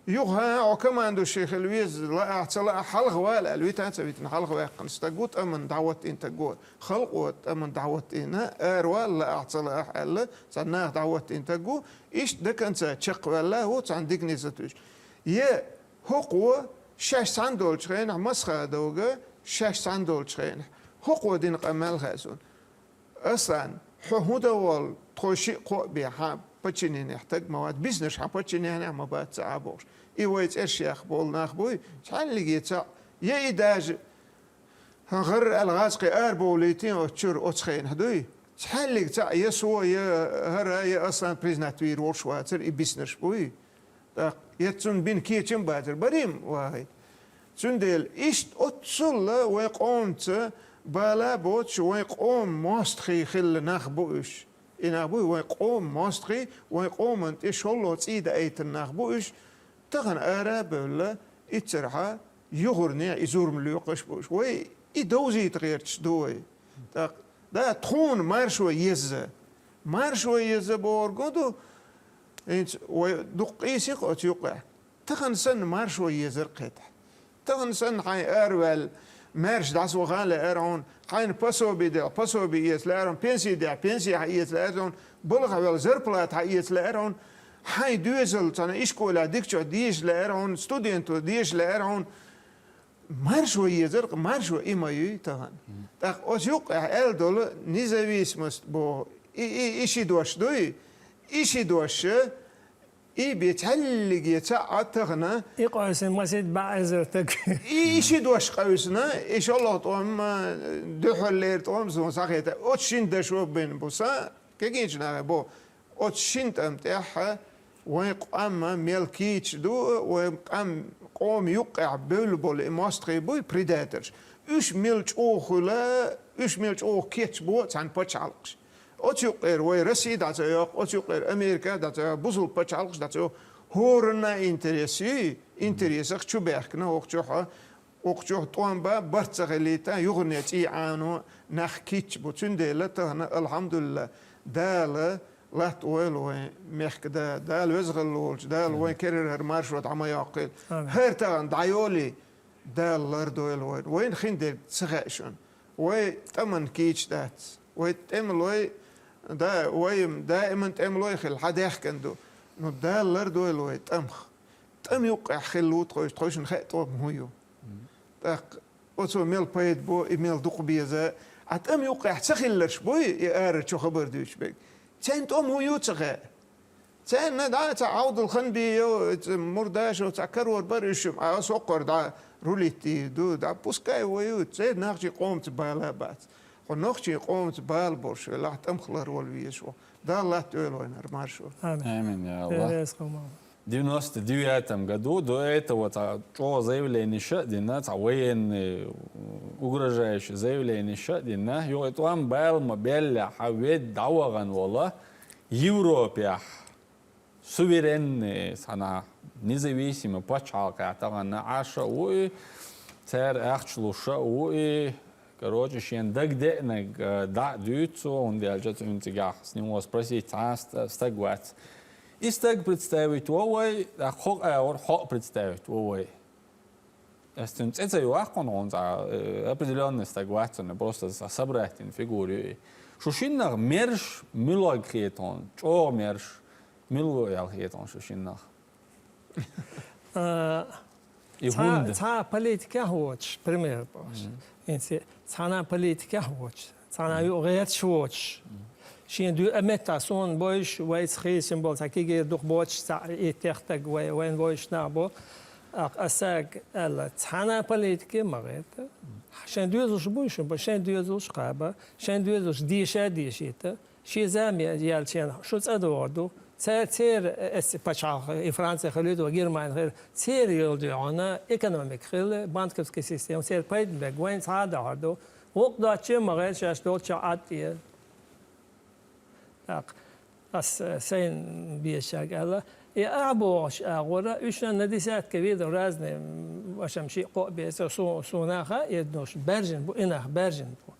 юха хьан а хьо командующий хила веза, лаахь ца лаахь, хьалха вала аьлла, вита а ца витина, хьалха ваьккхина стаг ву, тӀаман дӀахӀоттийна стаг ву, халкъо тӀаман дӀахӀоттийна, аравала, лаахь ца лаахь аьлла, цхьа наха дӀахӀоттийна стаг ву, иштта даканца чекхваьлла ву, цхьана дикане ца туьйсуш. Я хӀокхо шаьш цхьаьна долчу хенахь, Масхадовга шаьш цхьаьна долчу хенахь, хӀокхо дина къамел хаьа суна. Аслан, хьо хӀун дан волу, тхо шиъ-кхоъ бен хьан подчиненехь таг ма вац, биснарш хьан подчиненехь ма бац ца Ӏа бохуш. И вай цӀерш яха болу нах буй, цхьаьллиге цхьаъ, я и даже хӀан гӀарра аьлла гӀазкхий арабовлийтина оцу чуьра оцу хенахь дуй? Цхьаьллиг цхьаъ я со, я хӀара, я Аслан признать вийр волуш вацара и биснарш буй? ТӀаккха я цунна бина кечам а бацара, барим а вахийта. Цундела иштта оццулла вайн къомца бала а боцуш, вайн къоман мостагӀий хилла нах бу уьш. И нах буй вайн къоман мостагӀий, вайн къоман тӀе шолгӀа цӀий даийтина нах бу уьш. Тахана ара а бевлла, иццархьа юхарне и зурма лоькхуш бу уьш. Вай и довзийта гӀерташ ду вай. ТӀаккха, да, тхуна маршо езза. Маршо езза бохург хӀун ду? ХӀинца вай дукха къийсира оцу юккъехь. Тахана санна маршо езар кхетахь. Тахана санна хьайн араваьлла, маьрша дӀасаваха а лаьара хьуна, хьайна пособи делахь, пособи эца лаьара хьуна, пенси делахь, пенси хьан эца лаьара хьуна, балхахь велахь, зарплата хьан эца лаьара хьуна, хьайн доьзал цхьана ишколехь дикачохь дезаш лаьара хьуна, студенто дезаш лаьара хьуна. Маршо езар, маршо и ма юй тахана. ТӀаккха оцу юккъехь аьлла долу независимость боху. И, и, и ши дош дуй? И ши дош, и бен цхьаьллиге цхьаъ а тахана. И къовсина масийтта бӀе эзар таг. И, и ши дош къовсина, и шолгӀа тӀом, дуьххьарлера тӀом суна схьахета. Оцу шина дашо бина бу сан, кегийчу нахе боху. Оцу шина тӀам тӀехь вайн къам мел кийча ду, вайн къам къоман юккъехь бевлла болу и мостагӀий буй, предаторш. Уьш мел чӀогӀа хуьла, уьш мел чӀогӀа кечбо цхьана пачхьалкхаш. Оцу юккъера вай Россия дӀа ца йоккху, оцу юккъера Америка дӀа ца йоккху, бусулба пачхьалкхаш дӀа ца йоккху. ХӀоранна а интерес ю, интересах чу баьхкина хӀокху чохь, хӀокху чохь тӀом бан барт ца хилийта, юхане цӀий Ӏано нах кийча бу. Цундела тахана, алхьамдулилла, Дала латта войла вайн мехкан да, Дала веза хилла волчу, Дала вайн керара хӀара маршо дӀа ма йоккхийла. Амин. ХӀара тахана дӀайолий, Дала лардойла вайн. Вайна хин дерг ца хаьа шуна. Вай тӀаман кийча дац. Вай тӀемалой, да, вай даиман тӀемалой хила хьан дехкан ду. Ну, Дала лардойла вай тӀамах. ТӀам юккъехь хилла ву тхойш, тхойшна хаьа тӀом хӀун ю. ТӀаккха оцо мел пайда бо, и мел дукха беза. А тӀам юккъехь ца хилларш буй, и ара чу хабар дуьйцуш берг. Царна тӀом хӀун ю ца хаьа. Царна дӀа ца Ӏовдал хан бийо, ца мурдашо, ца карор бар уьш, а соккхор дӀа рулитти ду, дӀа пускай вай ю, церан нахчийн къомца бала бац. Хьо нохчийн къомца бала болуш велахь, тӀамах лар вала везаш ву. Дала латта ойла вайнара маршо. Амин. Амин, я Аллах. Девяносто девятом году, до этого цхьа чӀогӀа заявлениеша а дина, цхьа военный, угрожающий заявлениеша а дина, юкъа тӀом бала ма баьллехь, хьан ведда дӀавахана волу Европехь суверенный, цхьана независимый пачхьалкхехь тахана Ӏаш а ву и, цара ахча луш а ву и, Короче, шен дагадеанарг, э, дӀа а дуьйцу цо, хӀунда аьлча цуьнан цигахь с него спросить цхьа а ст-, стаг вац. И стаг представить во вай, тӀаккха хӀокху агӀор хьо а представить во вай. Ас цуьнан цӀе ца йохьу хьуна, хьуна цхьа, э, определённый стаг вац хьуна, просто цхьа собрать йина фигура ю и. Шу шиннах мерш муьлхарг хета хьуна, чӀогӀа мерш мила ву аьлла хета хьуна шу шиннах? А, И цхьа, хӀунда? Цхьа политикехь воцуш, пример бохуш. Мгм. Инси-, цхьана политикехь воцуш, цхьана Мгм. юкъа гӀерташ воцуш. Мгм. Шен дуьйцу а меттахь суна бойуш, вайца хийсина болу цхьа кегийра дукха боцуш, цхьа и техтаг вай, вайн войуш нах бу. Ах, аса аьлла, цхьана политике ма гӀерта. Шайн доьзалш буй шун, бо шайн доьзалш кхаба, шайн доьзалш деша а дешийта. Шен зама яьлча, шу цӀа догӀур ду. Цер-, церан, э, эс пачхьалкх, и Франция хилийта, Германия хилийта, церан йолу дуьхьал экономика хила, банковская система, церан пайда бег, вайн цхьа а дахьар ду. Воккха доцче а ма гӀерта шаьш долччохь Ӏад тӀе. ТӀаккха ас, э, сайн бешачаьрга аьлла, и ахьа бохуш агӀора, уьш на десятка видов разные, м, вашам шиъ кхоъ беза, су-, суна хаьа, и нуш баьржина бу, и нах баьржина бу.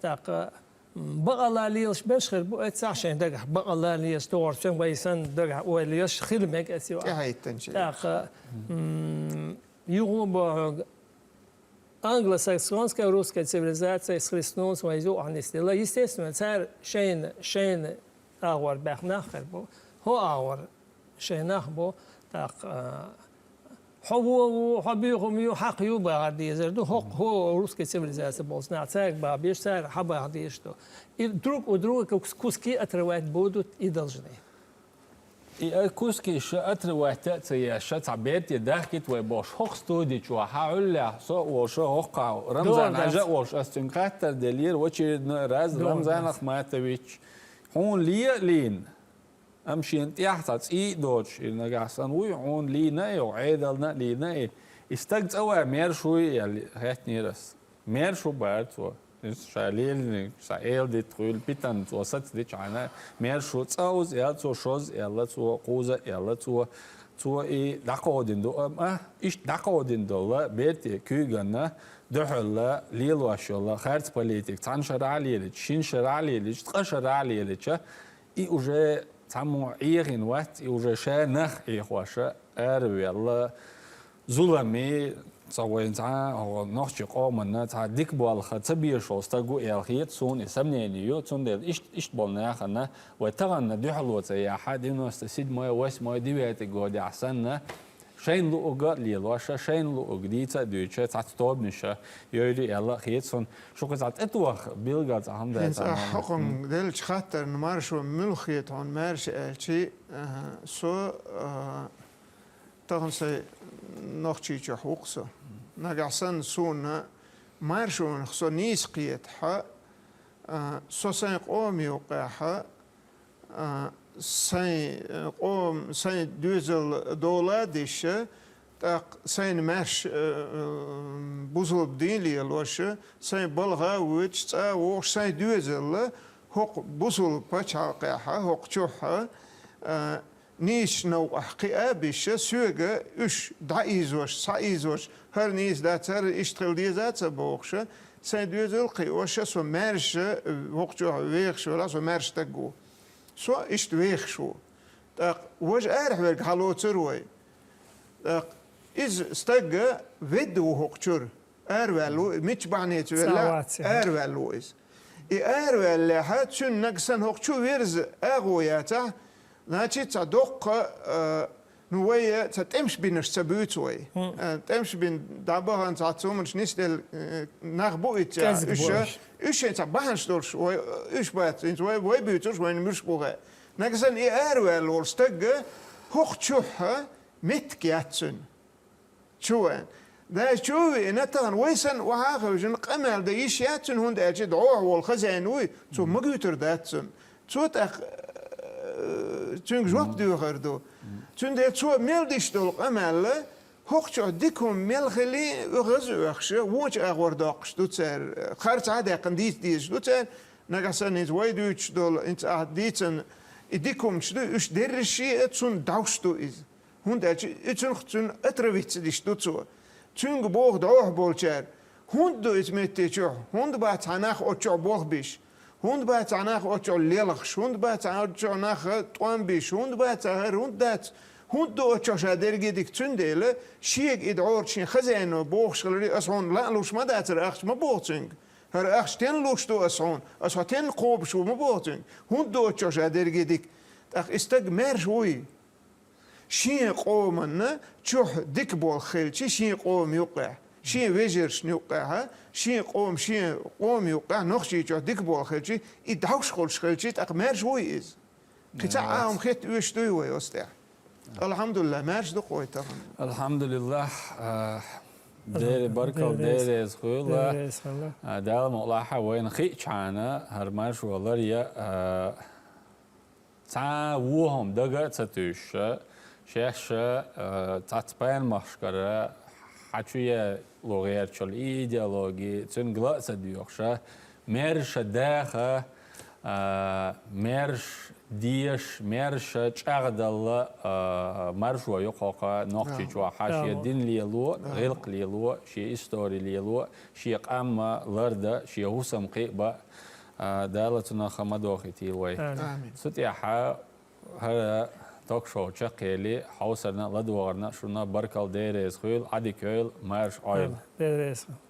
ТӀаккха Бакъалла лелаш берш хир бу, эццахь шайн дагахь бакъалла лелаш догӀур, соьм вай санна дагахь ойла лелаш хила мега эца ю. ТӀехьайттанча. ТӀаккха, м, юха бохург, англосаксонская русская цивилизация схлестнулась, вай юкъахь нисделла. Естественно, цара шайна, шайна агӀор баьхна нах хир бу. ХӀо агӀор шайн нах бу, тӀаккха, а, хьо вон ву, хьо буьйхам ю, хьакха ю бахар дезар ду, хӀокху, хӀо русский цивилизация болчу нах, цаьрга баха безаш, цара хьан баха дезаш ду. И друг у друга кус-, куски отрывать будут и должны. И, а, куски ша отрывать а ца еш, ша цхьа берте дахкийта вай бохуш, хӀокху студи чохь, хьан Ӏуьллехь, со а волуш, хӀокху Рамзан Ӏажа а волуш, ас цуьнга хаттар деллера в очередной раз, Рамзан Ахматович, хьуна ле а лийна, Амма шена тӀехь цхьа цӀий а доцуш, и нагахь санна вуй, хьуна лийна а йо, Ӏедална а лийна а и. И стаг цӀа ван мер шу и аьлла, хаьттинера ас. Мер шу бара цо. Иза ша лелийнарг, ша эладитта хуьлу, питана цо сацдичхьана, мер шу цӀа уза аьлла цо, шозза аьлла цо, кхузза аьлла цо. Цо и дӀакховдина ду, амма иштта дӀакховдина долу берте куьйганна дуьхьал лелош йолу харц политика цхьана шарахь а лелича, шина шарахь а лелича, ткъа шарахь а лелича, и уже цхьаммо Ӏехийна вац, и уже ша нах Ӏехоша аравелла, зуламе, ца вайн цхьа, хӀо, нохчийн къоманна цхьа дика болх ца безаш волу стаг ву аьлла хета суна, и сомнение ю, цундела иштта, иштта болу нахана вай таханна дуьхьало ца яхьа, девяносто седьмой, восьмой, девятый годехь санна, шайна луъург а лелоша, шайна луъург дийца а дуьйцуша, цхьацца тобанаша йойла аьлла а хета суна. Шу кхузахь тӀетоха билггал цхьа хӀума дай. ХӀинца ахь хӀокхунна деллачу хаттарна маршо муьлха хета хьуна маьрша аьлчи, аха, со, а, тахана сайн Нохчийчохь ву-кх со. Нагахь санна суна маршонах со нийса кхетахь, а, со сайн къома юккъехь, а, сайн, э, къом-, сайн доьзал дола а дисча, ТӀаккха сайна маьрша, э, э, бусалба дин лелош, сайн балха а воьдуш, цӀа а вогӀуш, сайн доьзал а хӀокху бусалба пачхьалкхехь, хӀокху чохь, э, нийсачу новкъахь кхиа а бисша, соьга уьш дӀаийзош, схьаийзош, хӀара нийса дац, хӀара иштта хила деза а ца бохуш, сайн доьзал а кхиош, со маьрша, э, хӀокху чохь вехаш велахь, со маьрша стаг ву. Со иштта вехаш ву. ТӀаккха важа арахь верг хьалоцура вай. ТӀаккха иза стаг ведда ву хӀокху чуьра. Араваьлла ву, мичча бахьанеца велла, араваьлла ву иза. И араваьллехь, цуьнан нагахь санна хӀокху чу верза агӀо яцахь, значит, цхьа доккха, а, ну, вай цхьа тӀемаш бинарш ца буьйцу вай. А, тӀемаш бина дӀабахана цхьа цуманаш нисделла, э, нах бу иза, уьш, уьш шайн цхьа бахьанаш долуш, вай, уьш бац, хӀинца вай, вай буьйцурш вайна муьлш бу хаьа. Нагахь санна и араваьлла волу стаг хӀокху чохь меттиг яц цуьнан. Чу веана. Дайша чу а веана, тахана вай санна охьа а хевшина, къамел дан йиш яц цуьнан, хӀунда аьлча дӀохьо волу хазен вуй, цо магуьйтур дац цунна. Цо тӀаккха, э, цуьнга жоп доьхур ду. Цундела цо мел диш долу къамел, хӀокху чохь дика хӀума мел хили, оьгӀаз а оьхуш, вончу агӀор доккхуш ду цара, харц а даьккхина дийца дезаш ду цара, нагахь санна хӀинца вай дуьйцуш долу, хӀинца ахь дийцина и дика хӀуманаш ду, уьш дерриш а цунна дӀовш ду иза. ХӀунда аьлча и цуьнах цуьнан отравиться диш ду цо. Цуьнга боху дӀохьо болчара: «ХӀунда ду иза метте чохь? ХӀунда бац хьан нах оцу чохь болх беш? ХӀунда бац хьан нах оцу чохь лелхаш? ХӀунда бац хьан оцу чохь нах тӀом беш? ХӀунда бац хьан хӀара? ХӀунда дац? ХӀунда ду оцу чохь ша дерриге дика?» Цундела шега и дӀора шен хазено бохуш хиларе: «Ас хьуна лаа луш ма дацара ахча», ма боху цуьнга. «ХӀара ахча тенна луш ду ас хьуна? Ас хьо тенна кхобуш ву?» ма боху цуьнга. ХӀунда ду оцу чохь ша дерриге дика? ТӀаккха и стаг маьрша вуй? Шен къоманна чохь дика болх хилчи, шен къома юккъехь, шен вежаршна юккъехь, шен къома, шен къома юккъехь Нохчийчохь дика болх хилчи, и дӀовш хуьлуш хилчи, тӀаккха маьрша вуй иза? Кхин цхьа а хӀума хетта оьшуш дуй вай оцу тӀехь? Алхьамдулиллах, маьрша ду-кх вай тахана. Алхьамдулиллах, а, Дера баркалла, Дера реза хуьлда. Дера реза хуьлда. А, Дала мукъ лахь, вайна хиъчхьана хӀара маршо ларъян, а, цхьа а вон хӀума дага а ца туьйсуш, шаьш, э, цхьацца пайнамахкара хьан чу яьлла гӀертачу и идеологи, цуьнга ла а ца доьхуш, маьрша даха, э, маьрша деша, маьрша чӀагӀдала, э, маршо ю-кх хӀокху Нохчийчохь, шен дин лело, гӀиллакх лело, шен истори лело, шен къам лардан, шен хӀусам кхиабан. А, Дала цунах ма дохийтийла вай. Амин. Амин. Цу тӀехь хӀара ток-шоу чекхъели, хьовсарна а, ладогӀарна а шуна баркалла, Дела реза хуьлда, Ӏадика йойла, марша Ӏойла. Дела реза хуьлда.